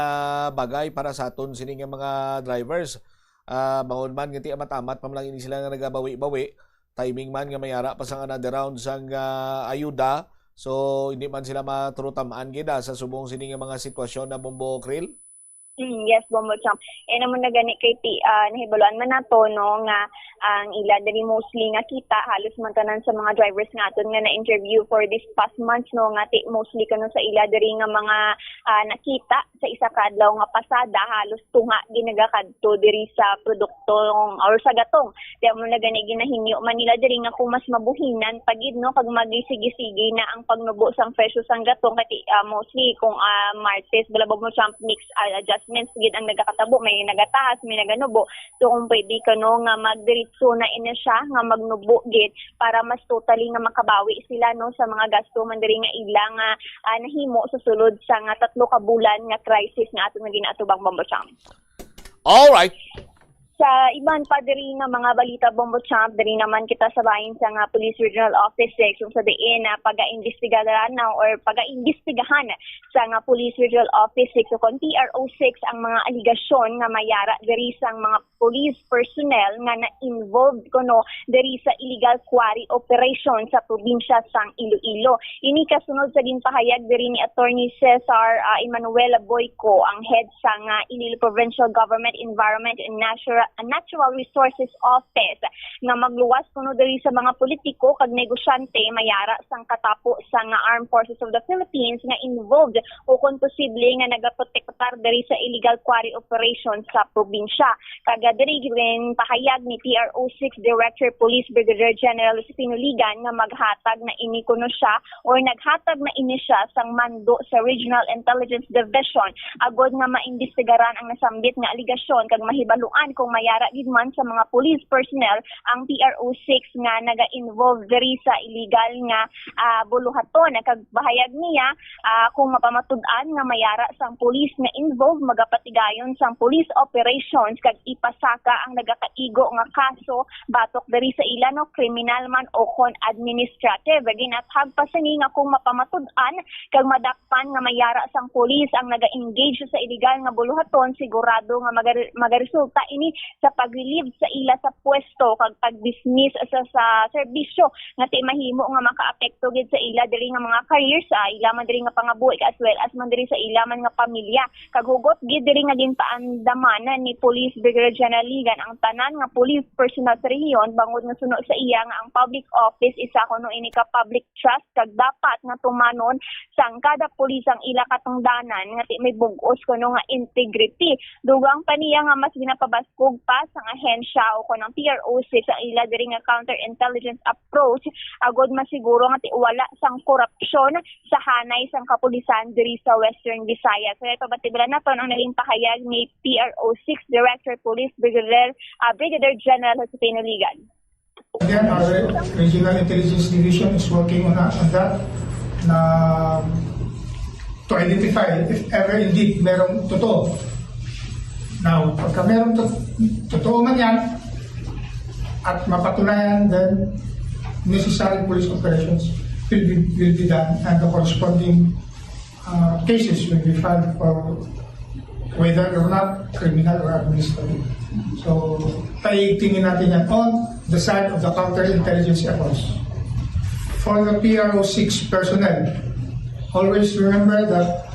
bagay para sa aton sini nga mga drivers. Ah, bangod man nga ti amat-amat pa man lang ini sila nga nagabawi-bawi, timing man nga may ara pa sang another round sang, ah, ayuda. So, hindi man sila maturutamaan gid, ah, sa subong sini nga mga sitwasyon na, Bombo Krill? Mm, yes, Bombo Cham. Eh, naman na gani kay ti-, ah, nahibaluan man nato, no, nga ang ila diri mostly nga kita, halos man tanan sa mga drivers nga aton nga na-interview for this past months, no, nga ti-, mostly kano sa ila diri nga mga, ah, nakita sa isa ka adlaw nga pasada, halos tunga ginagakadto diri sa produktong or sa gatong. Kaya mo na gani ginahinyo man nila diri nga kung mas mabuhinan pa gid, no, kag magisigi-sige na ang pagnubo sang presyo sang gatong, kay ti-, ah, mostly kung, ah, Martes, bala, Bombo Cham, mix, ah, adjust investments gid ang nagakatabo, may nagataas, may naganubo. So, kung pwede ka, no, nga magdiretso na ini siya, nga magnubo gid para mas totally nga makabawi sila, no, sa mga gasto man diri nga ila nga, ah, nahimo sa sulod sa nga tatlo ka bulan nga crisis nga ato nga ginaatubang, Bombo Cham. All right. Sa iban pa diri nga mga balita, Bombo Cham, diri naman kita sa bahin sa nga Police Regional Office six, kung sa diin na pagaimbestigahan na or pagaimbestigahan sa nga Police Regional Office six o kon P R O six ang mga aligasyon nga mayara diri sang mga police personnel nga na-involved kuno diri sa illegal quarry operation sa probinsya sang Iloilo. Ini kasunod sa ginpahayag diri ni Attorney Cesar, ah, Emmanuel Boyco, ang head sa nga Iloilo Provincial Government Environment and Natural, Natural Resources Office, nga magluwas kuno diri sa mga politiko kag negosyante mayara sang katapo sa nga Armed Forces of the Philippines nga involved o kon posible nga nagaprotektar diri sa illegal quarry operation sa probinsya. Kag diri ginpahayag ni P R O six Director Police Brigadier General Josefino Ligan nga maghatag na ini kuno siya or naghatag na ini siya sang mando sa Regional Intelligence Division agod nga maimbestigaran ang nasambit nga aligasyon kag mahibaluan kung mayara gid man sa mga police personnel ang P R O six nga naga-involve diri sa illegal nga, ah, buluhaton. Kag pahayag niya, ah, kung mapamatud-an nga mayara sang police nga involved, magapatigayon sang police operations kag ipasaka ang nagakaigo nga kaso batok diri sa ila, no, kriminal man o kon administrative. Ginathag pa sini nga kung mapamatud-an kag madakpan nga mayara sang police ang naga-engage sa illegal nga buluhaton, sigurado nga magar-, magaresulta ini sa pag-relieve sa ila sa pwesto kag pag-dismiss sa, sa serbisyo nga ti mahimo nga makaapekto gid sa ila diri nga mga career, sa ila man diri nga pangabuhi as well as man diri sa ila man nga pamilya. Kag hugot gid diri nga ginpaandamanan ni Police Brigadier General Ligan ang tanan nga police personnel sa rehiyon, bangod nga suno sa iya nga ang public office isa kuno ini ka public trust kag dapat nga tumanon sang kada pulis ang ila katungdanan nga ti may bug-os kuno nga integrity. Dugang pa niya nga mas ginapabaskog pa sang ahensya o kon ang P R O six ang ila diri nga counterintelligence approach agod masiguro nga ti wala sang korupsyon sa hanay sang kapulisan diri sa Western Visayas. Kaya pabatibalan naton ang naging pahayag ni P R O six Director Police Brigadier, ah, Brigadier General Josefino Ligan. Again, our Regional Intelligence Division is working on, on that na to identify if ever indeed merong totoo. Now, pagka merong to- totoo man yan at mapatunayan, then necessary police operations will be, will be done and the corresponding uh, cases will be filed for whether or not criminal or administrative. So, paigtingin natin yan on the side of the counterintelligence efforts. For the P R O six personnel, always remember that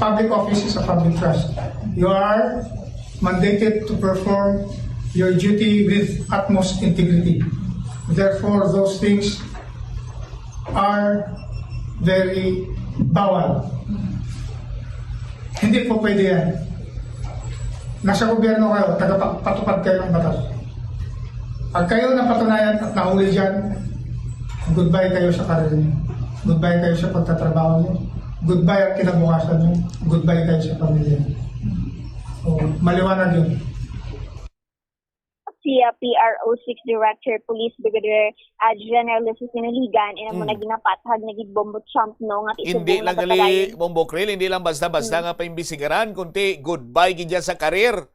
public office is a public trust. You are mandated to perform your duty with utmost integrity. Therefore, those things are very bawal. Hindi po pwede yan. Nasa gobyerno kayo, tagapatupad kayo ng batas. Pag kayo napatunayan at nahuli dyan, goodbye kayo sa karir niyo. Goodbye kayo sa pagtatrabaho niyo. Goodbye ang kinabukasan niyo. Goodbye kayo sa pamilya niyo. So, maliwanag yun. Si, ah, P R O six Director Police Brigadier, ah, General Josefino Ligan, ina mo na ginapathag na gid Bombo Champ, no, nga ti Hindi subong lang napatagayon. Gali, Bombo Krill, hindi lang basta-basta nga paimbestigaran, kundi goodbye gid yan sa karir.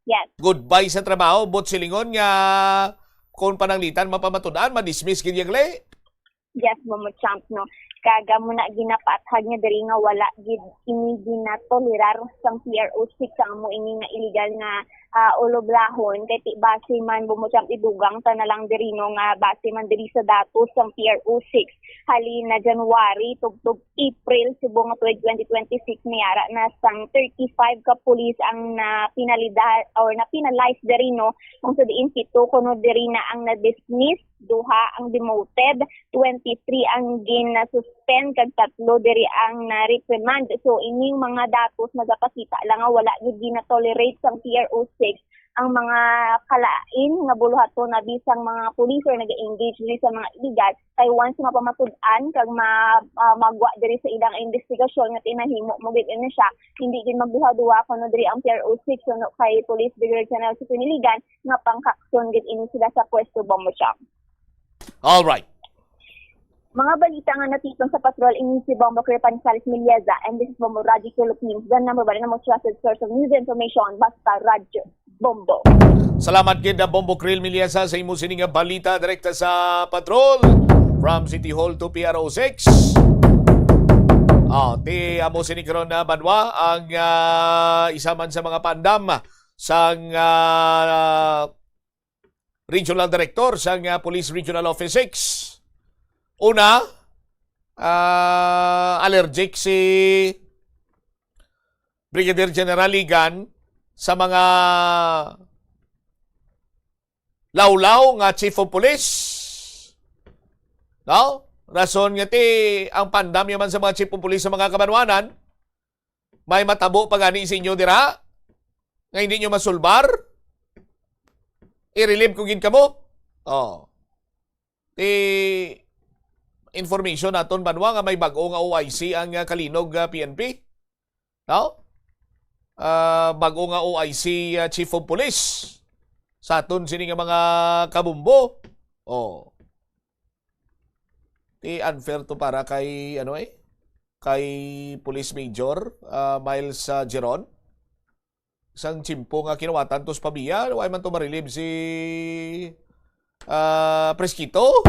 Yes. Goodbye sa trabaho, but silingon nga kung pananglitan mapamatud-an, madismiss gid yan, Gali. Yes, Bombo Champ, no. Kag amo na ginapathag niya diri nga wala gid ini ginatolerar sang P R O six ang amo ini nga illegal nga, ah, ulublahon. Kay ti base man, Bombo Champ, idugang ta na lang diri, no, nga base man diri sa datos sang P R O six, halin na January tubtob April subong nga tuig twenty twenty-six, may ara na sang thirty-five ka pulis ang na-penalidad or na-penalize diri, no, kung sa diin pito kuno diri na ang na-dismiss, duha ang demoted, twenty-three ang gin-suspend, kag tatlo diri ang na-reprimand. So, ining mga datos nagapakita lang nga wala gid gina-tolerate sang P R O six ang mga kalain nga buluhaton na bisan mga pulis or nag-engage diri sa mga illegal, kay once mapamatud-an kag ma-, ah, magwa diri sa ilang investigasyon nga tinahimo mo gid ini siya, hindi gid magduha-duha kuno diri ang P R O six kuno kay Police Brigadier General Sipin Iligan nga pangkakson gid ini sila sa pwesto, Bombo Chang. All right. Mga balita nga natipon sa patrol, ini si Bombo Crepanizales Milieza, and this is Bombo Radyo Tulip News, the number one and most trusted source of news and information, basta Radyo Bombo. Salamat gid na Bombo Krill Miliesa sa imo sini nga balita direkta sa patrol from City Hall to P R O six. Ah, ti amo sini karon na banwa ang ah, isa man sa mga pandam sang ah, Regional Director sang ah, Police Regional Office six. Una, ah, allergic si Brigadier General Ligan sa mga lawlaw nga Chief of Police. No? Rason nga ti ang pandam yaman sa mga Chief of Police sa mga kabanwanan, may matabo pa gani sa inyo dira nga hindi nyo masulbar? I-relieve ko gid kamo. Oh. Ti information naton banwa nga may bag-o nga O I C ang ah, Kalinog ah, P N P. No? Ah, bag-o nga O I C ah, Chief of Police sa aton sini nga mga kabumbo. Oh. Ti unfair to para kay ano eh, kay Police Major ah, Miles ah, Geron. Sang tiyempo nga kinawatan to sa Pavia, wala man to ma-relieve si ah, Preskito.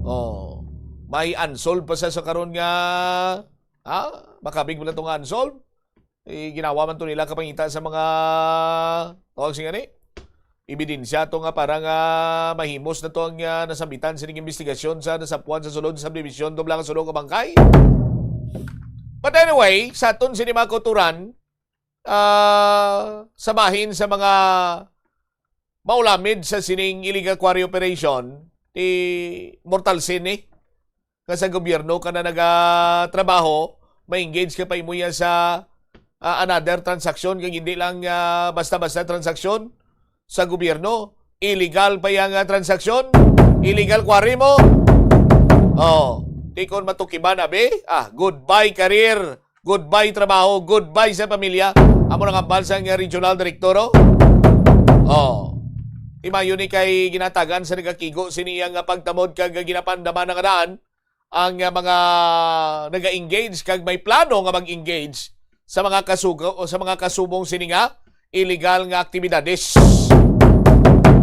Oh, may unsolved pa sa, sa karon nga ha? Makabig wala to nga unsolved. Eh, ginawa man to nila kapangita sa mga tawag sing ani ebidensya to nga para nga mahimos na to ang ah, nasambitan sining investigasyon sa nasapuan sa sulod sa subdivision tubla nga sulod nga bangkay. But anyway, sa aton sini mga kauturan, ah, sa bahin sa mga maulamid sa sining illegal quarry operation, ti mortal sin ni nga sa gobyerno ka na nagatrabaho, ma-engage ka pa imo iya sa ah, another transaksyon, kag hindi lang ah, basta-basta transaksyon sa gobyerno. Illegal pa yang ah, transaksyon, illegal quarry mo. Oh, di kon matukiban abi, ah, goodbye career, goodbye trabaho, goodbye sa pamilya. Amo nang hambal sang regional director, oh. Oh. Ti maayo ni kay ginatagan sa nagakigo sini iya nga pagtamod kag ginapandaman nga daan ang ah, mga naga-engage kag may plano nga mag-engage sa mga kasugo o sa mga kasubong sini nga illegal nga aktibidades.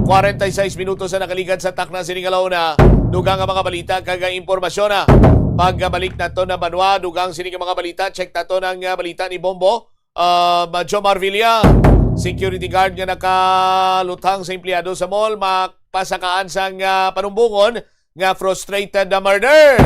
Kwarenta y seis minutos na nakaligad sa takna sini nga launa. Dugang nga mga balita kag impormasyon na. Pagbalik nato na banwa, dugang sini nga mga balita, check nato ng ah, balita ni Bombo. Ah, Jomar Villa, security guard nga nakaluthang sa empleyado sa mall, mapasakaan sang ah, panumbongon nga frustrated na murder.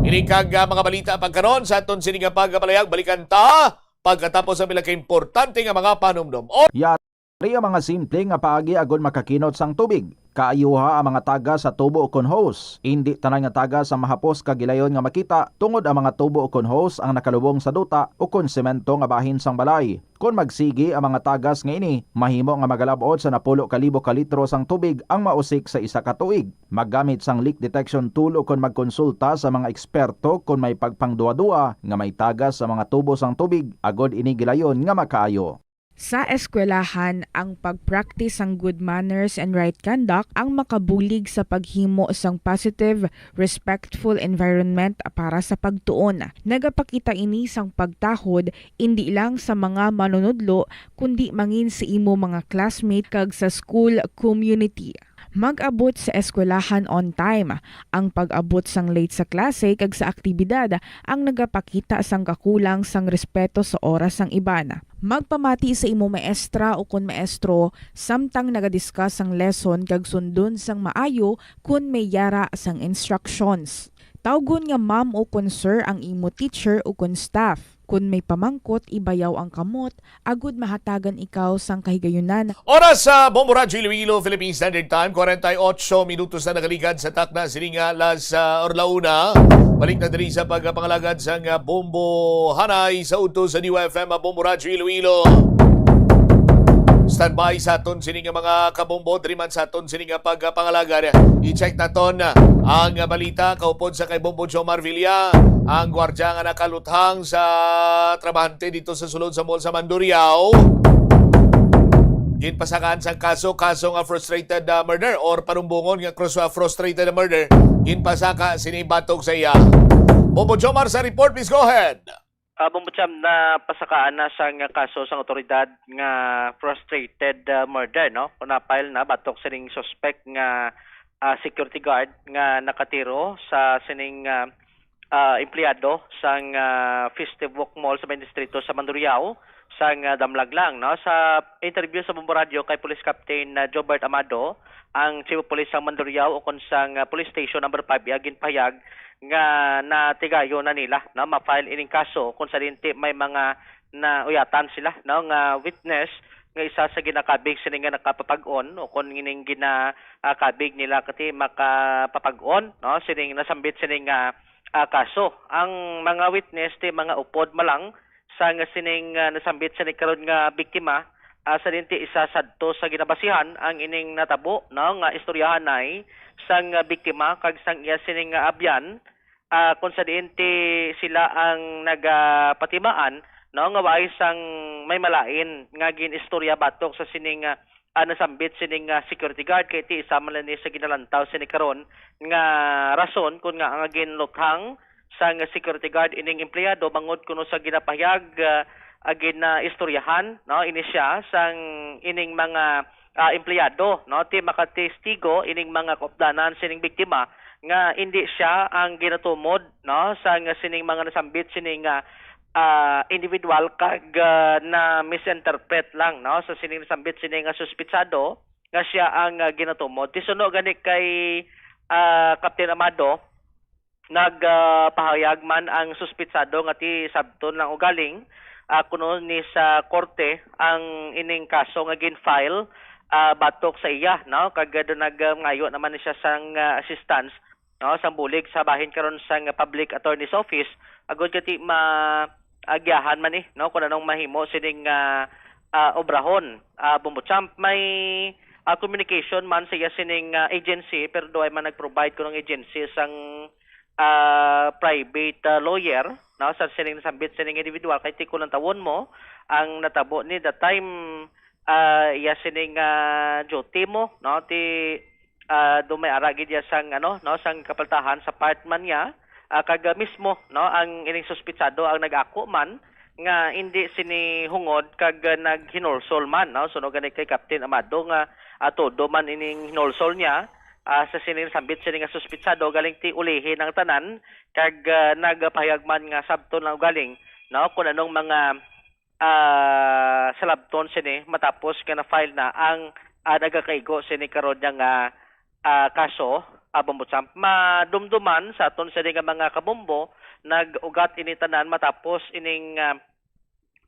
Ini kag ah, mga balita pagkaron sa aton sini nga pagkapalayag, balikan ta pagkatapos ang pila ka importante nga mga panumdom. O- Yari ang mga simple nga paagi agud makakinot sang tubig. Kaayuha ang mga tagas sa tubo ukon hose. Indi tanan nga tagas ang mahapos kag gilayon nga makita, tungod ang mga tubo ukon hose ang nakalubong sa duta ukon semento nga bahin sang balay. Kon magsigi ang mga tagas nga ini, mahimo nga magalab-ot sa napulo ka libo ka litro sang tubig ang mausik sa isa ka tuig. Maggamit sang leak detection tool ukon magkonsulta sa mga eksperto kon may pagpangduwa-dua nga may tagas sa mga tubo sang tubig agud ini gilayon nga makaayo. Sa eskwelahan, ang pag-practice sang good manners and right conduct ang makabulig sa paghimo sang positive, respectful environment para sa pagtuon. Nagapakita ini sang pagtahod indi lang sa mga manunudlo, kundi mangin sa imo mga classmate kag sa school community. Mag-abot sa eskwelahan on time. Ang pag-abot sang late sa klase kag sa aktibidad ang nagapakita sang kakulang sang respeto sa oras sang iban. Magpamati sa imo maestra ukon maestro samtang nagadiscuss sang lesson kag sundon sang maayo kon may yara sang instructions. Tawgon nga ma'am ukon sir ang imo teacher ukon staff. Kon may pamangkot, ibayaw ang kamot agud mahatagan ikaw sang kahigayunan. Oras sa Bombo Radyo Iloilo, Philippine Standard Time, kwarenta y ocho minutos na nakaligad sa takna sining alas ah, or la una. Balik na diri sa pagpangalagad sang ah, Bombo Hanay sa udto sa D Y F M, ah, Bombo Radyo Iloilo. Standby sa aton sini nga mga kabombo, diri man sa aton sini nga pagpangalagad. I-check naton ang balita kaupod sa kay Bombo Jomar Villa, ang gwardya nga nakaluthang sa trabahante dito sa sulod sa mall sa Mandurriao. Ginpasakaan sang kaso, kaso nga frustrated, ah, murder or panumbongon nga krus-, ah, frustrated murder. Ginpasaka sini batok sa iya. Bombo Jomar sa report, please go ahead. Ah, Bombo Jam, napasakaan na sang kaso sang otoridad nga frustrated, ah, murder, no? Kung na-file na batok sining suspect nga, ah, security guard nga nakatiro sa sining, ah, ah, empleyado sang, ah, Festive Walk Mall sa main distrito sa Mandurriao, sang, ah, damlag lang, no? Sa interview sa Bombo Radio kay Police Captain, ah, Jobert Amado, ang Chief of Police sang Mandurriao ukon sang, ah, Police Station Number Five, iya ginpahayag nga natigayon na nila, no, ma-file ining kaso kung sa dinti may mga nauyatan sila, no, nga witness nga isa sa ginakabig sini nga nakapapag-on o kung ining ginakabig nila kati makapapag-on, no, sining nasambit sining nga, ah, kaso. Ang mga witness ti mga upod malang sang sining, ah, nasambit sini karon nga biktima, ah, sa dinti isa sadto sa ginabasihan ang ining natabo, no, nga istoryahanay sang, ah, biktima kag sang iya sining nga abyan, ah, kung sa diin ti sila ang nagapatimaan, no, nga waay sang may malain nga gin-istorya batok sa sining, ah, ah, nasambit sining, ah, security guard, kay ti isa man lang ni sa ginalantaw sini karon nga rason kun nga ang ginluthang sang security guard ining empleyado bangod kuno sa ginapahayag, ah, ah, ginaistoryahan, no, ini siya sang ining mga, ah, empleyado, no, ti makatestigo ining mga kaupdanan sining biktima nga indi siya ang ginatumod, no, sang sining mga nasambit sining, ah, ah, individual kag, ah, na-misinterpret lang, no, sa sining nasambit sining nga suspitsado nga siya ang, ah, ginatumod. Ti suno gani kay, ah, Captain Amado, nagpahayag man ang suspitsado nga ti sabton lang ugaling, ah, kuno ni sa korte ang ining kaso nga gin-file, ah, batok sa iya, no? Kag, ah, do nag, ah, ngayo naman ni siya sang, ah, assistance, no, sang bulig sa bahin karon sang Public Attorney's Office, agod kati ma-, agyahan man ni, no, kung anong mahimo sining, ah, ah, obrahon, ah, Bombo Champ. May, ah, communication man sa iya sining, ah, agency, pero duay man nag-provide kunong agency sang, ah, private, ah, lawyer, no, sa sining nasambit sining individual, kay ti ko lang tawon mo ang natabo ni the time, ah, iya sining, ah, duty mo, no, ti, ah, do may ara gid iya sang, ano, no, sang kapaltahan sa part man niya, ah, kag, ah, mismo, no, ang ining suspitsado ang nag-ako man nga indi sini hungod kag, ah, naghinulsol man, no, suno gani kay Captain Amado nga, ah, todo man ining hinulsol niya, ah, sa sining sambit sini nga suspitsado galing ti ulihi ang tanan kag, ah, nagpahayag man nga sabton lang ugaling, no, kung anong mga, ah, salabton sini matapos nga na-file na ang, ah, nagakaigo sini karon nga, ah, kaso, ah, Bombo Champ. Madumduman sa aton sini nga mga kabombo, nag-ugat ini tanan matapos ining, ah,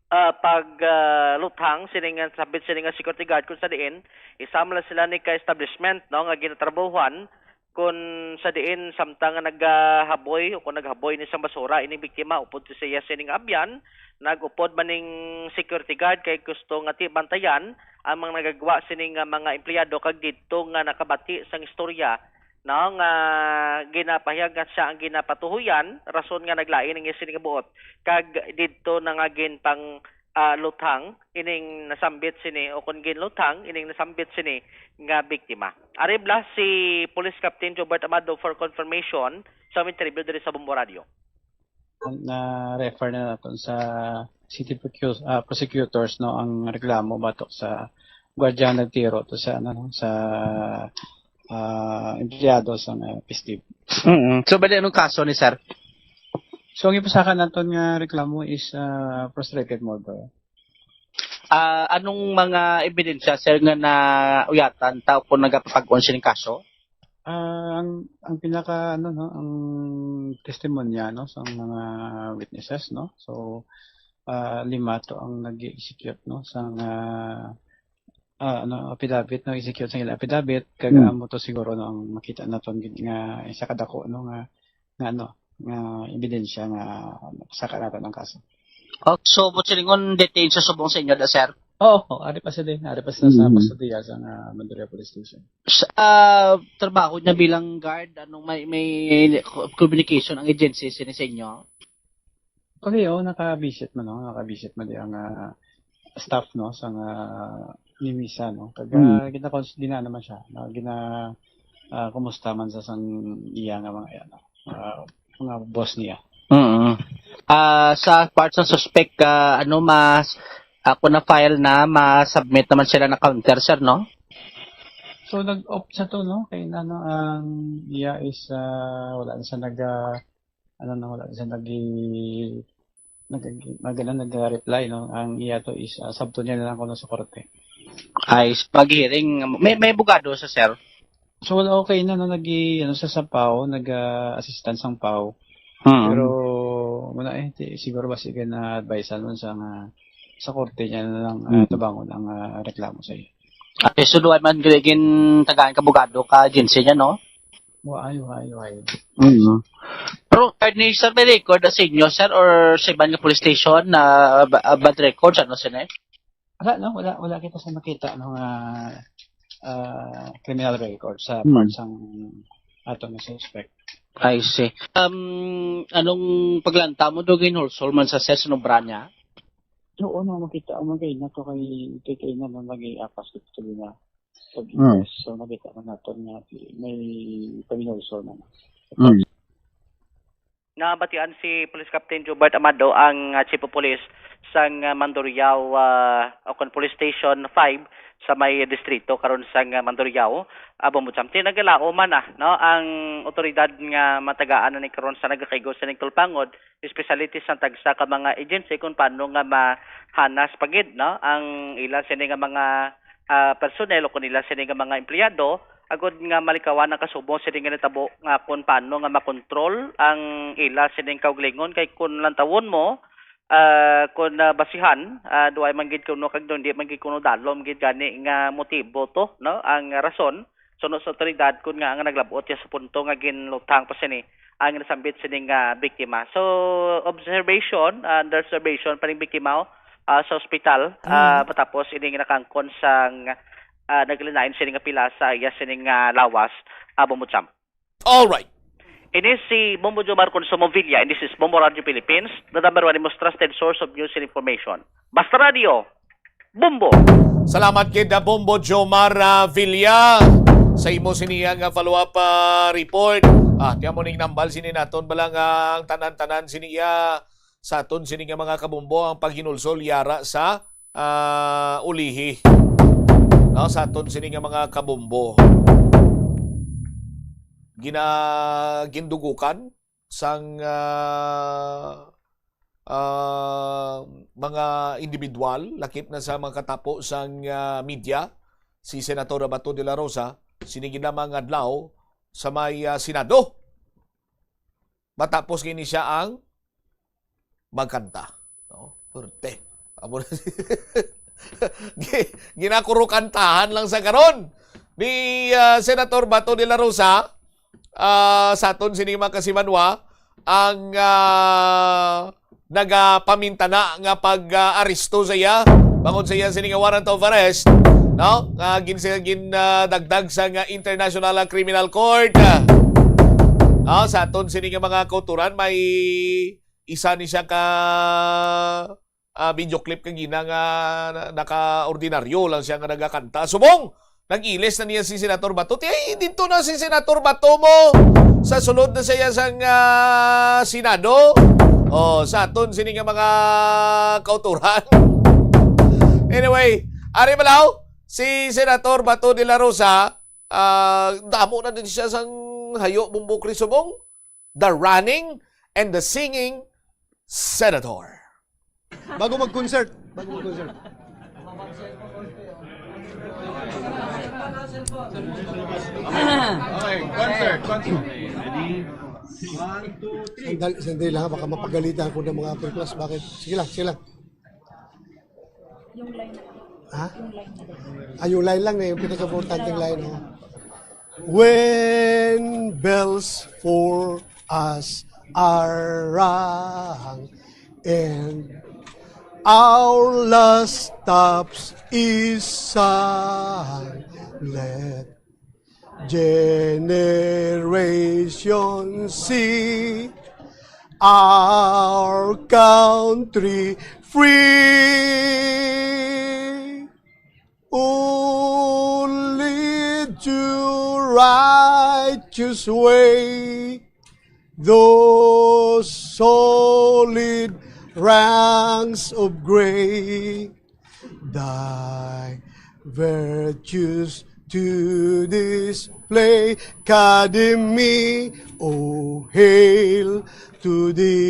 ah, pag, ah, luthang sini nga sambit sini nga security guard kung sa diin isa man lang sila ni ka establishment, no, nga ginatrabahuan, kun sa diin samtang nga nagahaboy o kung naghaboy ni sa basura ining biktima upod sa iya sining abyan, nag-upod man ning security guard kay gusto nga ti bantayan ang mga nagagwa sini nga mga empleyado kag didto nga nakabati sang istorya, no, nga ginapahayag nga siya ang ginapatuhoyan, rason nga naglain ang iya sini nga buot kag didto na nga ginpang, ah, luthang ining nasambit sini o kung ginluthang ining nasambit sini nga biktima. Ari bala si Police Captain Jobert Amado for confirmation sa interview diri sa Bombo Radio. Na-refer na naton sa city procu-, ah, prosecutors, no, ang reklamo batok sa gwardiya nagtiro to sa, ano, no, sa, ah, empleyado sa, ah, Festive. Mm. So, bali, anong kaso ni sir? So, ang ipasaka naton nga reklamo is, ah, frustrated murder. Ah, anong mga ebidensya, sir, nga nauyatan ta kung nagapapag-on sining kaso? Ah, ang, ang pinaka, ano, no, ang testimonya, no, sa mga witnesses, no? So, ah, lima to ang nag-execute, no, sa, ah, ah, ano, affidavit, nag-execute sa ila affidavit, kag Hmm. amo to siguro, no, ang makita naton gid nga isa ka dako, no, nga, nga, ano, nga ebidensya nga saka naton ang kaso. Oh, so, buot silingon, detained sa subong sa inyo, da, sir? Oo, oo, ari pa sa din, ari pa sa, sa Mm. Pasadilla sa nga Mandurriao Police Station. Sa trabaho niya bilang guard, anong may, may communication ang agency sini sa inyo? Okay, oh, naka-visit man, no? Naka-visit man di ang, ah, staff, no, sa nga ni Misa, no? Kag, Mm. ah, gina-, gina-, naman siya, no? Gina-, ah, kumusta man sa sang iya nga mga, ano, ah, mga boss niya. Mm. Ah, sa part sa suspect, ah, ano, mas, ako na file na, ma-submit naman sila na counter, sir, no? So, nag-off sa to, no? Kay ano, ang iya is, ah, wala na siya nag, ah, ano na, wala na siya nag-, nag-, nag-, ano, nag-reply, no? Ang iya to is, ah, sabton niya na lang kuno sa korte. Ay, s-, pag-hearing, may, may abogado sa sir? So, wala, okay na, no? Nag-, ano, sa, sa pau, nag, ah, assistance ang pau. Hmm. Pero, wala eh, ti-, siguro ba sige na advice nun sa nga, sa korte niya na lang, ah, Hmm. tabangon ang, ah, reklamo sa iyo. Okay, so duha man gid gintagaan ka abogado ka agency niya, no? Wa-, ay, wa-, ay, wa-, ay. Mm. Pero, attorney, sir, may record na sa inyo, sir, or sa iban nga police station na ba-, ah, bad records, ano, sir, eh? Wala, no? Wala, wala kita sa nakita, no, nga, ah, criminal record sa Hmm. part sang ato nga suspect. I see. Um, anong paglanta mo do ginhulsol man sa sir sa nobra niya? Oo, no, makita mo kay nato kay, kay, kay na man lagi apas dito na pag Mm. So, nakita man nato nga may paminulso na. Mm. Nabatian si Police Captain Jobart Amado, ang, ah, Chief of Police sang, ah, Mandurriao, ah, o kon Police Station five sa may distrito karon sang, ah, Mandurriao, ah, Bombo Cham. Ti nagalaom man, ah, no, ang otoridad nga matagaan na ni karon sa nagakaigo sa ning tulpangod, especially ti sa tagsa ka mga agency kung paano nga mahanas pa gid, no, ang ila sini nga mga, ah, personnel o kung ila sini nga mga empleyado, agod nga malikawan ang kasubong sini nga natabo nga kung paano nga makontrol ang ila sining kaugalingon. Kay kung lantawon mo, ah, kung, ah, basihan, ah, duay man gid kuno kag di man gid kuno dalom gid gani nga motibo to, no, ang rason suno sa otoridad kun nga ang naglab-ot ya sa punto nga ginlutang pa sini ang nasambit sining, ah, biktima. So, observation, ah, under observation pa ning biktima, ah, sa ospital, ah, Mm. matapos ining nakangkon sang, ah, naglinain sini nga pila sa iya sining, ah, lawas, ah, Bombo Cham. All right. Ini si Bombo Jomar Consumo Villa, and this is Bombo Radio Philippines, the number one most trusted source of news and information. Basta Radio, Bombo! Salamat kid, ah, Bombo Jomar, ah, Villa, sa imo siniya nga follow-up, ah, report. Ah, tiyan mo ning nambal sini naton bala nga ang tanan-tanan siniya sa aton sini nga mga kabombo ang paghinulsol yara sa, ah, ulihi. No, sa aton sini nga mga kabombo. Gina-, gindugukan sang, ah, ah, mga individual, lakip na sa mga katapo sang, ah, media, si Senator Bato de la Rosa, sini gid lamang adlaw sa may, ah, Senado. Matapos kini siya ang magkanta. No? Perte. Amo na si-, gi-, ginakurukantahan lang sa karon ni, ah, Senator Bato de la Rosa, ah, sa aton sini mga kasimanwa, ang, ah, nagapamintana nga pag, ah, aresto sa iya, bangod sa iya sini nga warrant of arrest, no? Nga gin-, gin-, ah, dagdag sa nga International Criminal Court. Ah, sa aton sini nga mga kauturan, may isa ni siya ka, ah, video clip kagina nga na-, naka-ordinaryo lang siya nga nagakanta. Subong, nag-ilis na niya si Senator Bato. Ti, ay, dito na si Senator Bato mo sa sulod na siya sang, ah, Senado. Oh, sa aton sini nga mga kauturan. Anyway, ari balaw, si Senator Bato de la Rosa, ah, damo na din siya sang hayo, Bombo Crisoong, the running and the singing senator. Bago mag-concert. Bago mag-concert. Okay, concert, concert. Sandali, sandali lang, baka mapagalitan ko ng mga upper class. Bakit? Sige lang, sige lang. Yung line na. Ha? Yung line na. Ah, yung line lang na yung pinaka-importanteng line, oh. When bells for us are rung and Our last stops is silent. Generation see our country free. Only to righteous way, those solid ranks of gray, thy virtues to display. Academy, oh, hail to thee.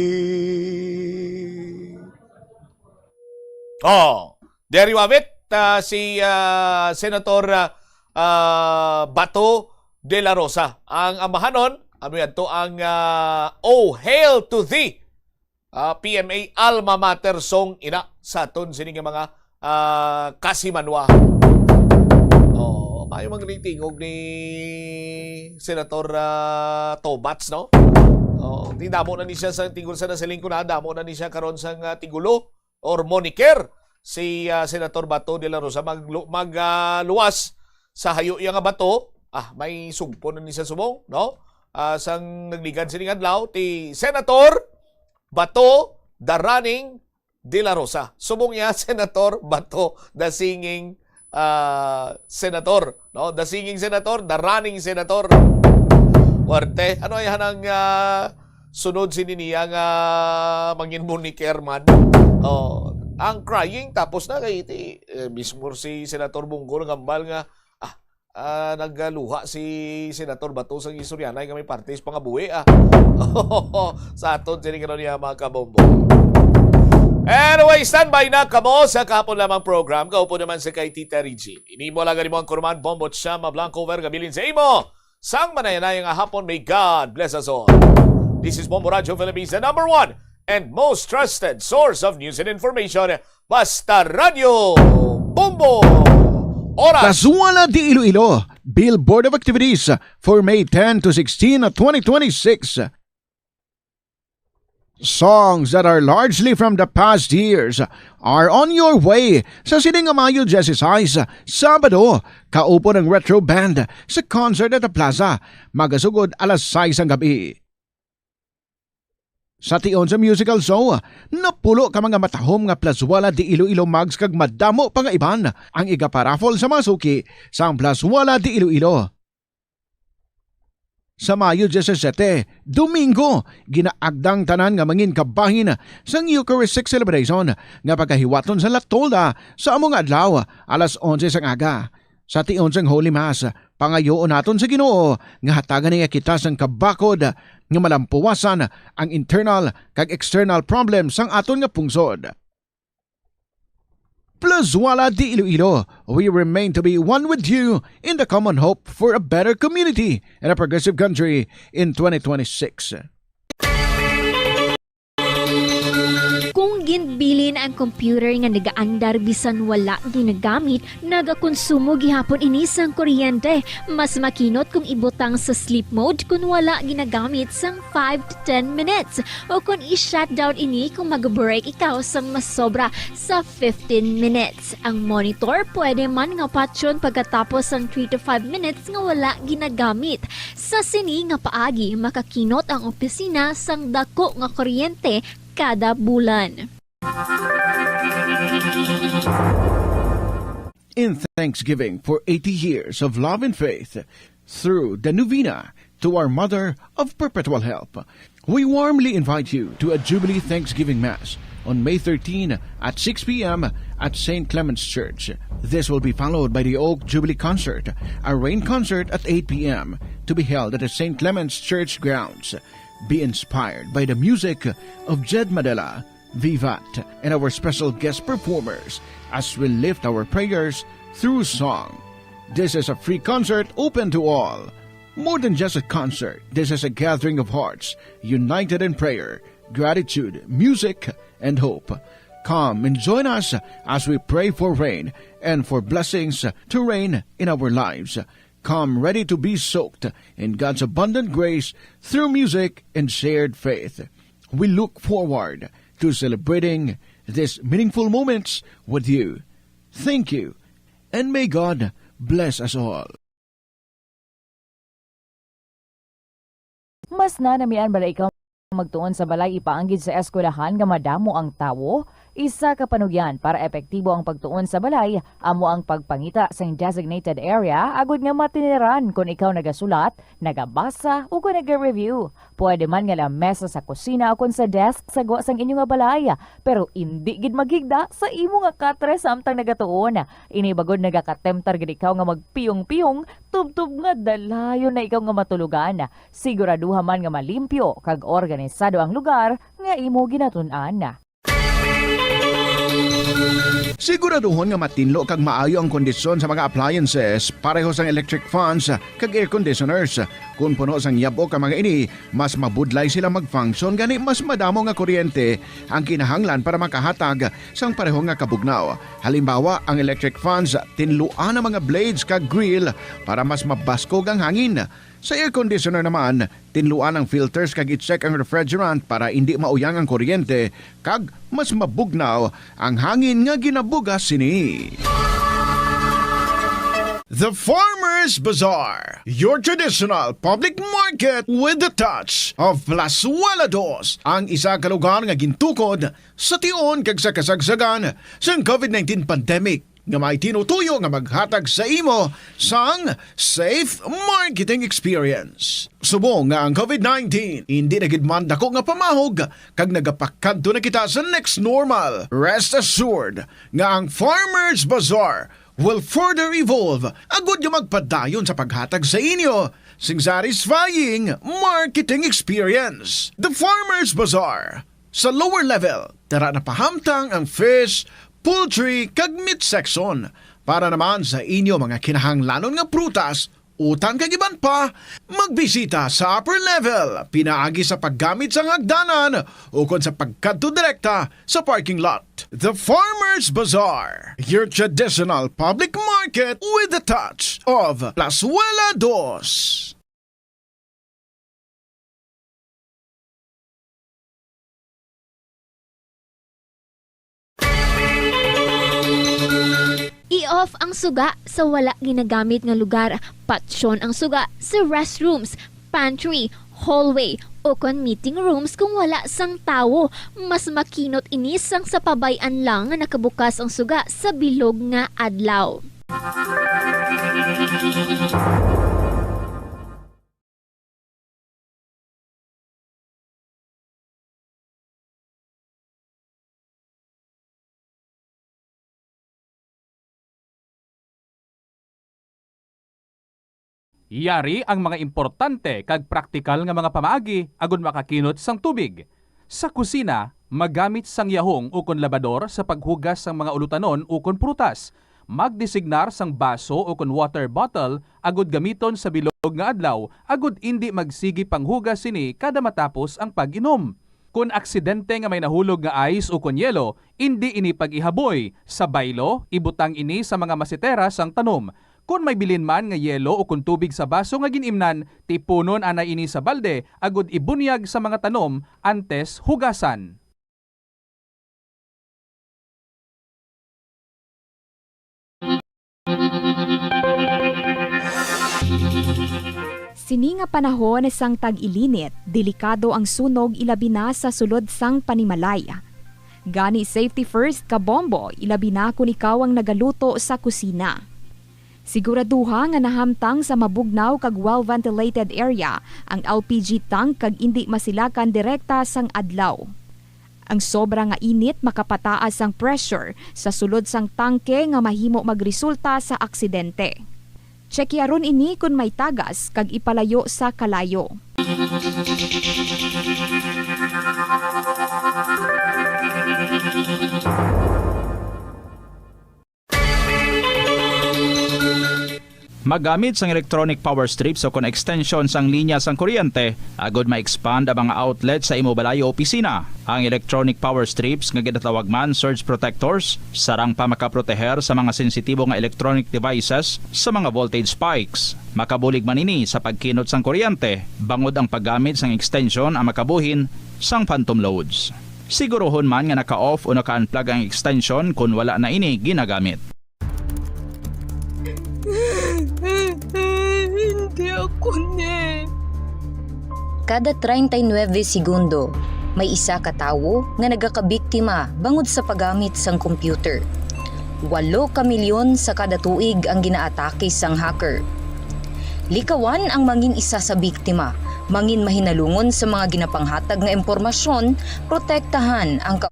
Oh, there you have it. Ah, si, ah, Senator, ah, ah, Bato de la Rosa. Ang amahanon, amo yadto ang, ah, Oh, Hail to Thee. Ah, P M A alma mater song ina sa aton sini nga mga, ah, kasimanwa. Oh, maayo man gani tingog ni Senator, ah, Tobats, no? Oh, di damo na ni siya sa tingog sa nasiling ko na, damo na ni siya karon sa, ah, tigulo or moniker si, ah, Senator Bato de la Rosa maglu-, mag, ah, luwas sa hayo iya nga bato. Ah, may sugpon na ni sa subong, no? Ah, sang nagligad sining adlaw, ti Senator Bato, the running de la Rosa. Subong niya, Senator Bato, the singing, ah, senator, no? The singing senator, the running senator. Warte. Ano ay hanang, ah, sunod sini niya nga mangin moniker man? Oh, ang crying tapos na kay ti, eh, mismo si Senator Bong Go nagambal nga, ah, ah, nagluha si Senator Bato sang istoryanay nga may parte sa pangabuhi, ah. Sa aton sini karon niya, mga kabombo. Anyway, standby na kamo sa kahapon lamang program. Kaupo naman sa kay Tita Regine. Ini mo lang mo ang Kurman Bombo Chama Blanco Verga bilin sa imo. Sang manayanayan nga hapon, may God bless us all. This is Bombo Radio Philippines, the number one and most trusted source of news and information. Basta Radyo Bombo. Oras. Plazuela de Iloilo, Bill Board of Activities for May ten to sixteen, twenty twenty-six. Songs that are largely from the past years are on your way sa sining nga Mayo diyesisais, Sabado, kaupo ng Retro Band sa concert at the Plaza, magasugod alas sais ang gabi. Sa tion sa musical show, napulo ka mga matahom nga Plazuela de Iloilo mugs kag madamo pa nga iban ang igaparaffle sa mga suki sang Plazuela de Iloilo. Sa Mayo diyesisete, Domingo, ginaagdang tanan nga mangin kabahin sang Eucharistic celebration nga pagahiwaton sa La Tolda sa amo nga adlaw, alas onse sang aga. Sa tion sang Holy Mass, pangayoon naton sa Ginoo nga hatagan niya kita sang kabakod nga malampuwasan ang internal kag external problems sang aton nga pungsod. Plazuela de Iloilo, we remain to be one with you in the common hope for a better community and a progressive country in twenty twenty-six. Kung ginbilin ang computer nga nagaandar bisan wala ginagamit, nagakonsumo gihapon ini sang kuryente. Mas makinot kung ibutang sa sleep mode kung wala ginagamit sang five to ten minutes, o kung i-shutdown ini kung mag-break ikaw sang masobra sa fifteen minutes. Ang monitor pwede man nga patyon pagkatapos sang three to five minutes nga wala ginagamit. Sa sini nga paagi, makakinot ang opisina sang dako nga kuryente kada bulan. In thanksgiving for eighty years of love and faith, through the novena to our Mother of Perpetual Help, we warmly invite you to a Jubilee Thanksgiving Mass on May thirteen at six p m at Saint Clement's Church. This will be followed by the Oak Jubilee Concert, a rain concert at eight p m, to be held at the Saint Clement's Church grounds. Be inspired by the music of Jed Madela, Vivat, and our special guest performers as we lift our prayers through song. This is a free concert open to all. More than just a concert, this is a gathering of hearts united in prayer, gratitude, music, and hope. Come and join us as we pray for rain and for blessings to reign in our lives. Come ready to be soaked in God's abundant grace through music and shared faith. We look forward to celebrating these meaningful moments with you. Thank you, and may God bless us all. Mas nanamian bala ikaw magtuon sa balay ipaanggid sa eskwelahan nga madamo ang tawo? Isa ka panugyan para epektibo ang pagtuon sa balay amo ang pagpangita sang designated area agud nga matiniran kon ikaw nagasulat, nagabasa, o kon naga-review. Pwede man nga lamesa sa kusina o kon sa desk sa gwa sang inyo nga balay, pero indi gid maghigda sa imo nga katre samtang nagatuon. Ini bagod nagakatemptar gid ikaw nga magpiyong-piyong tubtob nga dalayon na ikaw nga matulogan. Siguraduha man nga malimpyo kag organisado ang lugar nga imo ginatun-an. Siguraduhon nga matinlo kag maayo ang kondisyon sa mga appliances, pareho sang electric fans kag air conditioners. Kon puno sang yab-ok ang mga ini, mas mabudlay sila mag-function, gani mas madamo nga kuryente ang kinahanglan para makahatag sang pareho nga kabugnaw. Halimbawa, ang electric fans, tinluan ang mga blades kag grill para mas mabaskog ang hangin. Sa air conditioner naman, tinluan ang filters kag i-check ang refrigerant para indi mauyang ang kuryente kag mas mabugnaw ang hangin nga ginabugas sini. The Farmers Bazaar, your traditional public market with the touch of Plazuela Dos, ang isa ka lugar nga gintukod sa tion kag sa kasagsagan sang covid nineteen pandemic, nga may tinutuyo nga maghatag sa imo sang safe marketing experience. Subong nga ang covid nineteen indi na gid man dako nga pamahog kag nagapakadto na kita sa next normal, rest assured nga ang Farmers Bazaar will further evolve agud nga magpadayon sa paghatag sa inyo sing satisfying marketing experience. The Farmers Bazaar, sa lower level, tara na pahamtang ang fish, poultry, kag meat section. Para naman sa inyo mga kinahanglanon nga prutas, utan kag iban pa, magbisita sa upper level pinaagi sa paggamit sang hagdanan ukon sa pagkadto direkta sa parking lot. The Farmers Bazaar, your traditional public market with the touch of Plazuela Dos. I-off ang suga sa wala ginagamit nga lugar. Patyon ang suga sa restrooms, pantry, hallway, o kon meeting rooms kung wala sang tawo. Mas makinot ini sang sa pabay-an lang nga nakabukas ang suga sa bilog nga adlaw. Yari ang mga importante kag praktikal nga mga pamaagi agud makakinot sang tubig. Sa kusina, magamit sang yahong ukon labador sa paghugas sang mga ulutanon ukon prutas. Magdesignar sang baso ukon water bottle agud gamiton sa bilog nga adlaw agud indi magsigi panghugas sini kada matapos ang pag-inom. Kon aksidente nga may nahulog nga ice ukon yelo, indi ini pag-ihaboy. Sa baylo, ibutang ini sa mga masetera sang tanom. Kon may bilin man nga yelo ukon tubig sa baso nga gin-imnan, tipunon anay ini sa balde agud ibunyag sa mga tanom antes hugasan. Sini nga panahon sang tag-ilinit, delikado ang sunog ilabi na sa sulod sang panimalay. Gani safety first ka bombo, ilabi na kon ikaw ang nagaluto sa kusina. Siguraduha nga nahamtang sa mabugnaw kag well-ventilated area ang L P G tank kag indi masilakan direkta sang adlaw. Ang sobra nga init makapataas sang pressure sa sulod sang tangke nga mahimo magresulta sa aksidente. Tsekyaron ini kon may tagas kag ipalayo sa kalayo. Magamit sang electronic power strips o kon extension sang linya sang kuryente agud ma-expand ang mga outlet sa imo balay o opisina. Ang electronic power strips nga ginatawag man surge protectors sarang pa makaproteher sa mga sensitibo nga electronic devices sa mga voltage spikes. Makabulig man ini sa pagkinot sang kuryente bangod ang paggamit sang extension ang makabuhin sang phantom loads. Siguruhon man nga naka-off o naka-unplug ang extension kon wala na ini ginagamit. Hindi ako ni. Kada treinta y nueve segundo, may isa ka tawo nga nagakabiktima bangod sa paggamit sang computer. Walo ka milyon sa kada tuig ang ginaatake sang hacker. Likawan ang mangin isa sa biktima, mangin mahinalungon sa mga ginapanghatag nga impormasyon, protektahan ang ka-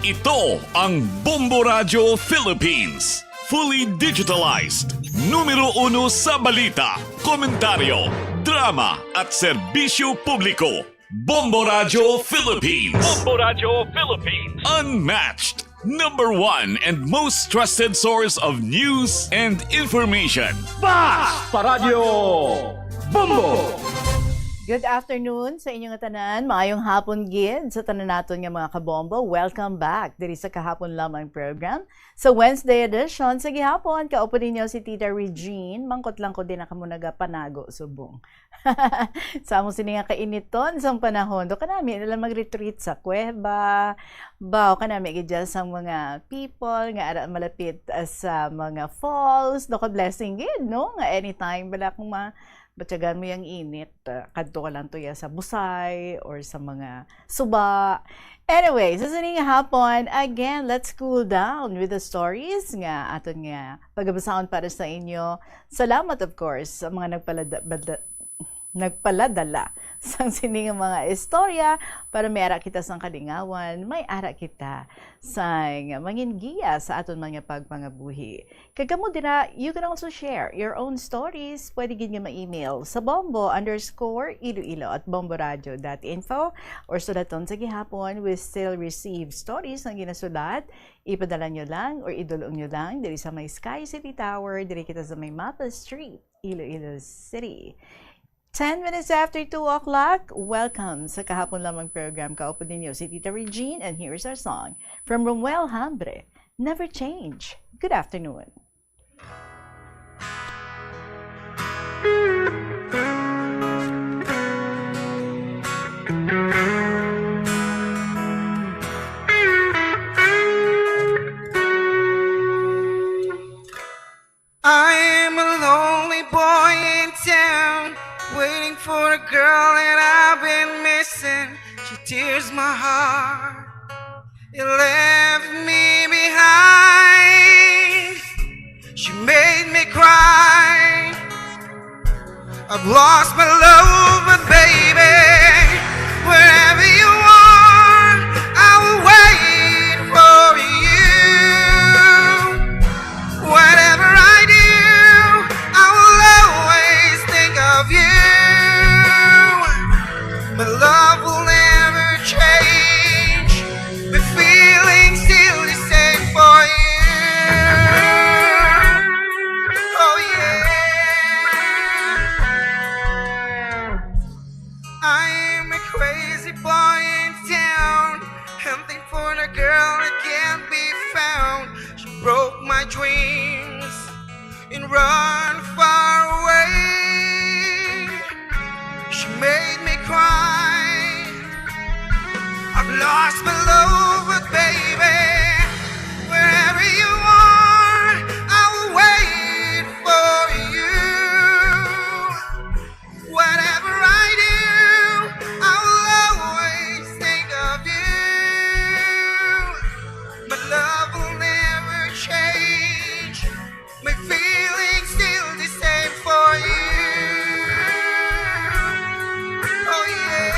Ito ang Bombo Radyo Philippines. Fully digitalized. Numero uno sa balita, komentaryo, drama, at serbisyo publiko. Bombo Radyo Philippines. Bombo Radyo Philippines. Unmatched. Number one and most trusted source of news and information. Basta Radyo Bombo! Good afternoon sa inyo nga tanan. Maayong hapon gid sa tanan naton nga mga kabombo. Welcome back diri sa Kahapon Lamang program. Sa Wednesday edition, sa gihapon, kaupod ninyo si Tita Regine. Mangkot lang ko, di na kamo nagapanago subong. Sa among sini nga kainiton sang panahon, do kanami na lang mag-retreat sa kuweba, ba, o kanami gid dyan sang mga people nga ara malapit, ah, sa mga falls, do ka blessing gid, no? Nga anytime bala kung ma-, matyagan mo yang init, ah, kadto ka lang to ya sa Busay or sa mga suba. Anyway, sa sini nga hapon, again, let's cool down with the stories nga aton nga pagabasahon para sa inyo. Salamat, of course, sa mga nagpalada-, bada-, nagpaladala sang sini nga mga istorya para may ara kita sang kalingawan, may ara kita sang mangin giya sa aton mga pagpangabuhi. Kag kamo dira, you can also share your own stories. Pwede gid nga ma-email sa bombo underscore iloilo at bomboradio dot info or sulaton sa gihapon. We still receive stories nga ginasulat. Ipadala nyo lang or idulong nyo lang diri sa may Sky City Tower, diri kita sa may Mapa Street, Iloilo City. Ten minutes after two o'clock, welcome sa Kahapon Lamang program. Kaupod ninyo si Tita Regine, and here's our song from Romuel Hambre, Never Change. Good afternoon. I'm a lonely boy in town, waiting for a girl that I've been missing. She tears my heart. You left me behind. She made me cry. I've lost my love, but baby, wherever you are, I will wait for you. Whatever I do, I will always think of you. My love will never change. My feelings still the same for you. Oh yeah. I'm a crazy boy in town, hunting for a girl that can't be found. She broke my dreams and run far away. She made me cry. I've lost my love, but baby, wherever you are, I will wait for you. Whatever I do, I will always think of you. My love will never change. My feelings still the same for you. Oh yeah.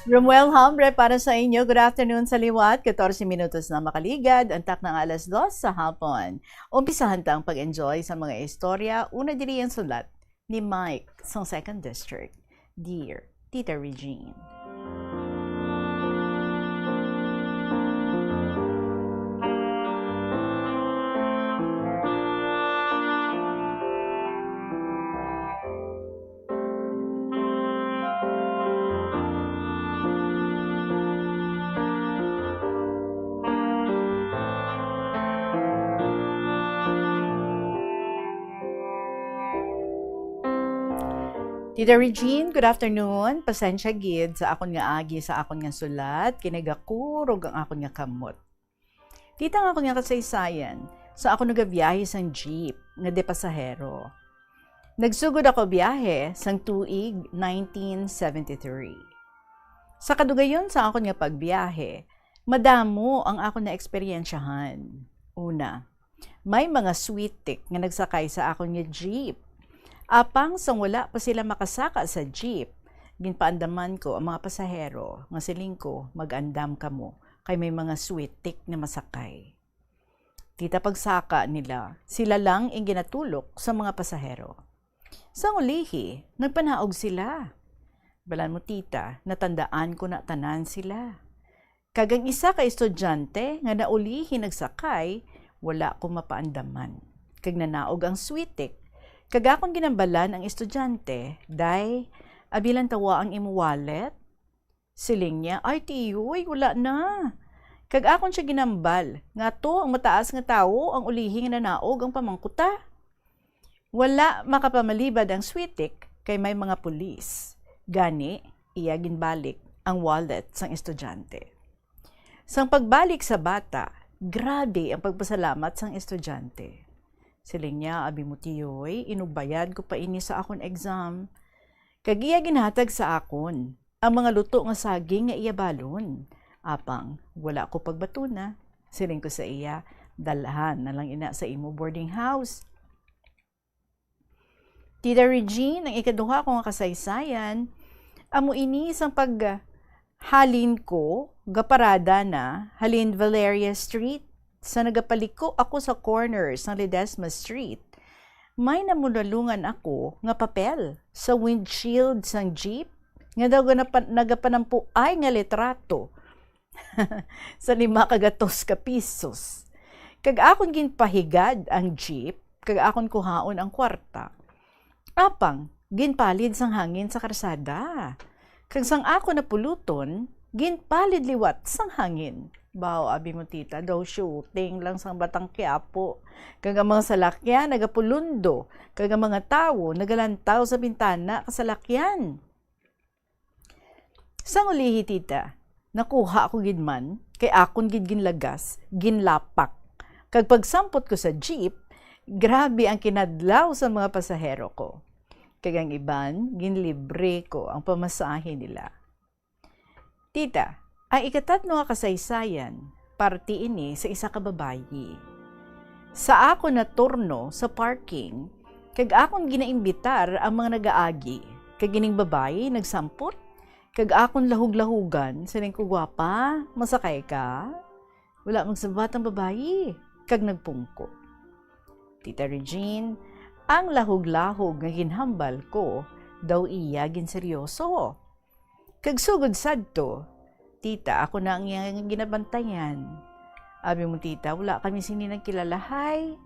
Romuel Hambre para sa inyo. Good afternoon sa liwat. Katorse minutos na makaligad ang takna nga alas dos sa hapon. Umpisahan ta ang pag-enjoy sa mga istorya. Una diri ang sulat ni Mike sa Second District. Dear Tita Regine. Tita Regine, good afternoon. Pasensya gid sa akon nga agi sa akon nga sulat, kay nagakurog ang akon nga kamot. Tita, ang akon nga kasaysayan, sa akon nagabiyahe sang jeep nga de pasahero. Nagsugod ako biyahe sang tuig nineteen seventy-three. Sa kadugayon sa akon nga pagbiyahe, madamo ang akon naeksperyensyahan. Una, may mga switik nga nagsakay sa akon nga jeep. Apang sang wala pa sila makasaka sa jeep, ginpaandaman ko ang mga pasahero nga siling ko, "Mag-andam kamo, kay may mga switik na masakay." Tita, pagsaka nila, sila lang ang ginatulok sa mga pasahero. Sang ulihi, nagpanaog sila. Balan mo, tita, natandaan ko na tanan sila. Kag ang isa ka estudyante nga naulihi nagsakay, wala ko mapaandaman. Kag nanaog ang switik, kag akon ginambalan ang estudyante, "Day, abi lang tawa ang imo wallet." Siling niya, "Ay, tiyoy, wala na." Kag akon siya ginambal, "Ngadto ang mataas nga tawo ang ulihi nga nanaog ang pamangkuta." Wala makapamalibad ang switik kay may mga pulis. Gani, iya ginbalik ang wallet sang estudyante. Sang pagbalik sa bata, grabe ang pagpasalamat sang estudyante. Siling niya, "Abi mo, tiyoy, inugbayad ko pa ini sa akon exam." Kag iya ginhatag sa akon ang mga luto nga saging nga iya balon. Apang wala ko pagbatuna. Siling ko sa iya, "Dalhan na lang ina sa imo boarding house." Tita Regine, ang ikaduha ko nga kasaysayan, amo ini sang paghalin ko, gaparada na, halin Valeria Street, sa nagapaliko ako sa corner sang Ledesma Street, may namunalungan ako nga papel sa windshield sang jeep nga daw ganapa-, nagapanampuay nga litrato sa lima ka gatos ka pisos. Kag akon ginpahigad ang jeep, kag akon kuhaon ang kwarta. Apang, ginpalid sang hangin sa karsada. Kag sang ako napuluton, ginpalid liwat sang hangin. Baw, abi mo, tita, daw shooting lang sang Batang Quiapo. Kag ang mga salakyan nagapulundo, kag ang mga tawo nagalantaw sa bintana ka salakyan. Sang ulihi, tita, nakuha ko gid man, kay akon gid ginlagas, ginlapak. Kag pagsampot ko sa jeep, grabe ang kinadlaw sa mga pasahero ko. Kag ang iban, ginlibre ko ang pamasahe nila. Tita, ang ikatatlo nga kasaysayan, parte ini sa isa ka babayi. Sa akon naturno sa parking, kag akon ginaimbitar ang mga nagaagi, kag ining babayi nagsampot, kag akon lahug-lahugan, siling ko, "Gwapa, masakay ka?" Wala magsabat ang babayi, kag nagpungko. Tita Regine, ang lahug-lahog nga ginhambal ko, daw iya ginseryoso. Kag sugod sadto, tita, ako na ang iya nga ginabantayan. Abi mo, tita, wala kami sini nagkilalahay.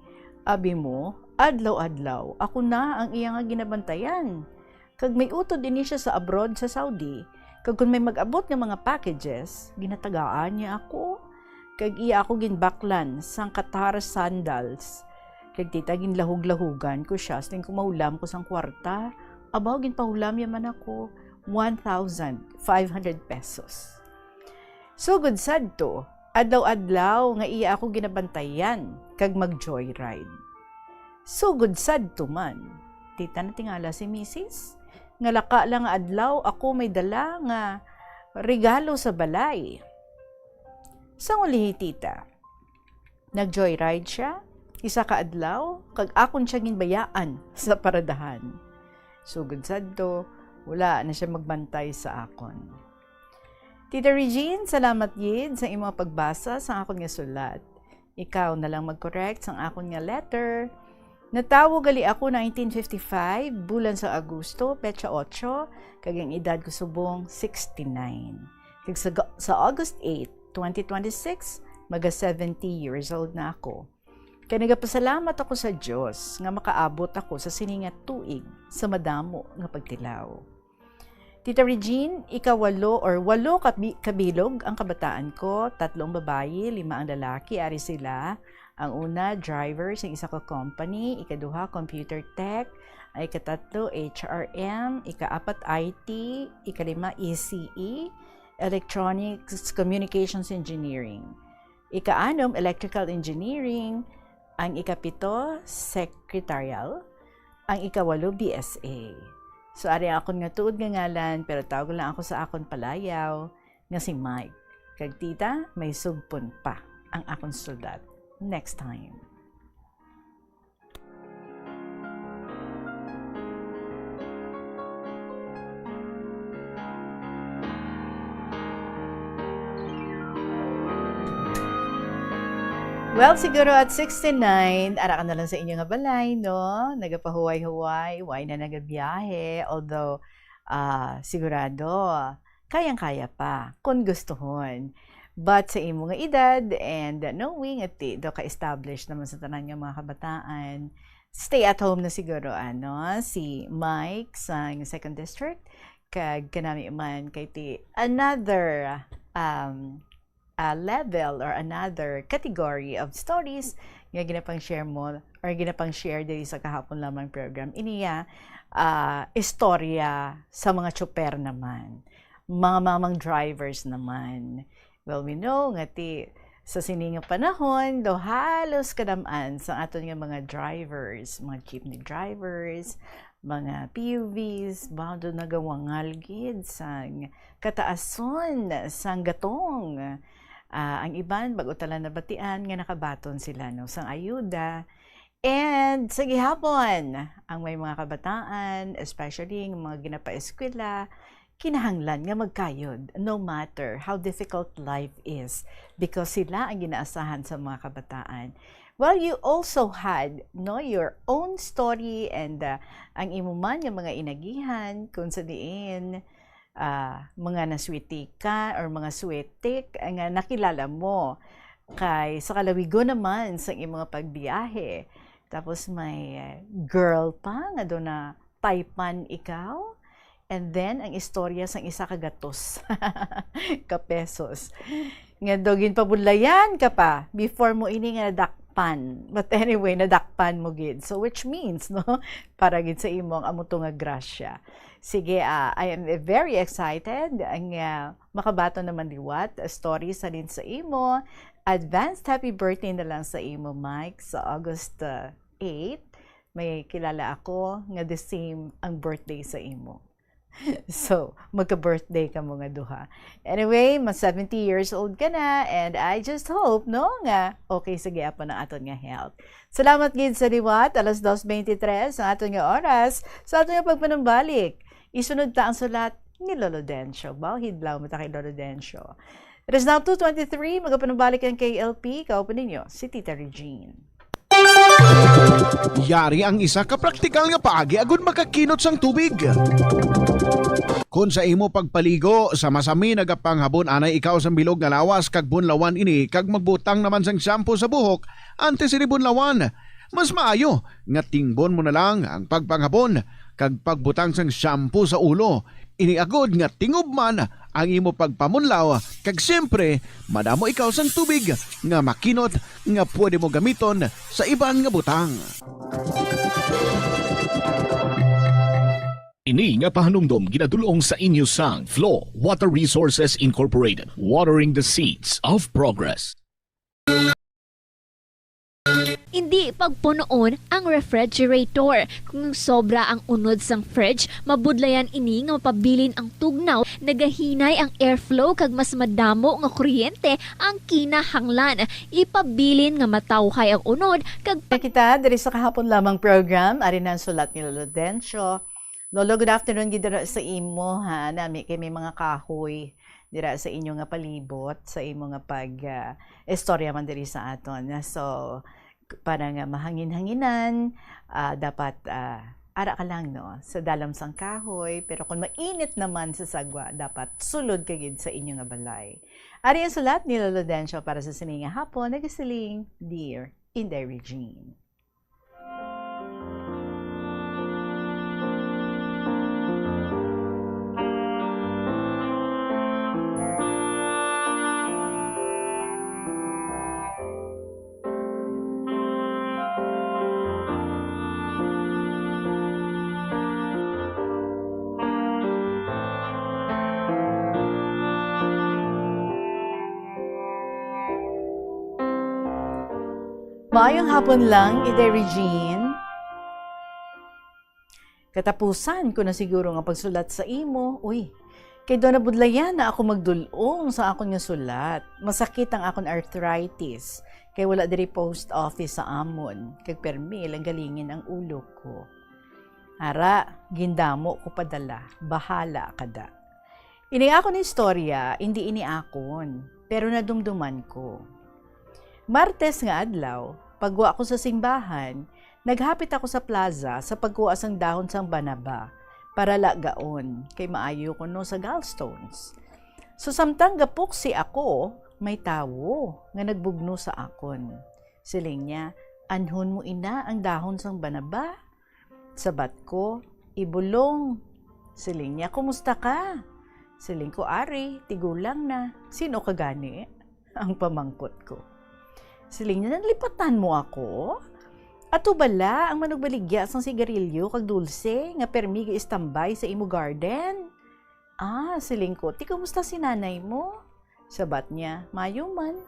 Abi mo, adlaw-adlaw, ako na ang iya nga ginabantayan. Kag may utod ini siya sa abroad sa Saudi, kag kon may mag-abot nga mga packages, ginatagaan niya ako. Kag iya ako ginbaklan sang Qatar sandals. Kag tita, ginlahug-lahugan ko siya, siling ko mahulam ko sang kwarta. Abaw, ginpahulam niya man ako, one thousand five hundred pesos. Sugod sadto, adlaw-adlaw nga iya ako ginabantayan kag mag-joyride. Sugod sadto man, tita, natingala si misis, nga laka lang nga adlaw ako may dala nga regalo sa balay. Sang ulihi, tita, nag-joyride siya isa ka adlaw, kag akon siya ginbayaan sa paradahan. Sugod sadto, wala na siya magbantay sa akon. Tita Regine, salamat gid sa imong pagbasa sa akon nga sulat. Ikaw na lang mag-correct sang akon nga letter. Natawo gali ako nineteen fifty-five, bulan sa Agosto, petsa otso, kag ang edad ko subong sixty-nine. Kag sa, sa August eight, twenty twenty-six, maga seventy years old na ako. Kay nagapasalamat ako sa Dios nga makaabot ako sa sini nga tuig sa madamo nga pagtilaw. Tita Regine, ikawalo or walo ka bi-, kabilog ang kabataan ko, tatlo ang babayi, lima ang lalaki, ari sila. Ang una, driver sa isa ka company, ikaduha, computer tech, ang ikatatlo, H R M, ikaapat, I T, ikalima, E C E, Electronics Communications Engineering. Ikaanom, Electrical Engineering. Ang ikapito, Secretarial. Ang ikawalo, B S A. So, ari ang akon nga tuod nga ngalan, pero tawag lang ako sa akon palayaw nga si Mike. Kag tita, may sugpon pa ang akon sulat. Next time. Well, siguro at sixty-nine, ara ka na lang sa inyo nga balay, no? Nagapahuway-huway, way na nagabiyahe. Although, ah, sigurado, kayang-kaya pa, kung gustuhon. But sa imo nga edad, and knowing nga ti, do ka-established naman sa tanan nga mga kabataan, stay at home na siguro, ano, si Mike sa second district, kag kanami man kay ti another, um, uh, level or another category of stories nga ginapang-share mo or ginapang-share diri sa kahapon lamang program. Ini ya, ah, istorya sa mga tsuper naman, mga mamang drivers naman. Well, we know nga ti sa sini nga panahon, do halos kadam-an sa aton nga mga drivers, mga jeepney drivers, mga P U Vs, ba, do nagawangal gid sang kataason sang gatong. Ah, ang iban, bag-o ta lang nabatian nga nakabaton sila, no, sang ayuda. And sa gihapon, ang may mga kabataan, especially ang mga ginapaeskwela, kinahanglan nga magkayod, no matter how difficult life is, because sila ang ginaasahan sa mga kabataan. Well, you also had, no, your own story and, uh, ang imo man nga mga inagihan kung sa diin, ah, mga naswiti ka or mga swetik nga nakilala mo. Kay sa kalawigon naman sa imo nga pagbiyahe, tapos may, eh, girl pa nga do na taypan ikaw, and then ang istorya sang isa ka gatos ka pesos. Nga do ginpabudlayan ka pa before mo ini nga nadakpan. But anyway, nadakpan mo gid. So, which means, no, para gid sa imo ang amo to nga grasya. Sige, ah, I am very excited nga makabaton naman liwat, ah, stories halin sa imo. Advanced happy birthday na lang sa imo, Mike, sa August, ah, eight. May kilala ako nga the same ang birthday sa imo. So, magka-birthday kamo nga duha. Anyway, mas seventy years old ka na, and I just hope, no, nga okay sa gihapon ang aton nga health. Salamat gid sa liwat, alas dos twenty-three ang aton nga oras, sa aton nga pagpanumbalik. Isunod ta ang sulat ni Lolo Dencio. Baw, hidlaw mo ta kay Lolo Dencio. It is now two twenty-three, magapanumbalik ang K L P, kauban ninyo, si Tita Regine. Yari ang isa ka praktikal nga paagi agud makakinot sang tubig. Kon sa imo pagpaligo, sa masami nagapanghabon anay ikaw sang bilog nga lawas kag bunlawan ini kag magbutang naman sang shampoo sa buhok antes ini bunlawan. Mas maayo nga tingbon mo na lang ang pagpanghabon kag pagbutang sang shampoo sa ulo. Ini agud nga tingob man ang imo pagpamunlaw, kag siyempre, madamo ikaw sang tubig nga makinot nga pwede mo gamiton sa iban nga butang. Ini nga pahanumdom ginadul-ong sa inyo sang Flow Water Resources Incorporated, watering the seeds of progress. Indi pagpunoon ang refrigerator. Kung sobra ang unod sang fridge, mabudlayan ini nga mapabilin ang tugnaw, nagahinay ang airflow kag mas madamo nga kuryente ang kinahanglan. Ipabilin nga matawhay ang unod kag Kita diri sa kahapon lamang program, ari na ang sulat ni Lolo Dencio. Lolo, good afternoon gid dira sa imo, ha. Nami kay may mga kahoy dira sa inyo nga palibot, sa imo nga pag, ah, istorya man diri sa aton. So, para nga mahangin-hanginan, ah, dapat, ah, ara ka lang, no, sa dalam sang kahoy, pero kung mainit naman sa sagwa, dapat sulod ka gid sa inyo nga balay. Ari ang sulat ni Lolo Dencio para sa sini nga hapon, nagasiling, Dear Inday Regine. Maayong hapon lang, Inday Regine. Katapusan ko na siguro nga pagsulat sa imo. Uy, kay daw nabudlayan na ako magdul-ong sa akon nga sulat. Masakit ang akon arthritis, kay wala diri post office sa amon, kag permi lang galingin ang ulo ko. Ara, gindamo ko padala, bahala ka da. Ini akon istorya, indi ini akon, pero nadumduman ko. Martes nga adlaw, pagwa ko sa simbahan, naghapit ako sa plaza sa pagkuha sang dahon sang banaba para lagaon, kay maayo kuno sa gallstones. So, samtang gapuksi ako, may tawo nga nagbugno sa akon. Siling niya, "Anhon mo ina ang dahon sang banaba?" Sabat ko, "Ibulong." Siling niya, "Kumusta ka?" Siling ko, "Ari, tigulang na. Sin-o ka gani?" Ang pamangkot ko. Siling niya, "Nalipatan mo ako? Ato bala ang manugbaligya sang sigarilyo kag dulse nga permi gaistambay sa imo garden?" "Ah," siling ko, "ti kumusta si nanay mo?" Sabat niya, "Mayo man."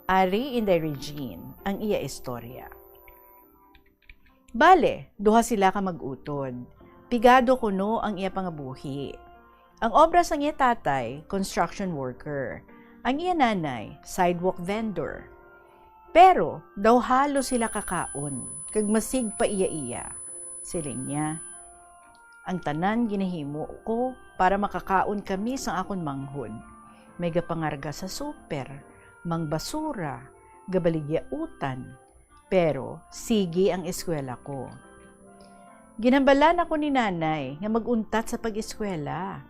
Ari, Inday Regine, ang iya istorya. Bale, duha sila ka mag-utod. Pigado kuno ang iya pangabuhi. Ang obra sang iya tatay, construction worker. Ang iya nanay, sidewalk vendor. Pero daw halos sila kakaon, kag masig pa iya-iya. Siling niya, "Ang tanan ginahimo ko para makakaon kami sang akon manghod. May gapangarga sa super, mangbasura, gabaligya utan, pero sige ang eskwela ko." Ginhambalan ako ni nanay nga mag-untat sa pag-eskwela.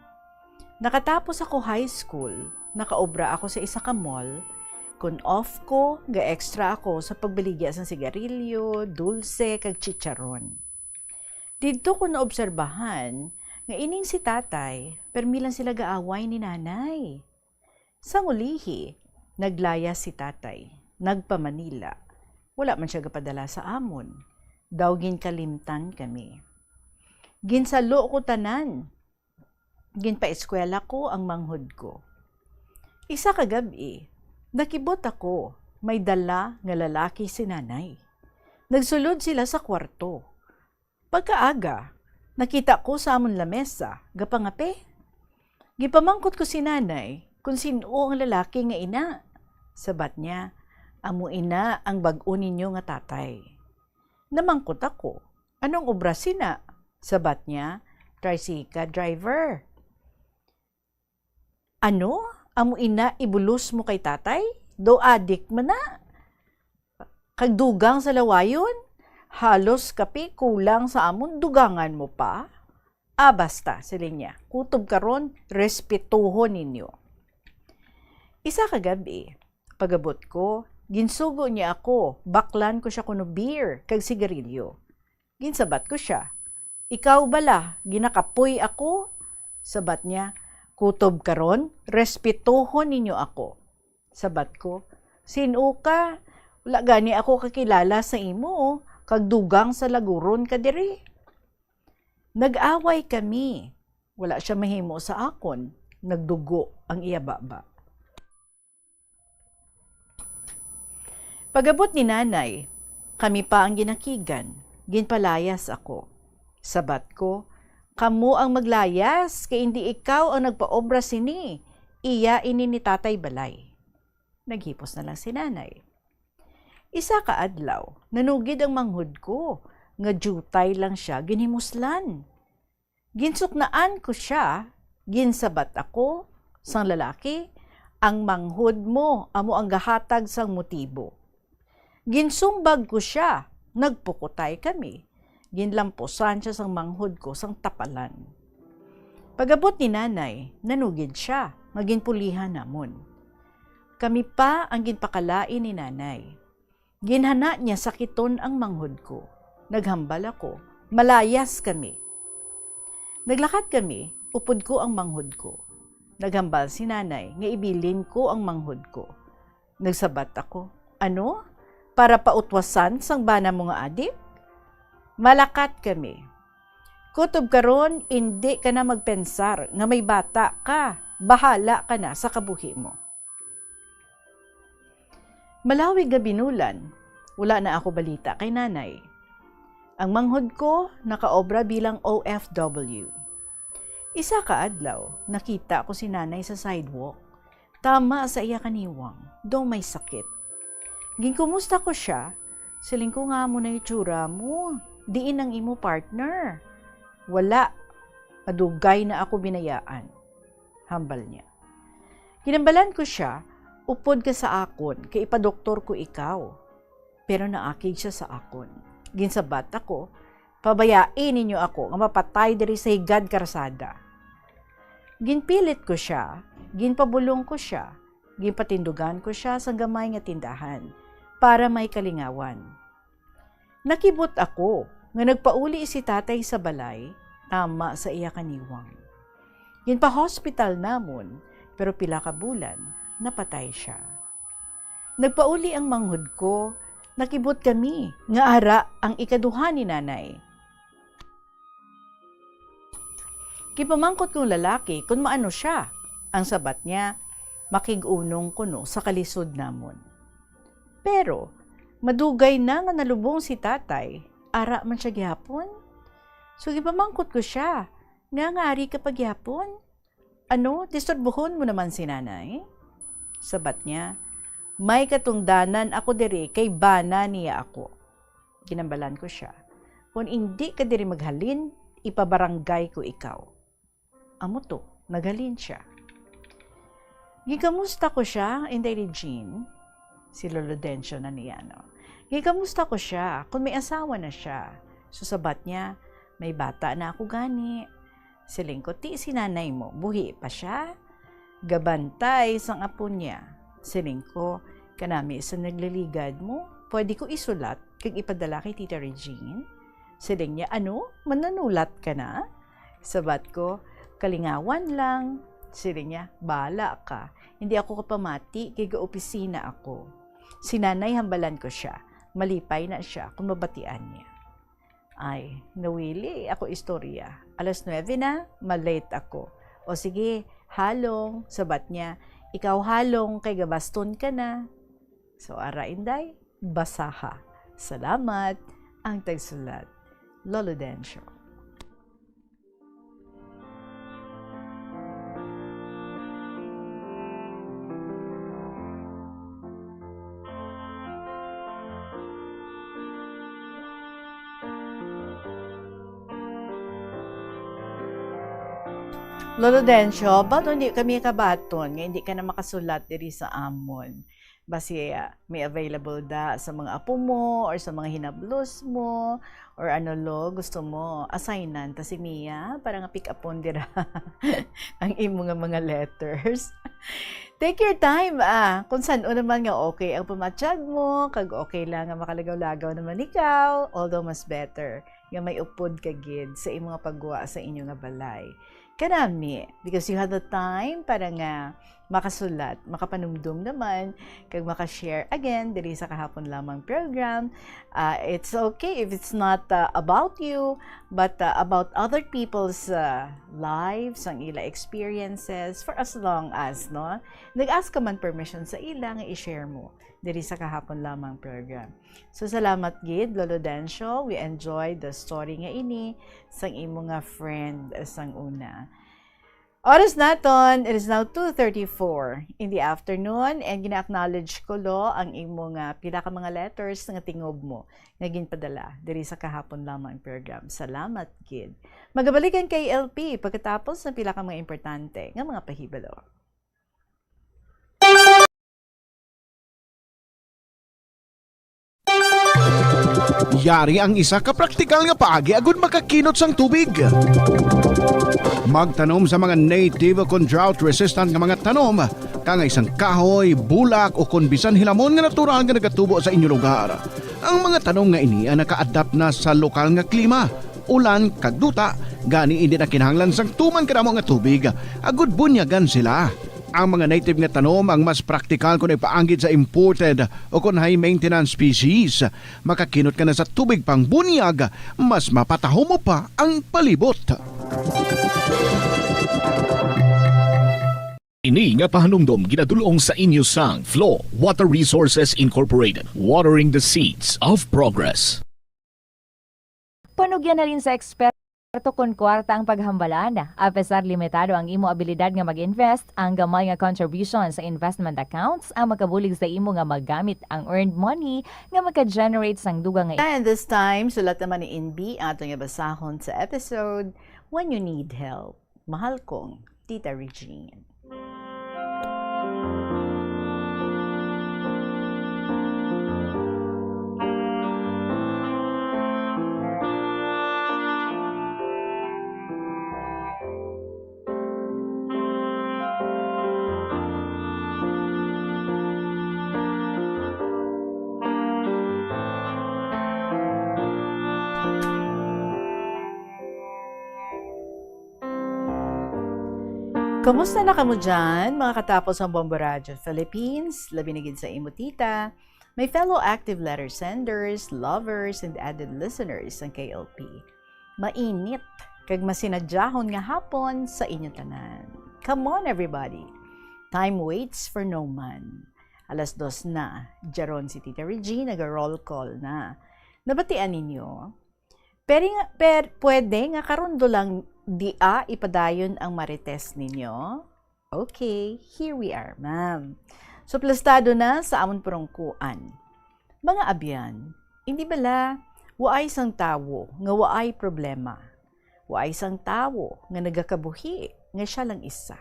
Nakatapos ako high school, nakaobra ako sa isa ka mall. Kon off ko, ga-extra ako sa pagbaligya sang sigarilyo, dulse, kag chicharon. Didto ko naobserbahan nga ining si tatay, permi lang sila gaaway ni nanay. Sang ulihi, naglayas si tatay, nagpa-Manila. Wala man sia gapadala sa amon. Daw ginkalimtan kami. Ginsalo ko tanan. Ginpaeskwela ko ang manghod ko. Isa ka gab-i, nakibot ako, may dala nga lalaki si nanay. Nagsulod sila sa kwarto. Pagkaaga, nakita ko sa amon lamesa, gapangape. Gipamangkot ko si nanay kung sin-o ang lalaki nga ina. Sabat niya, "Amo ina ang bag-o ninyo nga tatay." Namangkot ako, "Anong obra sina?" Sabat niya, "Tricycle driver." "Ano? Amo ina ibulos mo kay tatay? Daw adik man na. Kag dugang sa lawayon? Halos kapi kulang sa amon, dugangan mo pa?" "Ah, basta," siling niya. "Kutob karon, respetuhon ninyo." Isa ka gab-i, pagabot ko, ginsugo niya ako, baklan ko siya kuno beer kag sigarilyo. Ginsabat ko sia, "Ikaw bala, ginakapoy ako?" Sabat niya, "Kutob karon, respetuhon ninyo ako." Sabat ko, "Sin-o ka? Wala gani ako kakilala sa imo, kag dugang sa laguron ka diri." Nag-away kami. Wala sia mahimo sa akon. Nagdugo ang iya baba. Pagabot ni nanay, kami pa ang ginakigan. Ginpalayas ako. Sabat ko, "Kamo ang maglayas, kay indi ikaw ang nagpaobra sini. Iya ini ni tatay balay." Naghipos na lang si nanay. Isa ka adlaw, nanugid ang manghod ko, nga diutay lang siya, ginhimuslan. Ginsuknaan ko sia, ginsabat ako sang lalaki, "Ang manghod mo amo ang gahatag sang motibo." Ginsumbag ko sia, nagpukutay kami. Ginlampusan sia sang manghod ko sang tapalan. Pag-abot ni Nanay, nanugid sia nga ginpulihan namon. Kami pa ang ginpakalain ni Nanay. Ginhana niya sakiton ang manghod ko. Naghambal ako, malayas kami. Naglakat kami, upod ko ang manghod ko. Naghambal si Nanay nga ibilin ko ang manghod ko. Nagsabat ako, "Ano? Para pautwasan sang bana mo nga adip?" Malakat kami. "Kutob karon, indi ka na magpensar nga may bata ka. Bahala ka na sa kabuhi mo." Malawig nga binulan, wala na ako balita kay Nanay. Ang manghod ko nakaobra bilang O F W. Isa ka adlaw, nakita ko si Nanay sa sidewalk. Tama sa iya kaniwang, daw may sakit. Ginkumusta ko sia, "Siling ko nga amo na itsura mo, diin ang imo partner?" "Wala, madugay na ako binayaan," hambal niya. Ginambalan ko sia, "Upod ka sa akon, kay ipadoktor ko ikaw." Pero naakig sia sa akon. Ginsabat ako, "Pabayai ninyo ako nga mapatay diri sa higad karsada." Ginpilit ko sia, ginpabulong ko sia, ginpatindugan ko sia sang gamay nga tindahan para may kalingawan. Nakibot ako nga nagpauli si Tatay sa balay tama sa iya kaniwang. Ginpa-hospital namon, pero pila ka bulan, napatay sia. Nagpauli ang manghod ko, nakibot kami nga ara ang ikaduha ni Nanay. Gipamangkot kong lalaki kon maano sia. Ang sabat niya, makig-unong kuno sa kalisod namon. Pero, madugay na nga nalubong si Tatay, ara man sia gihapon. So, gipamangkot ko sia, "Ngaa nga ari ka pa gihapon? Ano, disturbuhon mo naman si Nanay?" Sabat niya, "May katungdanan ako diri kay bana niya ako." Ginambalan ko sia, "Kon indi ka diri maghalin, ipabarangay ko ikaw." Amo to, naghalin sia. Gikamusta ko sia, Inday Regine? Si Lolo Dencio na niya, no? Gikamusta ko sia, kung may asawa na sia. So, sabat niya, "May bata na ako gani." Siling ko, "Ti si nanay mo, buhi pa sia?" "Gabantay sang apo niya." Siling ko, "Kanami sa nagliligad mo, pwede ko isulat kag ipadala kay Tita Regine?" Siling niya, "Ano? Manunulat ka na?" Sabat ko, "Kalingawan lang." Siling niya, "Bahala ka. Hindi ako kapamati kay ga-opisina ako." Si Nanay, hambalan ko sia. Malipay na sia kung mabatian niya. Ay, nawili ako istorya. Alas nuebe na, malate ako. "O sige, halong," sabat niya. "Ikaw halong kay gabaston ka na." So, ara, Inday, basaha. Salamat ang tagsulat, Lolo Dencio. Lolo Dencio, ba't hindi kami kabaton nga hindi ka na makasulat diri sa amon? Basi, ah, may available da sa mga apo mo or sa mga hinablos mo, or ano, lo, gusto mo assignan ta si Mia para nga pick-upon dira ang imo nga mga letters. Take your time, ah. Kung san-o naman nga okay ang pamatyag mo, kag okay lang nga makalagaw-lagaw naman ikaw, although mas better nga may upod ka gid sa imo nga pagwa sa inyo nga balay. Kanami, because you have the time para nga makasulat, makapanumdum naman, kag makashare again diri sa Kahapon Lamang program. Ah, it's okay if it's not, ah, about you, but, ah, about other people's, ah, lives, ang ila experiences, for as long as, no, nag-ask ka man permission sa ila nga i-share mo diri sa Kahapon Lamang program. So, salamat gid, Lolo Dencio. We enjoyed the story nga ini sang imo nga friend, eh, sang una. Oras naton, it is now two thirty-four in the afternoon, and gina-acknowledge ko, Lo, ang imo nga pila ka mga letters nga tingob mo nga ginpadala diri sa kahapon lamang program. Salamat gid. Magabalik ang K L P pagkatapos ng pila ka mga importante nga mga pahibalo. Yari ang isa ka praktikal nga paagi agud makakinot sang tubig. Magtanom sa mga native o kon drought-resistant nga mga tanom, kangay sang kahoy, bulak, o kon bisan hilamon nga natural nga nagatubo sa inyo lugar. Ang mga tanom nga ini ang naka-adapt na sa lokal nga klima, ulan, kag duta, gani indi na kinahanglan sang tuman kadamo nga tubig, agud bunyagan sila. Ang mga native nga tanom ang mas praktikal kon ipaanggid sa imported o kon high-maintenance species. Makakinot ka na sa tubig pangbunyag, mas mapataho mo pa ang palibot. Ini nga pahanumdom ginadul-ong sa inyo sang Flow Water Resources Incorporated, watering the seeds of progress. Panugyan halin sa eksperto kon kwarta ang paghambalan. Apesar limitado ang imo abilidad nga mag-invest, ang gamay nga contribution sa investment accounts ang makabulig sa imo nga magamit ang earned money nga maka-generate sang dugang nga. And this time, sulat naman ni Inbi ato nga basahon sa episode, When You Need Help. Mahal kong Tita Regine. Kumusta na kamo dyan, mga katapos ang Bombo Radyo Philippines? Labi na gid sa imo, tita. My fellow active letter senders, lovers, and avid listeners sang K L P. Mainit kag masinadyahon nga hapon sa inyo tanan. Come on, everybody. Time waits for no man. Alas dos na. Dyaron si Tita Regine, naga-roll call na. Nabatian ninyo? Pero nga, per, pwede nga karon do lang dia ipadayon ang marites ninyo? Okay, here we are, ma'am. Suplastado na sa amon purungkuan. Mga abyan, hindi bala, waay sang tawo nga waay problema. Waay sang tawo nga nagakabuhi nga siya lang isa.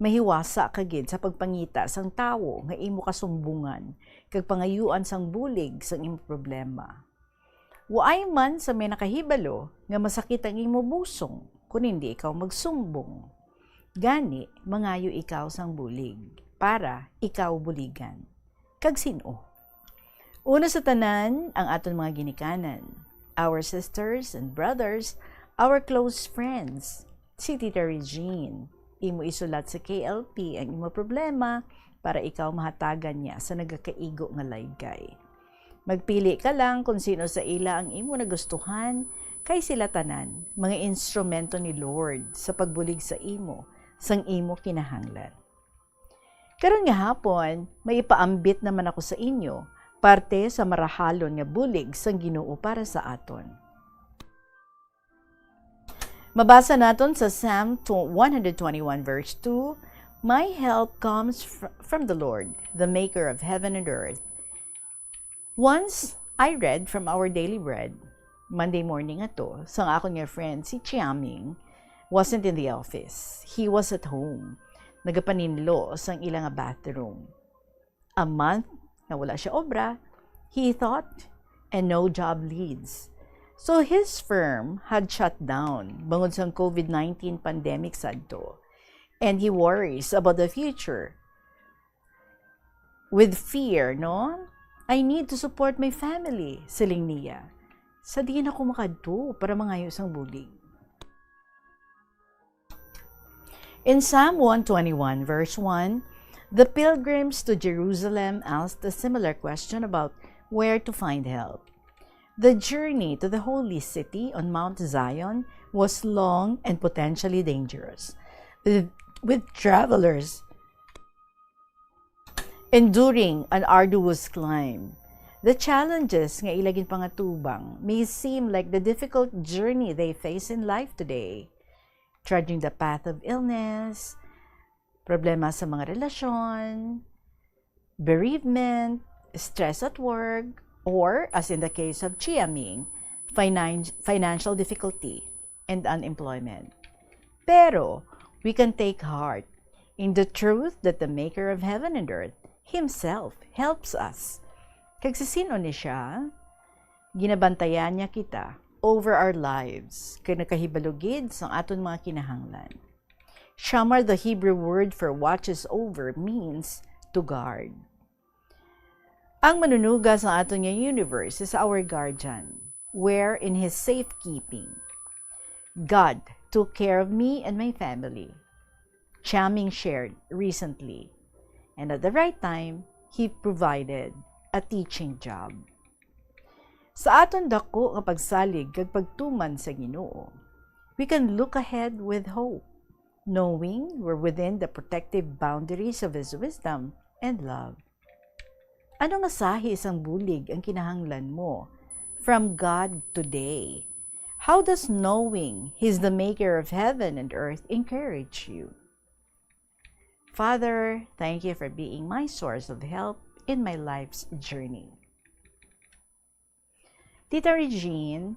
Mahiwasa ka gid sa pagpangita sang tawo nga imo kasumbungan kag pangayuan sang bulig sang imo problema. Waay man sa may nakahibalo nga masakit ang imo busong kon hindi ikaw magsumbong. Gani, mangayo ikaw sang bulig para ikaw buligan. Kag sin-o? Una sa tanan, ang aton mga ginikanan, our sisters and brothers, our close friends. Si Tita Regine, imo isulat sa K L P ang imo problema para ikaw mahatagan niya sa nagakaigo nga laygay. Magpili ka lang kung sino sa ila ang imo nagustuhan, kay sila tanan mga instrumento ni Lord sa pagbulig sa imo sang imo kinahanglan. Karon nga hapon, may ipaambit naman ako sa inyo, parte sa marahalon nga bulig sang Ginoo para sa aton. Mabasa naton sa Psalm tw-, one hundred twenty-one verse two, "My help comes fr-, from the Lord, the maker of heaven and earth." Once, I read from Our Daily Bread, Monday morning ato, sang akon nga friend si Chiaming wasn't in the office. He was at home. Nagapaninlo sang ila nga bathroom. A month na wala siya obra, he thought, and no job leads. So his firm had shut down bangod sang covid nineteen pandemic sadto, and he worries about the future. With fear, no? "I need to support my family," siling niya. Sa diin ako makadto para mangayo sang bulig? In Psalm one twenty-one, verse one, the pilgrims to Jerusalem asked a similar question about where to find help. The journey to the holy city on Mount Zion was long and potentially dangerous, with, with travelers enduring an arduous climb. The challenges nga ila ginpangatubang may seem like the difficult journey they face in life today. trudging the path of illness, problema sa mga relasyon, bereavement, stress at work, or, as in the case of Chia Ming, finan- financial difficulty and unemployment. Pero, we can take heart in the truth that the Maker of heaven and earth Himself helps us. Kag si sino ni siya? Ginabantayan niya kita over our lives, kag nakahibalo gid sang aton mga kinahanglan. Shamar, the Hebrew word for watches over, means to guard. Ang manunuga sa aton nga universe is our guardian. We're in His safekeeping. "God took care of me and my family," Chia Ming shared recently. And at the right time, He provided a teaching job. Sa aton dako nga pagsalig kag pagtuman sa Ginoo, we can look ahead with hope, knowing we're within the protective boundaries of His wisdom and love. Ano nga sahi sang bulig ang kinahanglan mo from God today? How does knowing He's the maker of heaven and earth encourage you? Father, thank you for being my source of help in my life's journey. Tita Regine,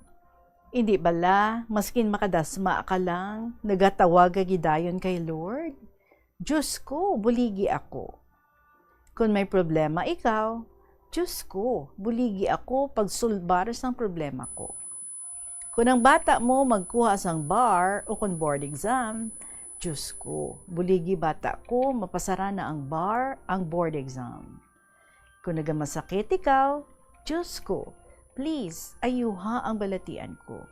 hindi bala, maskin makadasma ka lang, nagatawag ka gidayon kay Lord? Diyos ko, buligi ako. Kon may problema ikaw, Diyos ko, buligi ako pagsulbar sang problema ko. Kon ang bata mo magkuha sang bar o kon board exam, Diyos ko, buligi bata ko, mapasara na ang bar, ang board exam. Kon nagamasakit ikaw, Diyos ko, please, ayuha ang balatian ko.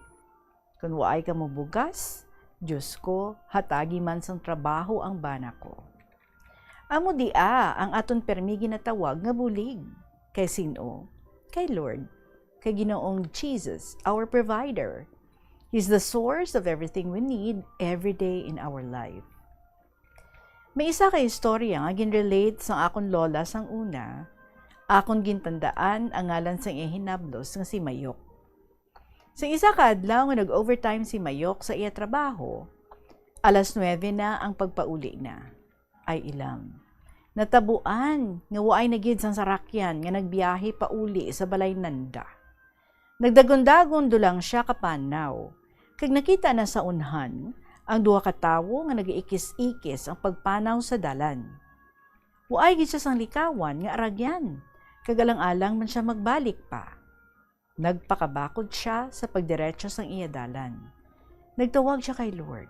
Kon waay ka mabugas, Diyos ko, hatagi man sang trabaho ang bana ko. Amo dia ang aton permi ginatawag nga bulig. Kay sin-o? Kay Lord, kay Ginoong Jesus, our provider. He's the source of everything we need every day in our life. May isa ka istorya nga ginrelate sang akon lola sang una. Akon gintandaan ang ngalan sang iya hinablos nga si Mayok. Sa isa ka adlaw nga nag-overtime si Mayok sa iya trabaho, alas nuebe na ang pagpauli na. Ay ilang natabuan nga waay na gid sang sarakyan nga nagbiyahe pauli sa balay nanda. Nagdagon-dagon dulang sia kapanaw, kag nakita na sa unhan ang duha ka tawo nga nagaikis-ikis ang pagpanaw sa dalan. Waay gid sia sang likawan nga aragyan, kag alang-alang man sia magbalik pa. Nagpakabakod sia sa pagdiretso sang iya dalan. Nagtawag sia kay Lord,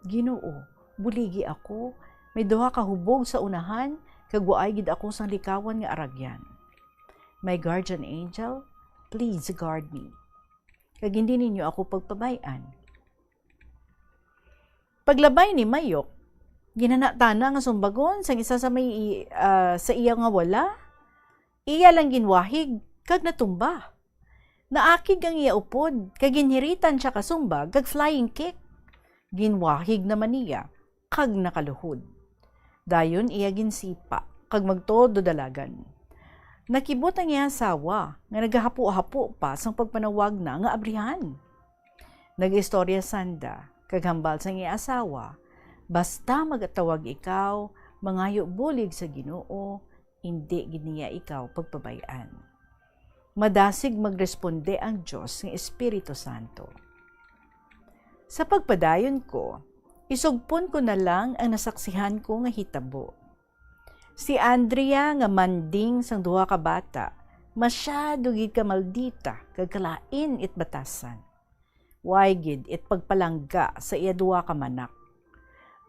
"Ginoo, buligi ako. May duha ka hubog sa unahan, kag waay gid ako sang likawan nga aragyan. My guardian angel, please guard me. Kag hindi ninyo ako pagpabay-an." Paglabay ni Mayok, ginhanatana nga sumbagon sang isa sa may, ah, sa iya nga wala. Iya lang ginwahig kag natumba. Naakig ang iya upod, kag ginhiritan sia ka sumbag kag flying kick. Ginwahig naman niya kag nakaluhod. Dayon iya ginsipa kag magtudlo dalagan. Nakibot ang iya asawa nga nagahapo-hapo pa sang pagpanawag na nga abrihan. Nag-istorya sanda, kag hambal sang iya asawa, "Basta magatawag ikaw, mangayo bulig sa Ginoo, indi gid niya ikaw pagpabay-an. Madasig magresponde ang Dios nga Espiritu Santo." Sa pagpadayon ko, isugpon ko na lang ang nasaksihan ko nga hitabo. Si Andrea nga manding sang duha ka bata, masyado gid ka maldita kag kalain it batasan. Way gid it pagpalangga sa iya duha ka manak.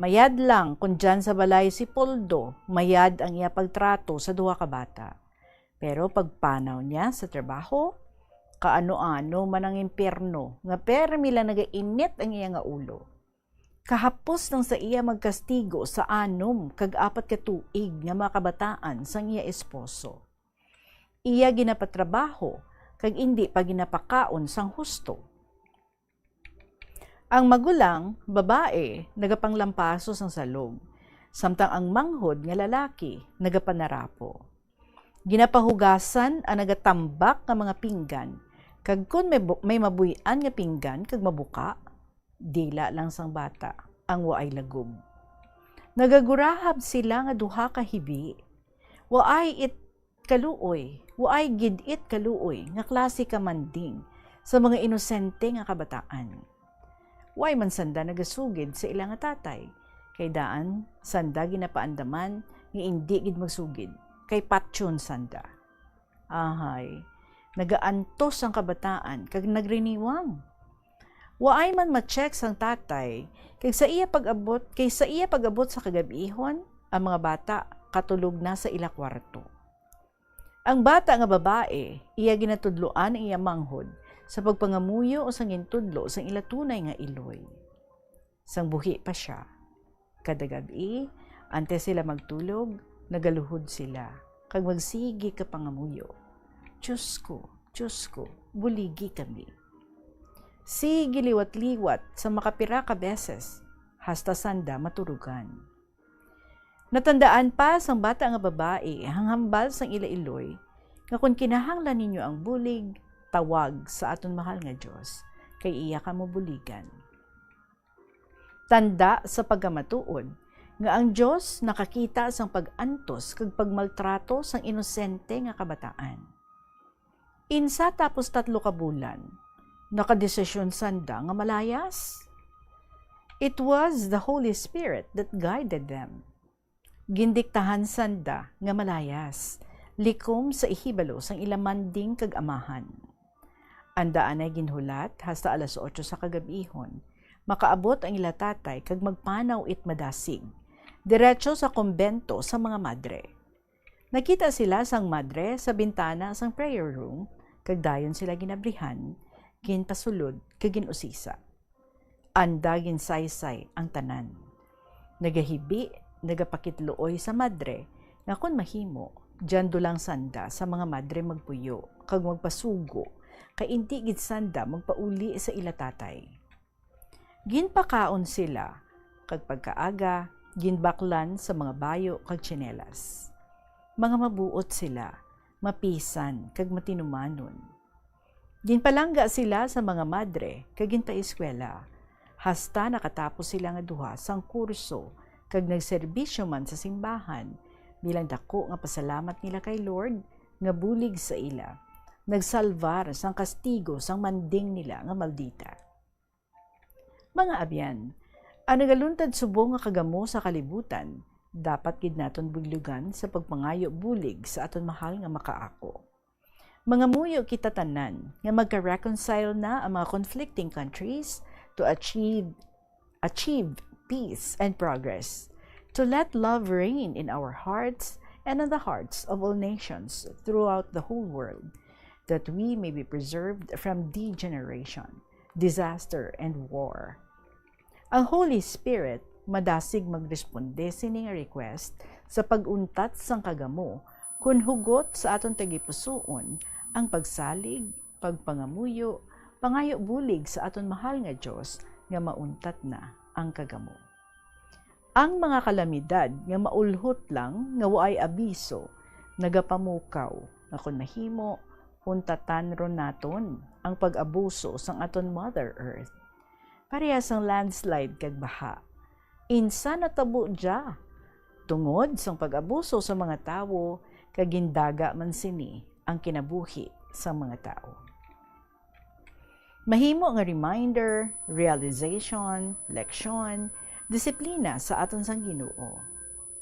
Mayad lang kon diyan sa balay si Poldo, mayad ang iya pagtrato sa duha ka bata. Pero pagpanaw niya sa trabaho, kaano-ano man ang impyerno nga permi lang nagainit ang iya nga ulo. Kahapos lang sa iya magkastigo sa anom kag apat ka tuig nga mga kabataan sang iya esposo. Iya ginapatrabaho kag indi pa ginapakaon sang husto. Ang magulang, babae, nagapanglampaso sang salog, samtang ang manghod nga lalaki nagapanarapo. Ginapahugasan ang nagatambak nga mga pinggan, kag kon may bu-, may mabuy-an nga pinggan kag mabuka, dila lang sang bata. ang waay lagob. Nagagurahab sila nga duha ka hibi. Waay it kaluoy, waay gid it kaluoy nga klase ka manding sa mga inosente nga kabataan. Waay man sanda nagasugid sa ila nga tatay, kay daan sanda ginapaandaman nga indi gid magsugid, kay patyon sanda. Ahay, nagaantos ang kabataan kag nagriniwang. Waay man ma-check sang tatay, kag sa iya pag-abot, kay sa iya pag-abot sa kagab-ihon, ang mga bata katulog na sa ila kwarto. Ang bata nga babae, iya ginatudloan ang iya manghod sa pagpangamuyo sang gintudlo sang ila tunay nga iloy. Sang buhi pa sia, kada gab-i, antes sila magtulog, nagaluhod sila, kag magsigi ka pangamuyo, "Dios ko, Dios ko, buligi kami." Sige liwat-liwat sa makapira ka beses, hasta sanda maturugan. Natandaan pa sang bata nga babae ang hambal sang ila iloy nga, "Kon kinahanglan ninyo ang bulig, tawag sa aton mahal nga Dios, kay iya kamo buligan." Tanda sa pagkamatuod nga ang Dios nakakita sang pag-antos kag pagmaltrato sang inosente nga kabataan. Insa tapos tatlo ka bulan, nakadesisyon sanda nga malayas. It was the Holy Spirit that guided them. Gindiktahan sanda nga malayas, likom sa ihibalo sang ila manding kag amahan. Anda anay ginhulat hasta alas otso sa kagab-ihon, makaabot ang ila tatay kag magpanaw it madasig, diretso sa kumbento sa mga madre. Nakita sila sang madre sa bintana sang prayer room, kag dayon sila ginabrihan, ginpasulod, kag gin-usisa. Anda ginsaysay ang tanan. Nagahibi, nagapakitluoy sa madre nga kon mahimo, diyan dulang sanda sa mga madre magpuyo kag magpasugo, kay indi gid sanda magpauli sa ila tatay. Ginpakaon sila, kag pagkaaga, ginbaklan sa mga bayo kag tsinelas. Mga mabuot sila, mapisan, kag matinumanon. Ginpalangga sila sa mga madre kag ginpaeskwela, hasta nakatapos sila nga duha sang kurso kag nagserbisyo man sa simbahan, bilang daku nga pasalamat nila kay Lord nga bulig sa ila, nagsalbar sang kastigo sang manding nila nga maldita. Mga abyan, ang nagaluntad subong nga kagamo sa kalibutan, dapat gid naton buylogan sa pagpangayo bulig sa aton mahal nga makaako. Mangamuyo kita tanan nga magka-reconcile na ang mga conflicting countries to achieve, achieve peace and progress, to let love reign in our hearts and in the hearts of all nations throughout the whole world, that we may be preserved from degeneration, disaster, and war. Ang Holy Spirit madasig magresponde sini nga request sa pag-untat sang kagamo, kon hugot sa aton tagipusoon ang pagsalig, pagpangamuyo, pangayo bulig sa aton mahal nga Dios nga mauntat na ang kagamo. Ang mga kalamidad nga maulhot lang nga waay abiso nagapamukaw nga kon mahimo, untatan ron naton ang pag-abuso sang aton Mother Earth. Parehas sang landslide kag baha. Insa natabo dya? Tungod sang pag-abuso sa mga tawo, kag gindaga man sini ang kinabuhi sang mga tawo. Mahimo nga reminder, realization, leksyon, disiplina sa aton sang Ginoo.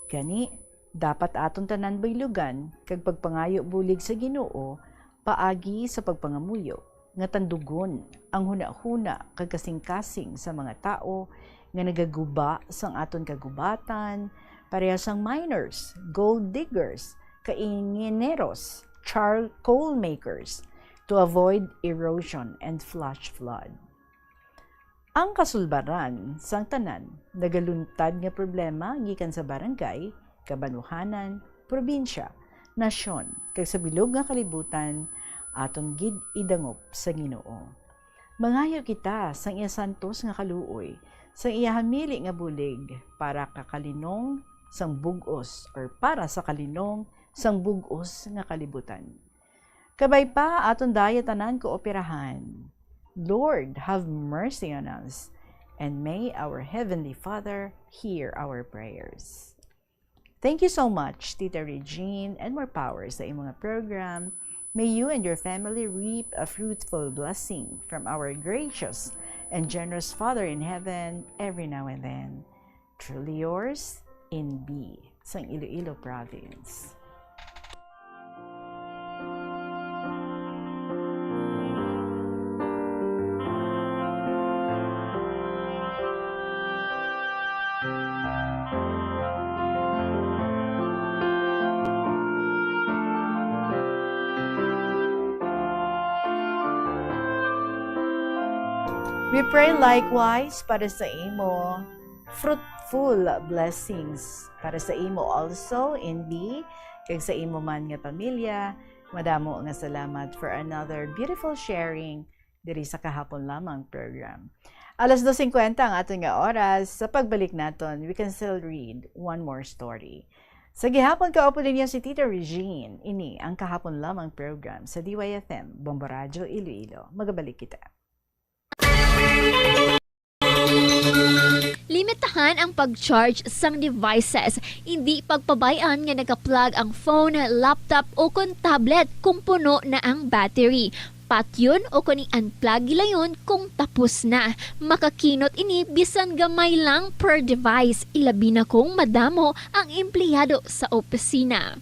Gani, dapat aton tanan buylogan kag pagpangayo bulig sa Ginoo paagi sa pagpangamuyo nga tandugon ang hunahuna kag kasingkasing sa mga tawo nga nagaguba sang aton kagubatan, pareha sang miners, gold diggers, kaingineros, charcoal makers, to avoid erosion and flash flood. Ang kasulbaran sang tanan nagaluntad nga problema gikan sa barangay, kabanuhanan, probinsya, nasyon, kag sa bilog nga kalibutan, aton gid idangop sa Ginoo. Mangayo kita sang iya santos nga kaluoy, sang iya hamili nga bulig para kakalinong sang bug-os, or para sa kalinong sang bug-os nga kalibutan. Kabay pa aton daya tanan kooperahan. Lord, have mercy on us. And may our Heavenly Father hear our prayers. Thank you so much, Tita Regine, and more power sa imong nga program. May you and your family reap a fruitful blessing from our gracious and generous Father in Heaven every now and then. Truly yours, in B, sang Iloilo Province. We pray likewise para sa imo fruitful blessings para sa imo also, Indy, kag sa imo man nga pamilya. Madamo nga salamat for another beautiful sharing diri sa Kahapon Lamang program. Alas dos singkwenta ang aton nga oras. Sa pagbalik naton, we can still read one more story. Sa gihapon, kaupo ninyo si Tita Regine. Ini ang Kahapon Lamang program sa D Y F M, Bombo Radyo, Iloilo. Magabalik kita. Limitahan ang pag-charge sang devices. Indi pagpabay-an nga naka-plug ang phone, laptop, o kon tablet kung puno na ang battery. Patyon o kon i-unplug gilayon kung tapos na. Makakinot ini bisan gamay lang per device, ilabi na kung madamo ang empleyado sa opisina.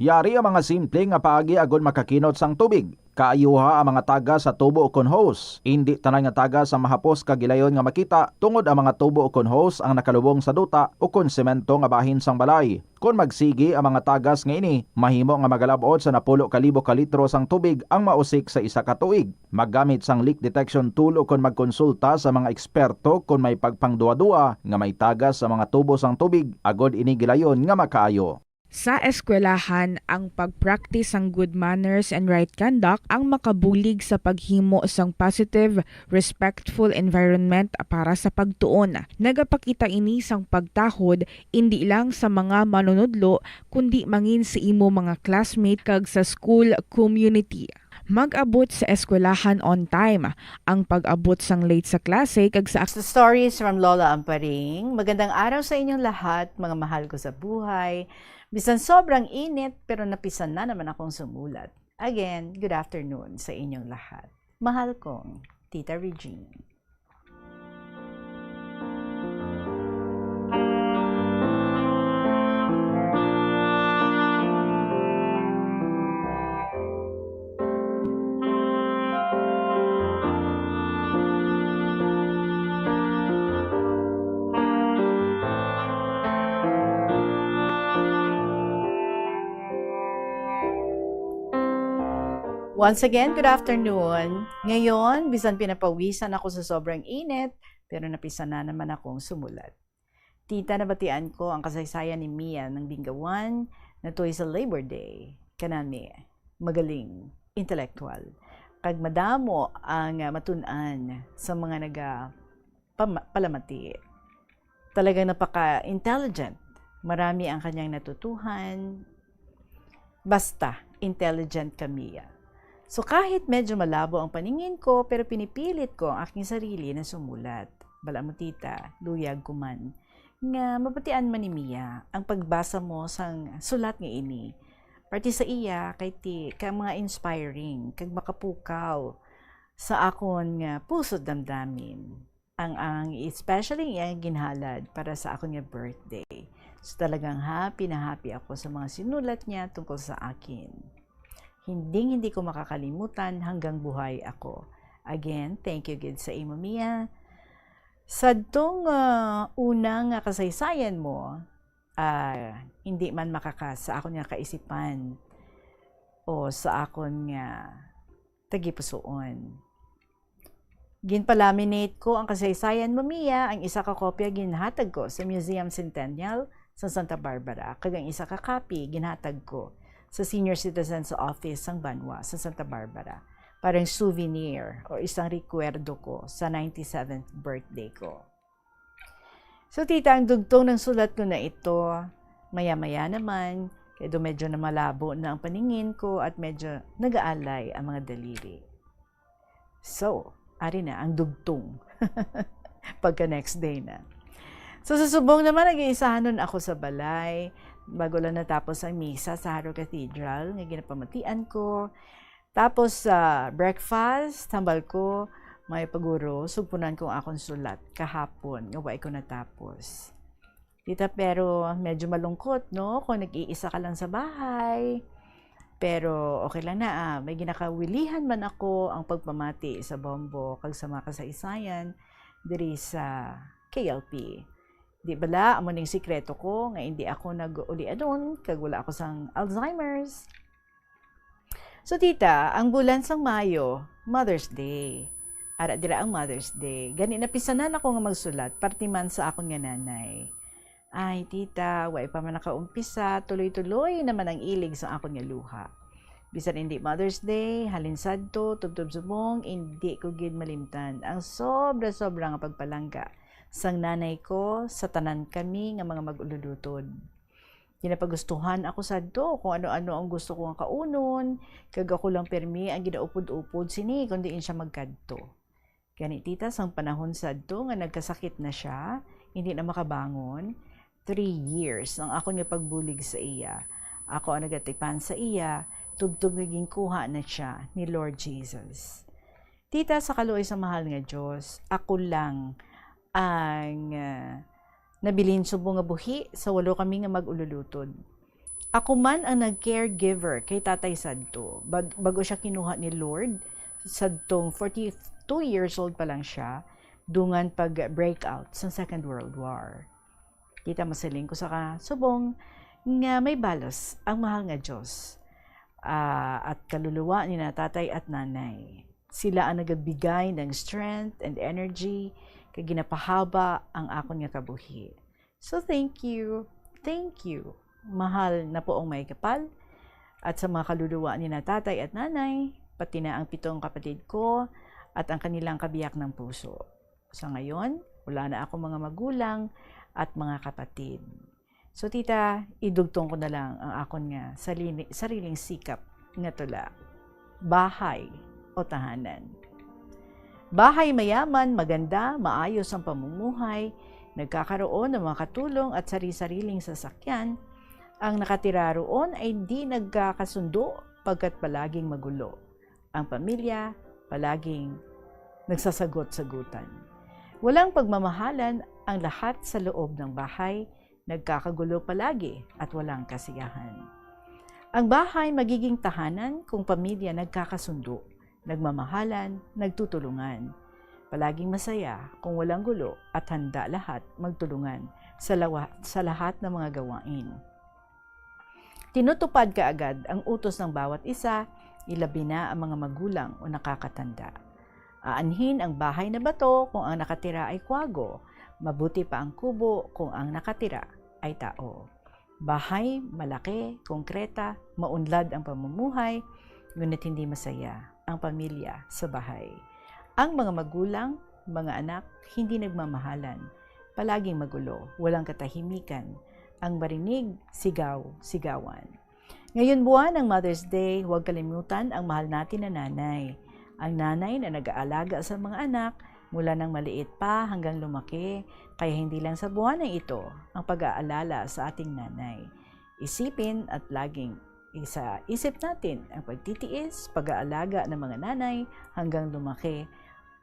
Yari ang mga simple nga paagi agod makakinot sang tubig. Kaayuha ang mga tagas sa tubo ukon hose. Indi tanan nga tagas ang mahapos kag gilayon nga makita, tungod ang mga tubo ukon hose ang nakalubong sa duta ukon semento nga bahin sang balay. Kon magsigi ang mga tagas nga ini, mahimo nga magalab-ot sa napulo ka libo ka litro sang tubig ang mausik sa isa ka tuig. Maggamit sang leak detection tool ukon magkonsulta sa mga eksperto kon may pagpangduwa-duwa nga may tagas sa mga tubo sang tubig, agod ini gilayon nga makaayo. Sa eskwelahan, ang pag-practice sang good manners and right conduct ang makabulig sa paghimo sang positive, respectful environment para sa pagtuon. Nagapakita ini sang pagtahod indi lang sa mga manunudlo, kundi mangin sa imo mga classmate kag sa school community. Mag-abot sa eskwelahan on time. Ang pag-abot sang late sa klase kag sa Sa stories from Lola Amparing, magandang araw sa inyong lahat, mga mahal ko sa buhay. Bisan sobrang init, pero napisan na naman akong sumulat. Again, good afternoon sa inyong lahat. Mahal kong Tita Regine. Once again, good afternoon. Ngayon, bisan pinapawisan ako sa sobrang init, pero napisan na naman akong sumulat. Tita, nabatian ko ang kasaysayan ni Mia ng Bingawan na tuoy sa Labor Day. Kanami, magaling, intelektual, kag madamo ang, ah, matun-an sa mga naga pama-, palamati. Talagang napaka-intelligent. Marami ang kanyang natutuhan. Basta, intelligent ka, Mia. So, kahit medyo malabo ang paningin ko, pero pinipilit ko ang aking sarili na sumulat. Bala mo, tita, luyag ko man nga mabatian man ni Mia ang pagbasa mo sang sulat nga ini. Parte sa iya, kay ti ka mga inspiring, kag makapukaw sa akon nga puso't damdamin. Ang, ang, especially ang iyang ginhalad para sa akon nga birthday. So, talagang happy na happy ako sa mga sinulat niya tungkol sa akin. Hinding-hindi ko makakalimutan hanggang buhay ako. Again, thank you gid sa imo, Mia. Sadtong, ah, una nga kasaysayan mo, ah, hindi man makakas sa akon nga kaisipan o sa akon nga tagipusoon. Ginpalaminate ko ang kasaysayan mo, Mia. Ang isa ka kopya ginhatag ko sa Museum Centennial sa Santa Barbara, kag ang isa ka copy ginhatag ko sa Senior Citizens Office sang banwa sa Santa Barbara, parang souvenir o isang rekwerdo ko sa ninety-seventh birthday ko. So, tita, ang dugtong ng sulat ko na ito, maya-maya naman, kay do medyo na malabo na ang paningin ko at medyo nag-aalay ang mga daliri. So, ari na ang dugtong pagka next day na. So, sa subong naman, nag-iisahanon ako sa balay bago lang natapos ang misa sa Jaro Cathedral nga ginapamatian ko. Tapos, sa breakfast, hambal ko, may paguro, sugpunan kong akon sulat kahapon nga wa ko natapos. Tita, pero medyo malungkot, no? Kung nag-iisa ka lang sa bahay. Pero okay lang na, ah. May ginakawilihan man ako ang pagpamati sa Bombo kag sa mga kasaysayan diri sa K L P. Di bala, amo ning sikreto ko nga hindi ako nag-ulianon kag wala ako sang Alzheimer's. So, tita, ang bulan sang Mayo, Mother's Day. Ara dira ang Mother's Day. Gani, napisanan ako nga magsulat, parte man sa akon nga nanay. Ay, tita, wa pa man nakaumpisa, tuloy-tuloy naman ang ilig sa akon nga luha. Bisan hindi Mother's Day, halin sadto, tubtob subong, hindi ko gid malimtan ang sobra-sobra nga pagpalangga sang nanay ko sa tanan kami nga mga mag-ululutod. Ginapagustuhan ako sadto kung ano-ano ang gusto ko nga kaunon, kag ako lang pirmi ang ginaupod-upod sini kon diin siya magkadto. Gani, tita, sang panahon sadto nga nagkasakit na siya, hindi na makabangon, three years ang akon nga pagbulig sa iya. Ako ang nagatipan sa iya, tubtob nga ginkuha na siya ni Lord Jesus. Tita, sa kaluoy sa mahal nga Dios, ako lang ang, ah, nabilin subong nga buhi sa walo kami nga mag-ululutod. Ako man ang nag-caregiver kay tatay sadto. Bag-, bago siya kinuha ni Lord, sadtong forty-two years old pa lang siya, dungan pag-breakout sa Second World War. Kita, masiling ko sa kasubong nga may balos ang mahal nga Dios, ah, at kaluluwa ni na tatay at nanay. Sila ang nagabigay ng strength and energy kag ginapahaba ang akon nga kabuhi. So, thank you. Thank you, mahal na poong may kapal, at sa mga kaluluwa ni na tatay at nanay, pati na ang pitong kapatid ko at ang kanilang kabiyak ng puso. Sa ngayon, wala na ako mga magulang at mga kapatid. So, tita, idugtong ko na lang ang akon nga salini-, sariling sikap nga tula. Bahay o tahanan. Bahay mayaman, maganda, maayos ang pamumuhay, nagkakaroon ng mga katulong at sari-sariling sasakyan, ang nakatira roon ay di nagkakasundo pagkat palaging magulo. Ang pamilya palaging nagsasagot-sagutan. Walang pagmamahalan ang lahat sa loob ng bahay, nagkakagulo palagi at walang kasiyahan. Ang bahay magiging tahanan kung pamilya nagkakasundo, nagmamahalan, nagtutulungan. Palaging masaya kung walang gulo at handa lahat magtulungan sa lawa-, sa lahat ng mga gawain. Tinutupad kaagad ang utos ng bawat isa, ilabi na ang mga magulang o nakakatanda. Aanhin ang bahay na bato kung ang nakatira ay kwago, mabuti pa ang kubo kung ang nakatira ay tao. Bahay, malaki, konkreta, maunlad ang pamumuhay, ngunit hindi masaya ang pamilya sa bahay. Ang mga magulang, mga anak, hindi nagmamahalan. Palaging magulo, walang katahimikan. Ang marinig, sigaw, sigawan. Ngayon buwan ang Mother's Day, huwag kalimutan ang mahal natin na nanay. Ang nanay na nag-aalaga sa mga anak mula nang maliit pa hanggang lumaki, kaya hindi lang sa buwan na ito ang pag-aalala sa ating nanay. Isipin at laging isa isip natin ang pagtitiis, pag-aalaga ng mga nanay hanggang lumaki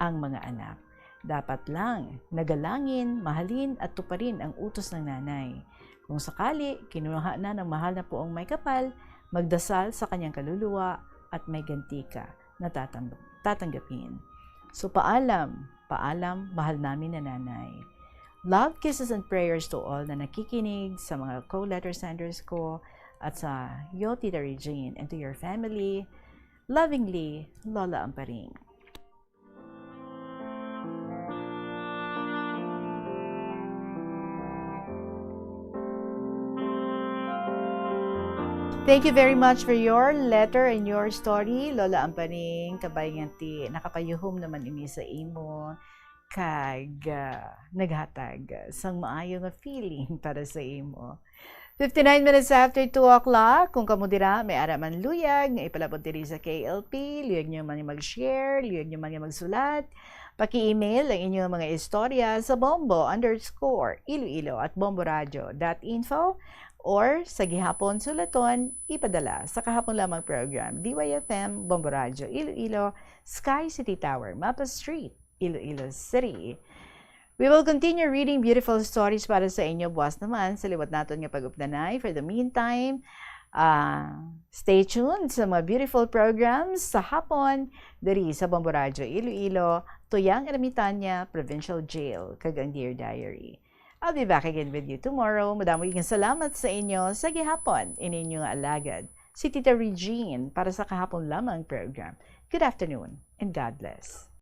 ang mga anak. Dapat lang nagalangin, mahalin at tuparin ang utos ng nanay. Kung sakali, kinuha na ng mahal na puong may kapal, magdasal sa kanyang kaluluwa at may ganti ka na tatang-, tatanggapin. So, paalam, paalam, mahal namin na nanay. Love, kisses, and prayers to all na nakikinig, sa mga co-letter senders ko, at sa iyo, Tita Regine, and to your family. Lovingly, Lola Amparing. Thank you very much for your letter and your story, Lola Amparing. Kabay nga ti, nakapayuhom naman ini sa imo, kag, ah, naghatag sang maayo nga feeling para sa imo. Fifty-nine minutes after two o'clock, kung kamo dira may ara man luyag nga ipalabot diri sa K L P, luyag nyo man nga mag-share, luyag nyo man nga magsulat, paki-email ang inyong mga istorya sa bombo underscore iloilo at bomboradio dot info or sa gihapon sulaton ipadala sa kahapon lamang program, D Y F M, Bombo Radio Iloilo, Sky City Tower, Mapa Street, Iloilo City. We will continue reading beautiful stories para sa inyo buwas naman sa liwat naton nga pag-updanay. For the meantime, ah, stay tuned sa mga beautiful programs sa hapon diri sa Bombo Radio Iloilo, Tuyang Ermitaña Provincial Jail, kag ang Dear Diary. I'll be back again with you tomorrow. Madamo nga salamat sa inyo sa gihapon. Ini inyo nga alagad, si Tita Regine, para sa kahapon lamang program. Good afternoon and God bless.